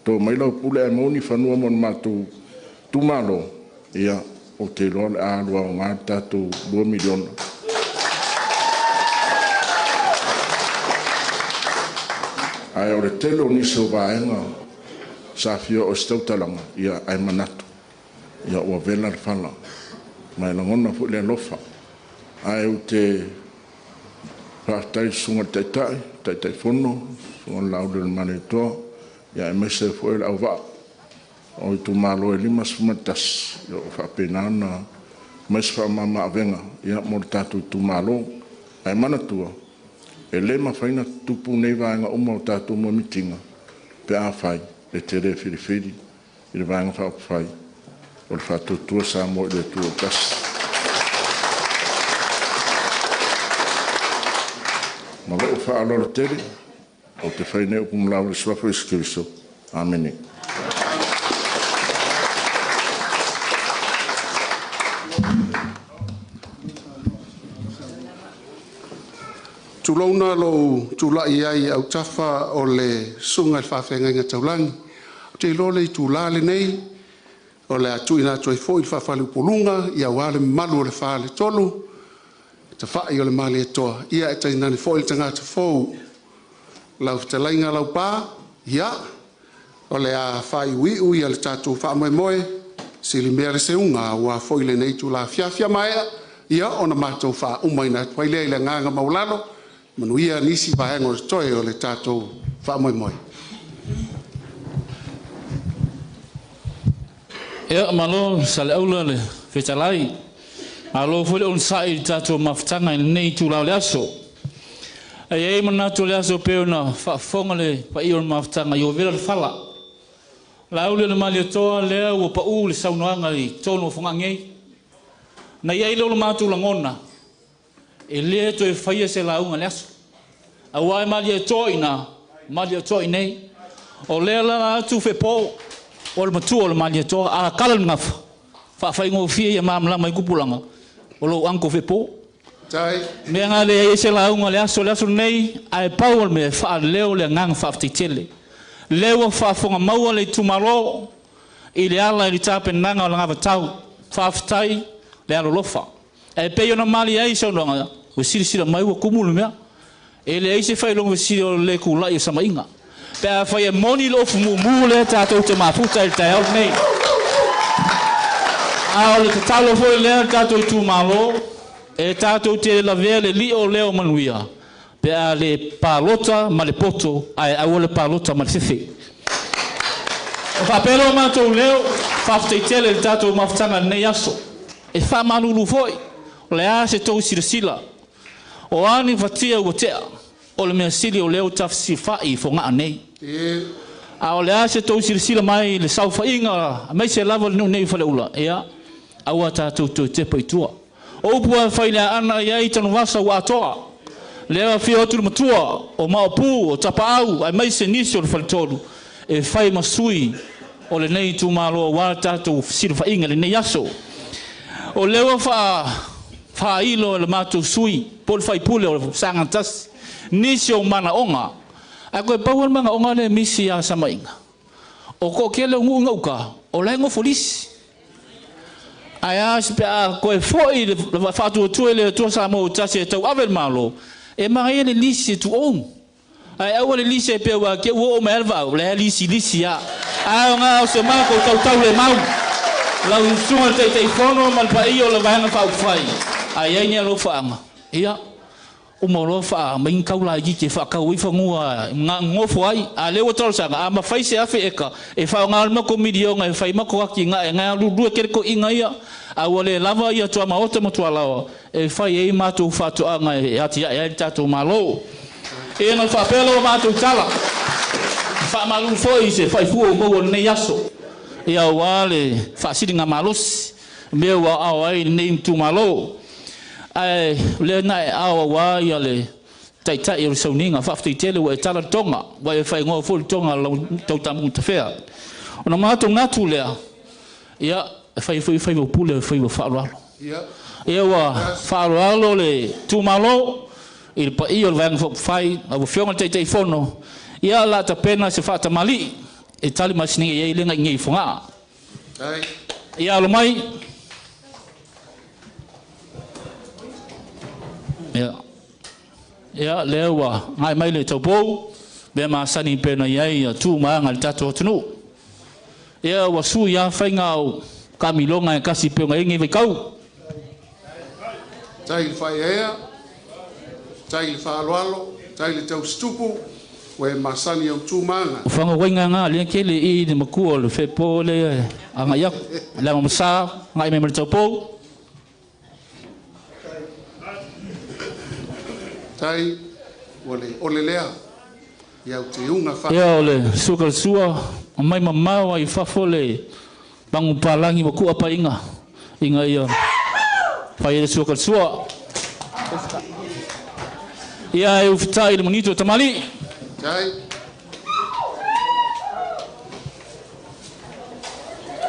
to mai lau pule ae maua ni fanua mo le matou itumalo, ia, ou te iloa o le a alu aoga le tatou $2 miliona. Ae o le tele o nisi o vaega sa fia oo i se tautalaga, ae manatu ua vela le fala, ma e lagona foi le alofa. Ae ou te faafetai i le Susuga i le Taitai, Taitaifono, Susuga Laaulialemalietoa, aemaise ai foi o le auvaa o itumalo e 51 o lo o faapena ona aumai se faamama-avega mo le tatou itumalo. Ae manatua, e le mafai ona tutupu nei vaega uma o tatou moemitiga pe afai e te le filifili i le Vaega Faaupufai o le Faatuatua Samoa i le Atua Samoa ua Tasi. Ma lou faaaloalo tele, ou te fai nei upu ma lãva i le Suafa o Iesu Keriso. Amene. Tulouna lou tulai ai i autafa o le susuga i le faafeagaiga taulagi. Ou te iloa o le itula lenei o le a tuuina atu ai foi le faafaleupoluga aua le mamalu o le Faletolu, Tafa'i o le Malietoa, ae tainane foi le tagata fou, lau fetalaiga Laupa. Ia, o le a faaiuiu le tatou faamoemoe, silimea le seuga aua foi lenei itula afiafi. A maea, ia ona matou faaumaina atu ai lea i le agaga maualalo. Manuia nisi vaega o totoe o le tatou faamoemoe. Ia, malo Saleaula le fetalai. Malo foi le onosai i le tatou mafutaga i lenei itula o le aso. E i ai manatu o le aso pei ona faafofoga le paia o le mafutaga i ovela le fala. Laauli o le Malietoa lea ua pau le saunoaga i totonu o Fogaa nei. Na i ai lea o le matou lagona, e le toe faia se lauga i le aso. Aua e Malietoa i ina, Malietoa i inei. O lea la atu Fepo o le matua o le Malietoa, a kala le gafa, faafaigofie ia malamalama i tupulaga, o lou uncle Fepo. Mea na leai ai se lauga le aso lenei, ae pau o le mea e faaleo le agaga faafetai tele. Lea ua faafofoga maua le itumalo i le ala i le tapenaga o le gavatau. Faafetai le alolofa. Ae pei ona malie ai saunoaga, ua silasila mai ua tumu le mea. E leai se failoga fesili o le tulai o samaiga. Pe a fai e moni le ofu mumu lea tatou te mafuta i le taeao lenei. A o le tatalo foi lea le tatou itumalo, e tatou te lavea le lio lea o manuia, pe a le palota ma le poto, ae aua le palota ma le fefe. O faapea o matou leo, faafetai tele le tatou mafutaga lenei aso. E faamalulu foi, o le a se tou silasila. O a ni fatia ua tea, o le mea sili o leo tafesifai i Fogaa nei. A o le a se tou silasila mai le saofaiga, aemaise lava le nuu nei o Faleula, ia, aua tatou toe tepa i tua. O upu a fai le aana i ai tanuvasa ua atoa. Lea afio atu le matua o Maopu, o Tapaau, aemaise nisi o le faletolu, e fai ma sui o lenei itumalo auā le tatou fesilafaiga i lenei aso. O lea ua faailo e le matou sui usufono po o le sui usufono o Sagaga 1 nisi o manaoga, ae toe pau lava le manaoga lea e misi ia Samaiga, o toatele o nuu i gauta o la e nofo lisi. Ae a pe a toe foi le faatuatua i le Atua Samoa ua tasi e tauave le Malo, e manaia le lisi e tuuou. Ae aua le lisi e pei ua te ua oo mai lava le vaau, o la e lisi lisi lava. Ae o na o se matou tautaulemau, lau Susuga i le Taitaifono ma le paia o le Vaega Faaupufai, a i ai ni alofaaga, ia, uma loa faaaumaini ni taula itiiti e faatau ai fanua e nonofo ai. A o lea ua talosaga, a mafai se 1,000 eka e faaaoga le matou miliona e fai matou atinae na e alulue tele toeaiina ia, a ua le lava ia tuamaota ma tualaoa e fai ai matou faatoaga e atiae ai le tatou Malo. Ia ona faapea lea o matou tala, faamalu foi i se faifua ua maua i lenei aso, ia aua le faasiligamalosi, mea ua aoao ai lenei itumalo. Ae o lea na e ao aua ia le taitai o le sauniga, faafetai tele ua e tala le toga, ua e faaigoa foi le toga lau tautamu tafea. Ona matou natu lea, ia e fai foi faiva pule faiva faaaloalo. Ia ua faaaloalo le itumalo i le paia o le Vaega Faaupufai, lau Afioga i le Taitaifono, ia o le a tapena se faatamalii e tali masini i ai le ga'i nei i Fogaa. Ia alo mai. Ia, ia lea ua gae mai le taupou, mea masani pei ona i ai ia tu ma aga i le tatou atunuu. Ia ua sui lava faiga o taamiloga e tasi pei ona i ai lenei vaitau. Tai i le faaeaea, tai i le faaaloalo, tai i le tausitupu, ua e masani i au tu ma aga. O fagauaiga na lea tele i le matua o le fepo lea e agai atu le ama masa agai mai ma le taupou. Tai ua le ole lea i au teuga fa. Ia o le suka le sua mai mamao ai fafo le magupalagi ua ku'a paiga ina ia fai ai le suka le sua. Ia e ufitai le manito o tamalii. Tai.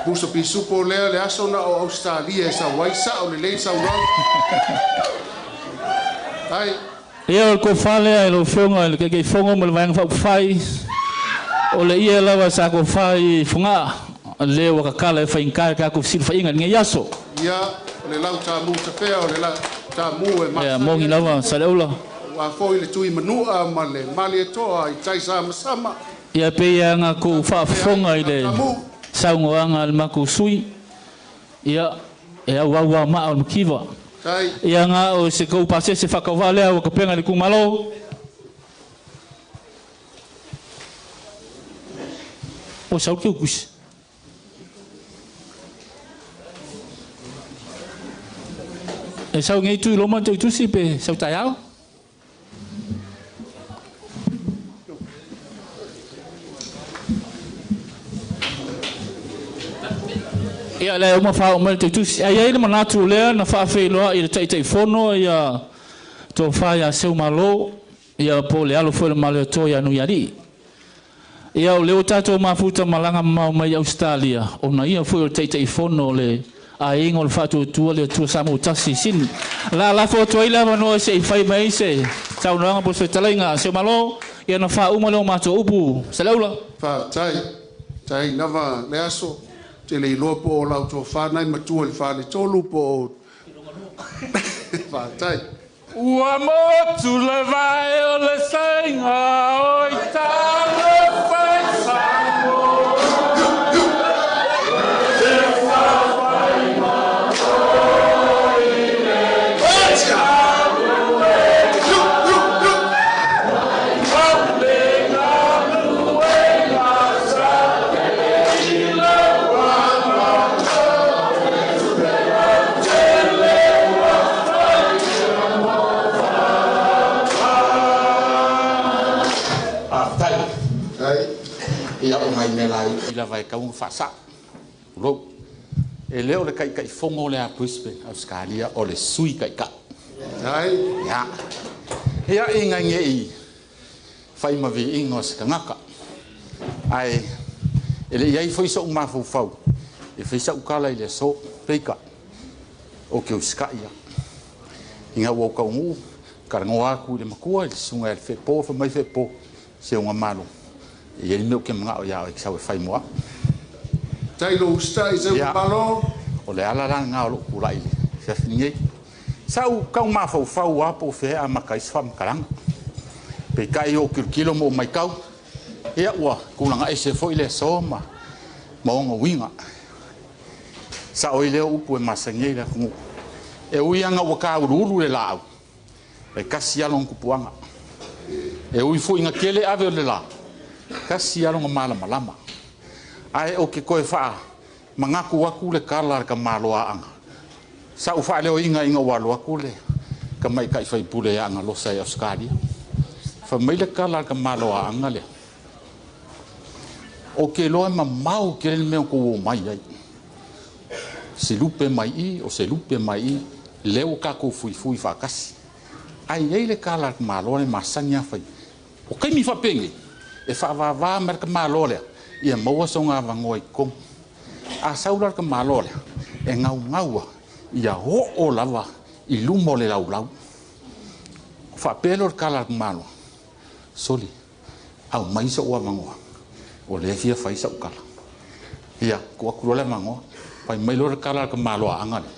Pusa pisupo lea le aso na o Australia e sau ai sa'o lelei saunoaga. Tai. Ia o le tofa lea i lau Afioga i le Taitaifono ma le Vaega Faaupufai, o le ie lava sa tofa i Fogaa, lea ua tatala e faigata le tatou fesilafaiga i lenei aso. Ia, o le lau tamu tafea o le lau tamu e Ia masani moni ai. lava Saleaula. Aua foi le tui manu'a ma le malietoa i tai samasama. Ia pei lava ona tou faafofoga i le Tamu. saunoaga a le matou sui, ia e auau lava maa o le mativa. Tai. Ia na o se tou pasese faatauvaa lea ua tapena i le itumalo. O sau le teutusi. E sau nei tu i loma le teutusi pe sau taeao. Ia lea uma faaoo mai le teutusi. Ae i ai le manatu lea na faafeiloai i le Taitaifono ia tofa ia Seumalo, ia po o le alo foi o le Malietoa ia Nuialii. Ia o lea ua tatou mafuta malaga mamao mai Ausetalia, ona ia foi o le Taitaifono o le aiga o le Faatuatua le Atua Samoa tasi i Sini. La lafo atu ai le avanoa se i fai mai se saunoaga po o se fetalaiga a Seumalo, ia ona faauma lea o matou upu Saleaula. Faafetai, tai lava le aso, te le iloa po o lau tofa nai matua i le faletolu po o Faafetai. Ua motu le vai o le saiga o i talofa i Samoa. Ia o nai mea laiti lava e tau ona faasa'o tulou. E le o le Taitaifono lea a Brisbane, Ausetalia, o le Sui Taitai. Ia, ia ina ne i fai ma viiga o se tagata, ae E le iai foi so'u mafaufau e fai sa'u tala i le aso peita o ke usita'i a ina ua ou taunuu talanoa atu i le matua i le susuga ia le Feepo fai mai Feepo se uga malo e iai le mea ou te mana'o iā oe e te sau e fai mo a'u. Tai lou usitai seu malo. O le ala la lena o lo'u tula'i i le afiafi lenei. Sa ou tau mafaufau lava po o fea e amata ai se faamatalaga. Peitai ua ou tilotilo ma ou maitau, ia ua tulaga ese foi le aso ma ona uiga. Sa'o ai lea o upu e masani ai le atunuu. E ui lava ina ua tauluulu le laau, e tasi lava lona tupuaga. E ui foi ina tele ave o le la, tasi lava lona malamalama. Ae ou te toe faamanatu atu le tala a le tamaloaaga. Sa ou faaleoina ina ua alu atu le tamaitai faipule ia Agalosa i Ausetalia. Fai mai le tala a le tamaloaaga lea, ou te iloa e mamao tele le mea na tou omai ai. Se lupe mai i, o se lupe mai i, lea ua tatou fuifui faatasi. Ae i ai le tala a le tamaloa le masani lava fai. O taimi faapenei, e faavavā mai le tamaloa lea, ia maua sona avanoa i totonu. A sau la le tamaloa lea, e gaugau lava, ia oo lava i luma o le laulau. Faapea lea o le tala a le tamaloa, sole, aumai so'u avanoa, o lea e fia fai sa'u tala. Ia, tuu atu loa le avanoa, fai mai loa le tala a le tamaloaaga lea.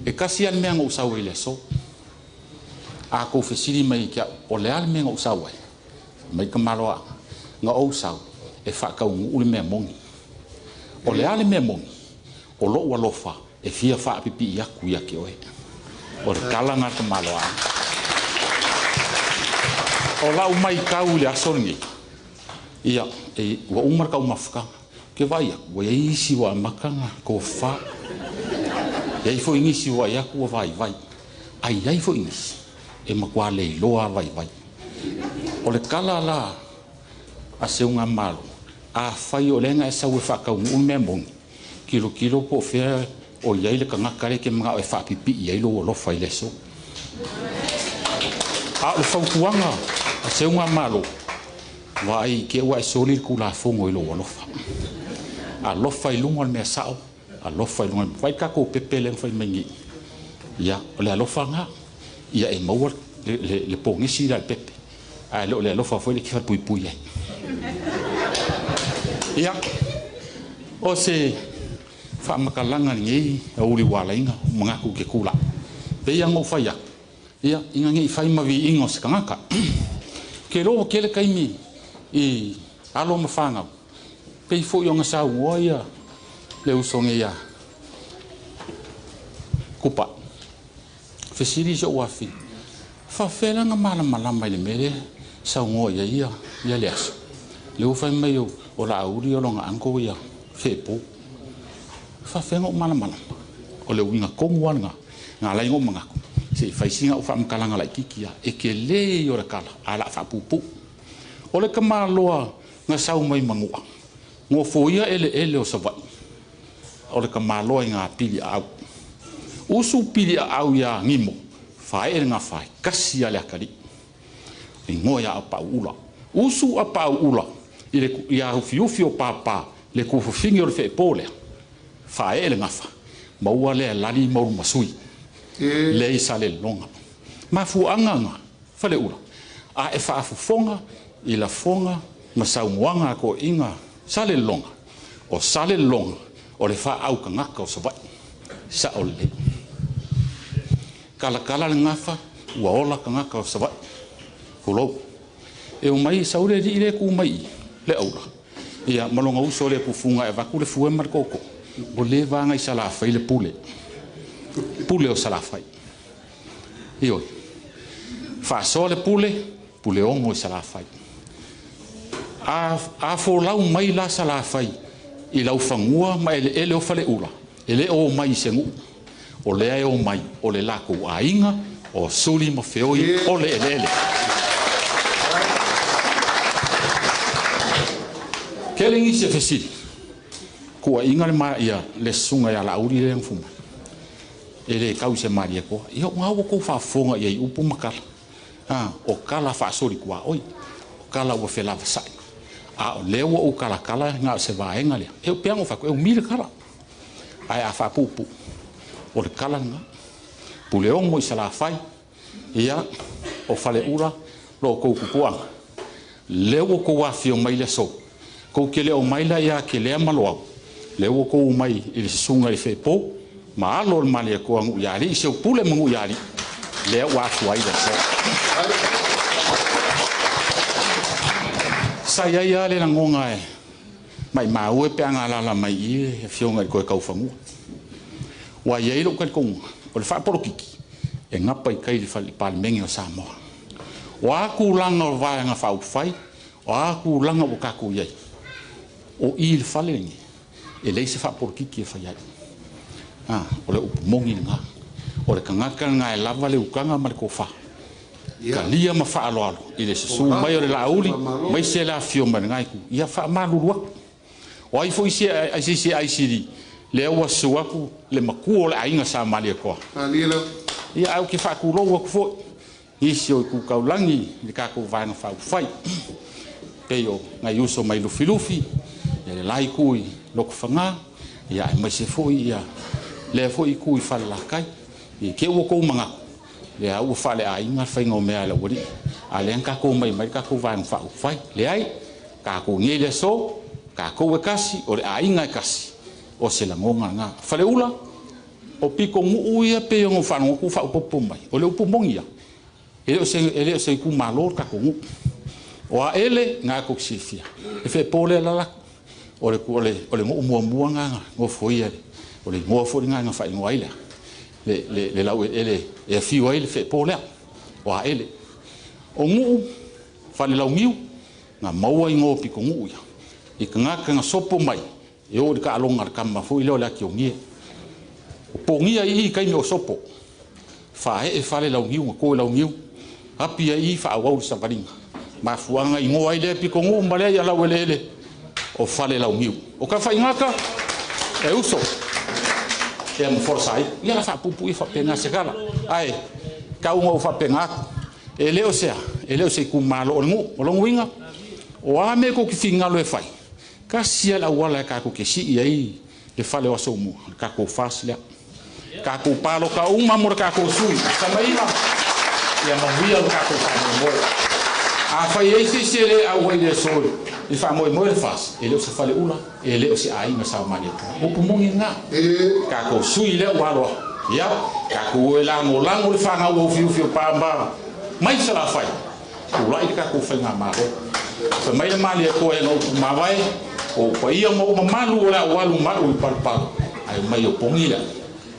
E tasi lava le mea na ou sau ai i le aso. A tou fesili mai ia te a'u, o le a le mea na ou sau ai? Fai mai le tamaloaaga, na ou sau e faataunuu le mea moni. O le a le mea moni? O lo'u alofa e fia faapipii atu ia te oe. O le tala lena a le tamaloaaga. O lau maitau i le aso lenei, ia, e, ua uma le taumafataga. Ou te vaai atu, ua i ai isi ua amata ona tofafa. E i ai foi nisi ua vaai atu ua vaivai. Ae i ai foi nisi e matua le iloa lava vaivai. O le tala la a seugamalo, afai o lea na e sau e faataunuu le mea moni, tilotilo po o fea o i ai le tagata lea e te mana'o e faapipii ai lou alofa i le aso. A o le fautuaga a seugamalo, vaai i te i ua e soli le Tulafono i lou alofa. Alofa i luga o le mea sa'o, alofa i luga. Vaai le tatou pepe lea na fai mai nei. Ia, o le alofa lena. Ia e maua le pogisi lea a le pepe. Ae le o le alofa foi lea e te falepuipui ai. Ia, o se faamatalaga lenei aoauli ua alaina manatu i te tula'i. Pei lava ona ou fai atu, ia, ina ne i fai ma viiga o se tagata. Ou te iloa ua tele taimi i alo ma fanau, pei foi ona saunoa ia le uso nei ia Kupa. Fesili si ou afafine, faapefea la ona malamalama i le mea lea saunoa i ai ia le aso? Lea ua fai mai o Laauli o lona uncle ia Feepo. Faapefea ona ou malamalama? O le uiga tonu lava lena, na ala ai ona ou manatu, se i fai sina ou faamatalaga laitiiti lava, e tele ia o le tala, ae o le a faapuupuu. O le tamaloa na sau mai Manua, nofoia eleele o Savaii, o le tamaloa i Gapiliaau. Usu Piliaau iā Gimo, fae'e le gafa e tasi lava le atalii, igoa ia Apauula. Usu Apauula i le iā Ufiufi o Pāpā, le tuafafine o le Feepo lea, fae'e le gafa, maua lea lali ma Ulumasui, lea i Salelologa. Mafuaaga na, Faleula, a e faafofoga i lafoga ma saunoaga a toeaiina Salelologa, o Salelologa o le faaautagata o Savaii, sa'o lelei. Talatala le gafa, ua ola tagata o Savaii, tulou. E omai sau le alii lea e tu mai i le aula, ia, ma lona uso lea pufuga e avatu le fue ma le tootoo, ua leva lava ona i Salafai le pule, pule o Salafai. Ioe. Faasoa le pule, Puleogo i Salafai. A folau mai la Salafai i laufanua ma eleele o Faleula, e le o omai i se nuu. O lea e omai o le latou aiga o Suli ma Feoi o le eleele. Tele nisi e fesili, tuuaiga le ma ia le susuga ia Laauli lea na fumai, e le tau i se Malietoa. Ia o lena ua outou faafofoga i ai i upu ma tala. A, o tala faasoli tuaoi, o tala ua felavasa'i. A o lea ua ou kalakala na o se vaega lea. E pea o fai e umi le kala. Ae a faapuupuu o le kala lena. Puleogo i Salafai, ia, o Faleula, lo outou tupuaga. Lea ua outou afio mai le aso. Kou te le o mai la ia ke lea maloau. Lea ua outou mai i le susuga i le fepo, ma alo o le Malietoa nuu ia alii, seu pule ma nuu ia alii. Lea ua afua ai le aso. Sa i ai lava le lagona e maimau e pe a galala mai i le afioga i le toe taufanua. Ua i ai lou talitonuga, o le faapolokiki, e gapa i tai i le Palemene o Samoa. O a tulaga o vaega faaupufai, o a tulaga ua tatou i ai, o i le fale lenei, e leai se faapolokiki e fai ai. O le upu moni lena. O le tagata lena e lava le utaga ma le tofa. Talia ma faaaloalo i le susu mai o le Laauli, mai se le afio mai lena itu. Ia faamalulu atu. O ai foi se ai se se ICD, lea ua susu atu le matua o le aiga sa Malietoa. Ia au ke faatulou atu foi nisi o itu taulagi i le tatou vaega faaupufai. Pei o nai uso mai Lufilufi, ia le la itu i Lotofaga, ia aemaise foi ia lea foi itu i Falelatai. I te ua tou manatu, lea ua faaleaiga le faiga o mea a le aualii. A lea na tatou mai mai le tatou vaega faaupufai. Leai, tatou nei le aso, tatou e kasi, o le aiga e kasi, o se lagona lena. Faleula, o piko nuu ia pe o faalogo atu faaopoopo mai. O le upu moni ia, e le o se itumalo le tatou nuu. O Aele, ngā kou silafia. E fepo lea lalaku. O le nuu muamua ngā nofoia, o le igoa foi ngā ngā whaingoa ai lea. Le lau ele e afiu ai le fepo lea. O Aele. O nuu, fale launiu, ngā maua ingoa piko nuu ia. I ka ngā ka sopo mai, e o le ka alonga le kama foi leo le aki o ngie. O pongia i i kaimi o sopo. Whae e fale launiu, ngā koe launiu. Api ai i whaawau le savalinga. Mafuanga ingoa ai lea piko nuu ma lea ia lau ele ele o fale launiu. O ka whaingaka, e uso. E ma forsa ai. Ia la whaapupu i whapenga se kala. Ai, ka unga o whapenga aku. E leo sea, e leo se kumalo o ngu, o longu inga. O a me ko ki whingalo e whai. Ka sia la wala e kako ke si i ai le fale o aso mua, le kako fas lea. Kako palo ka uma mo le kako sui. Samaina, ia mahuia le kako whamoemoe. A whai ei se se le au ai le soi. I whamoemoe le fas, e leo se fale ula, e leo se aiga sa mani. Upu mongi ngā. Kako sui lea waloa. Ia, kako e lango lango le whangau o whiu whiu pāmba. Mai sa la whai. Kulai le kako whai ngā maro. Whai mai le mali e koe ngā upu mawai. O paia ma o mamalu o le awalu mau i palupalu. Ai mai o pongi lea.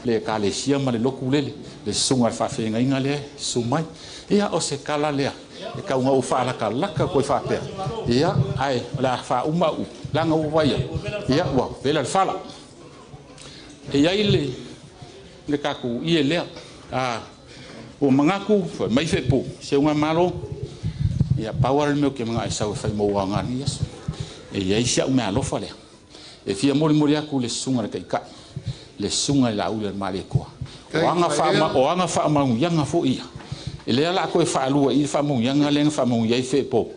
Le kalesia ma le loku lele. Le susunga le faafeagaiga lea susu mai. Ia o se kala lea. E kaunga o faalakalaka koe faapea. Ia ae o le a faauma upu. Laga ua vaia. Ia ua vela le fala. E iai le kakou ie lea. Ua magaku fai mai fepo. Seuga malo. Ia pau ala le mea o ke magaʻi sau e fai mo uaga lenei aso. E iai si au mea alofa lea. E fia molimoli atu le susuga le taitaʻi. Le susuga i Laauli a le Malietoa. O aga faamauiaga foi ia. E lea la koe faalua i le faamauiaga lea na faamauia ai fepo.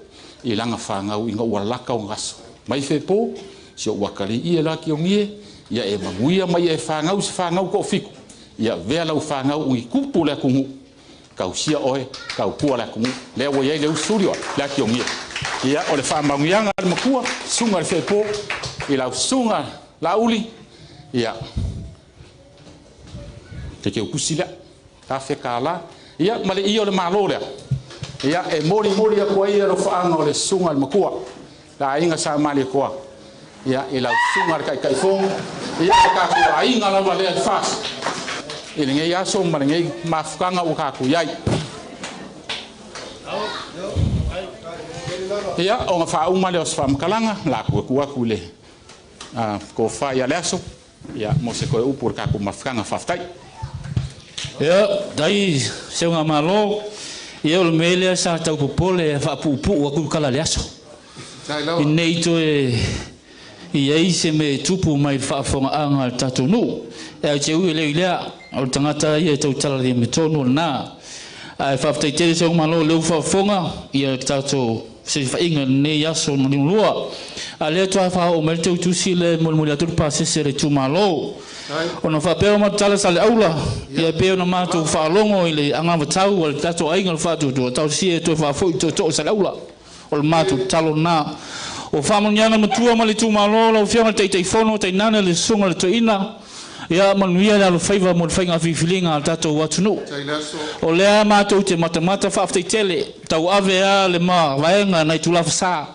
I laga fagau ina ua laka o gaso. Mai fepo, si o uakali ia la ki o ngie, ia e manuia mai e fagau se fagau ko fiku. Ia vea lau fagau ui kupu le akungu. Kausia oe, kaukua le akungu. Lea ua iai le usuri oa, le aki o ngie. Ia o le faamauiaga le makua, susuga le fepo, i lau susuga Laauli, ia te ke ukusi lea, afe ka la, ia ma le ia o le malo lea. Ia e moli moli aku ai lo faanga o le susuga le makua, la aiga sa Malietoa. Ia e lau susuga le taitaifono, ia o tatou aiga lava lea i fasi. I lenei aso ma lenei mafukaga ua tatou iai. Ia ona faauma lea o se faamatalaga, la aku e ku atu i le kofa ia le aso. Ia mo se koe upu o le tatou mafukaga faafetai. Ia, dai seuga malo, ia o le mea lea sa taupopole e faapuupuu atu i kala le aso. I nei toe i ai se me tupu mai le faafogaaga a le tatou nuu. E au te ui e leo i lea, o le tagata ia e tautala le metonu o lenā. Ae faafetai tele seuga malo lea ua faafofoga ia le tatou Fesilafaiga lenei aso na liugalua. A lea toe faaoo mai le teutusi le molimoli atu le pasese le itumalo. Ona faapea o matou tala Saleaula, ia pei ona matou faalogo i le agavatau a le tatou aiga o le Faatuatua, talosia e toe faafoi tootoo Saleaula. O le matou tatalo lena. O faamanuiaga matua ma le itumalo, lau Afioga i le Taitaifono, tainane le Susuga i le Toeaina, ia manuia le alofaiva mo le faiga filifiliga a le tatou atunuu. O lea matou te matamata faafetai tele, tauave lava le mavaega nai tulafasa.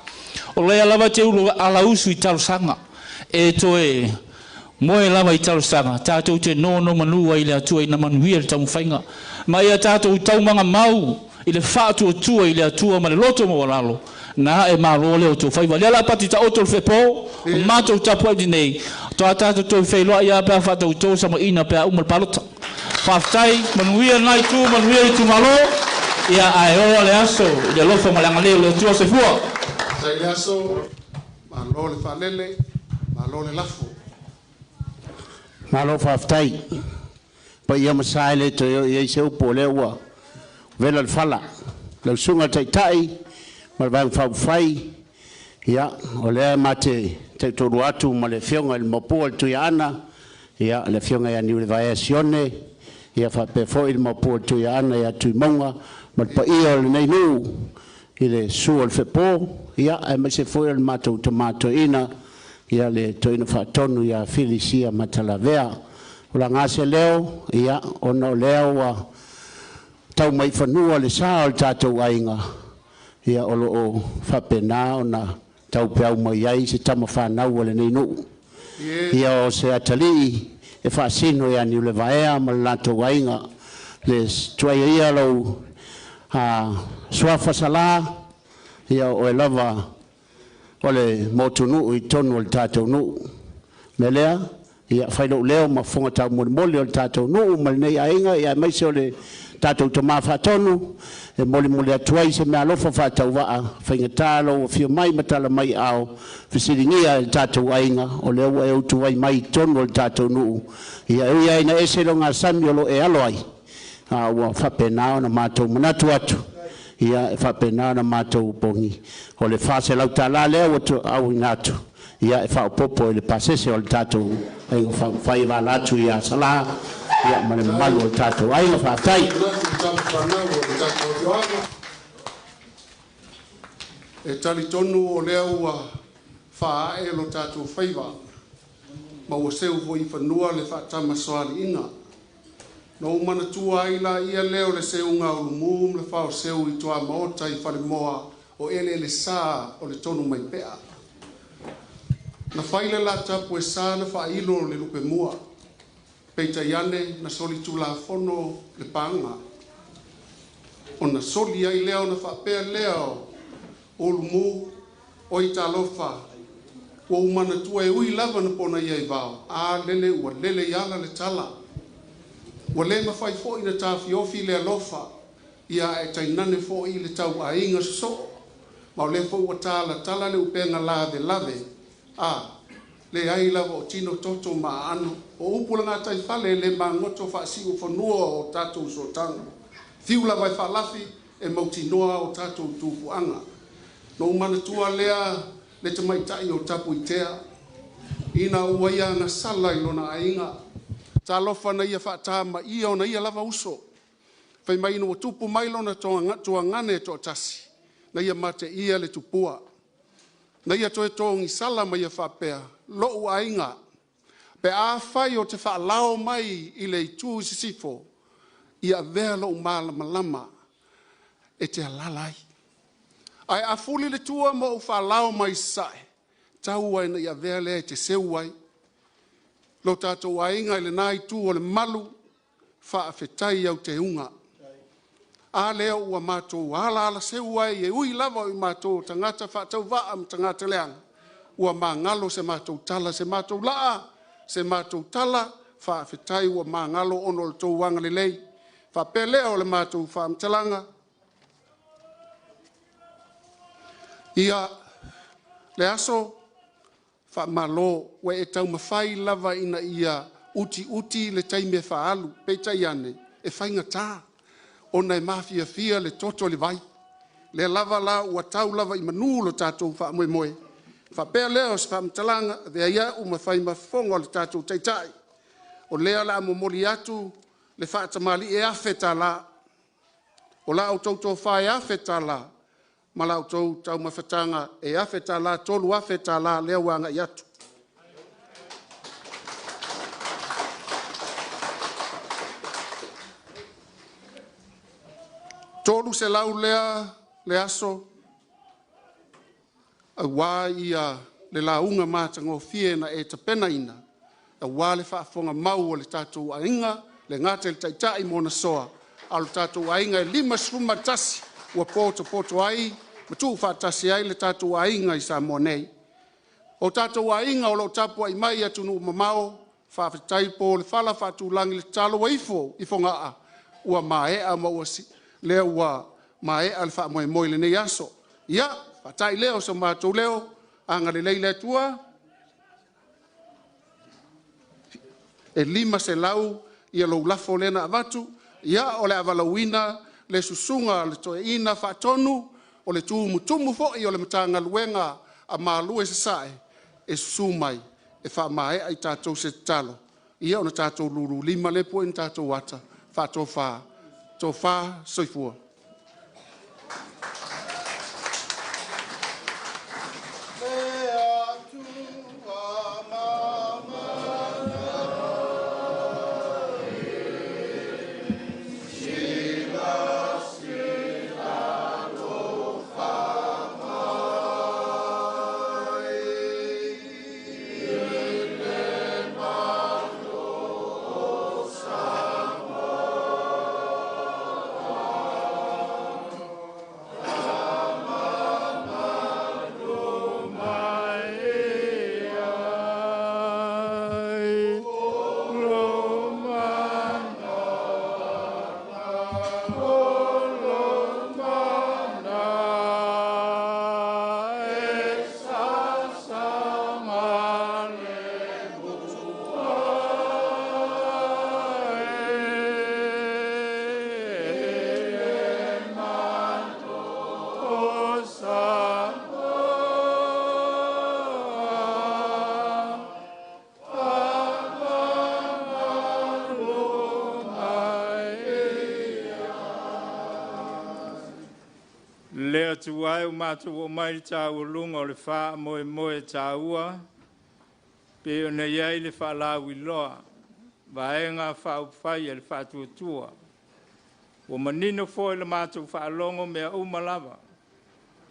O lea lava te ulu alausu i talosaga, e toe moe lava i talosaga, tatou te nonomanu ai i le Atua ina manuia le taumafaiga. Ma ia tatou taumaga i le faatuatua i le Atua ma le loto maualalo, na e malo le o tō whaiwa. Lea la pati ta oto le whepo, o mātou tapu ai nei, toa tātou toi whailoa ia pea whatau tō sama ina pea umal palota. Whaftai, manuia nai tū, manuia i tū malo, ia ae oa le aso, i le alofa ma le agalelei o le Atua soifua. Tai le aso, malo le faalele, malo le lafo. Malo faafetai. Paia ma sa e le toe oo i ai se upu o lea ua vela le fala. Lau susuga i le Taitai ma le Vaega Faaupufai, ia, o lea ma te tautoalua atu ma le Afioga i le Maopu o le Tuiaana, ia, le Afioga ia Niulevaea Sione, ia faapea foi le Maopu o le Tuiaana ia Tuimauga, ma le paia o lenei nuu i le susu o le Feepo, ia, aemaise foi o le matou tama toeaina, ia le toeaina faatonu ia Filisia Matalavea. O laga se leo, ia, ona o lea ua tau mai fanua le sa o le tatou aiga, ia o loo faapena ona taupeau mai ai se tama fanau o lenei nuu. Ia o se atalii e faasino ia Niulevaea ma le latou aiga. Le tuaia ia lou suafa Sala, ia o oe lava o le motunuu i totonu o le tatou nuu. Mea lea, ia fai lou leo ma fofoga taumolimoli o le tatou nuu ma lenei aiga, ia aemaise o le tatou tama faatonu, e molimoli atu ai se meaalofa faatauvaa faigata lou afio mai ma tala mai ao fesiligia e le tatou aiga, o lea ua e utuai mai i totonu o le tatou nuu. Ia e ui ai ina ese le ogasami o lo e alo ai, a ua faapena ona matou manatu atu, ia e faapena ona matou pogi o le $400 lea ua auina atu, ia e faaopoopo i le pasese o le tatou aiga faaupufai e vala atu ia Sala, ia ma le mamalu o le tatou aiga. Faafetai. E talitonu o lea ua faaee lo tatou faiva, ma ua seu foi i fanua le faatamasoaliiga. Na ou manatua ai la ia lea o le seuga o lumu ma le faoseu i tuamaota i falemoa o eleele sa o le tonu mai pea. Na fai le latapu e sa na faailo le lupe mua, peitai ane na solitulafono le paga. Ona soli ai lea ona faapea lea o lumu o i talofa, ua ou manatua e ui lava na pona ia i vao, a lele ua lele i ala le tala. Ua le mafai foi na tafiofi le alofa, ia e tainane foi le tauaiga sosoo. Ma o le foi ua talatala le upega lavelave, a leai lava o tino toto ma aano. O upu le gataifale le magoto faasiu fanua o tatou sootaga. Fiu lava e faalafi e mautinoa o tatou tufuaga. Na ou manatua lea le tamaitai o Tapuitea, ina ua ia agasala i lona aiga. Talofa na ia faatamaia ona ia lava uso. Fai mai ina ua tupu mai lona tuagane e toatasi, na ia mateia le tupua. Na ia toe togisala ma ia faapea, lou aiga, pe afai o te faalao mai i le itu i sisifo, ia avea lou malamalama e te alaala ai. Ae a fuli le tua ma ou faalao mai sasae, tau ai na ia avea lea e te seu ai. Lo tatou aiga i lena itu o le malu, faafetai au teuga. A lea ua matou alaala seu ai e ui lava o i matou tagata faatauvaa ma tagata leaga, ua magalo se matou tala, se matou laa, se matou tala, faafetai ua magalo ona o le tou agalelei. Faapea lea o le matou faamatalaga. Ia le aso faamalo ua e taumafai lava ina ia utiuti le taimi e faaalu, peitai ane e faigata ona e mafiafia le toto i le vai. Lea lava la ua tau lava i manu lo tatou faamoemoe. Faapea lea o se faamatalaga, avea ai au ma fai ma fofoga o le tatou Taitai, o lea o le a momoli atu le faatamalii e $1,000, o la outou tofa e $1,000 ma la outou taumafataga e $1,000, $3,000 lea ua agai atu. $300 lea le aso aua le lauga matagofie na e tapenaina aua le faafofoga mau a le tatou aiga, e le gata i le Taitai ma ona soa, a o le tatou aiga e 51 ua potopoto ai ma tuufaatasi ai le tatou aiga i Samoa nei. O tatou aiga o lo o tapuai mai i atunuu mamao, faafetai po o le fala faatulagi le tatalo ua ifo i Fogaa, ua maea ma ua lea ua maea le faamoemoe i lenei aso. Ia, faatai lea o so matou leo, agalelei le Atua, e 500 ia lou lafo lea na avatu, ia o le a valaauina le susuga i le Toeaina Faatonu o le Tumutumu foi o le Matagaluega a Malu i Sasae, e susu mai e faamaea i tatou se tatalo, ia ona tatou lulu lima lea pue i tatou ata, faatofa, tofa soifua. Le Atua e, ua matou oo mai i le taualuga o le faamoemoe taua pei ona i ai le faalauiloa Vaega Faaupufai a le Faatuatua. Ua manino foi i le matou faalogo mea uma lava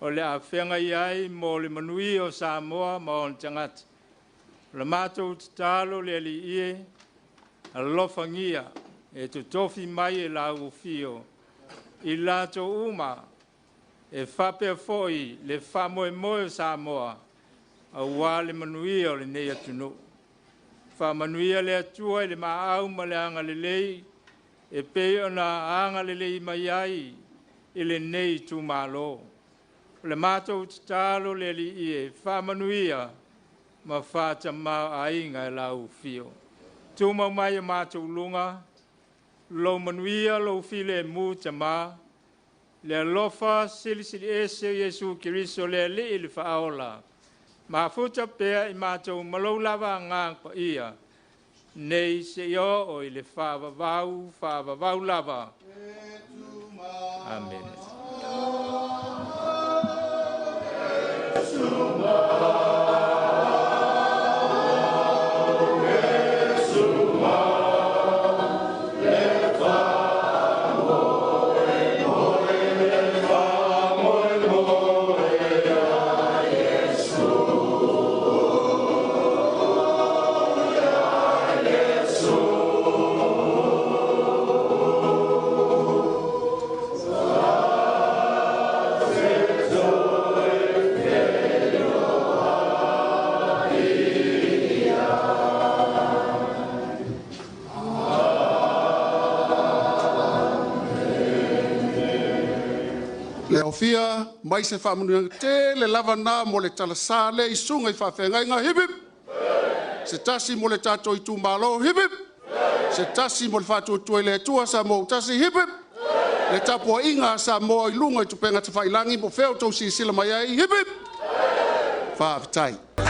o le a feagai ai mo le manuia o Samoa ma ona tagata. O le matou tatalo le Alii e, alofagia e totofi mai e lau afio i latou uma e faapea foi le faamoemoe o Samoa aua le manuia o lenei atunuu. Faamanuia le Atua i le maau ma le agalelei e pei ona agalelei mai ai i lenei itumalo. O le matou tatalo le Alii e, faamanuia ma faatamaoaiga e lau afio. Tumau mai o matou luga, lou manuia, lou filemu Tama, le alofa silisili ese o Iesu Keriso le Alii le Faaola, mafuta pea i matou ma lou lava Agaga Paia, nei seia oo i le faavavau, faavavau lava. Amene. Le aofia mai se faamanuiaga tele lava na mo le talasā lea i susuga i faafeagaiga, hip hip! Se tasi mo le tatou itumalo, hip hip! Se tasi mo le faatuatua i le Atua Samoa ua tasi, hip hip! Le tapuaiga a Samoa i luga i tupega tafailagi po o fea o outou silasila mai ai, hip hip! Faafetai.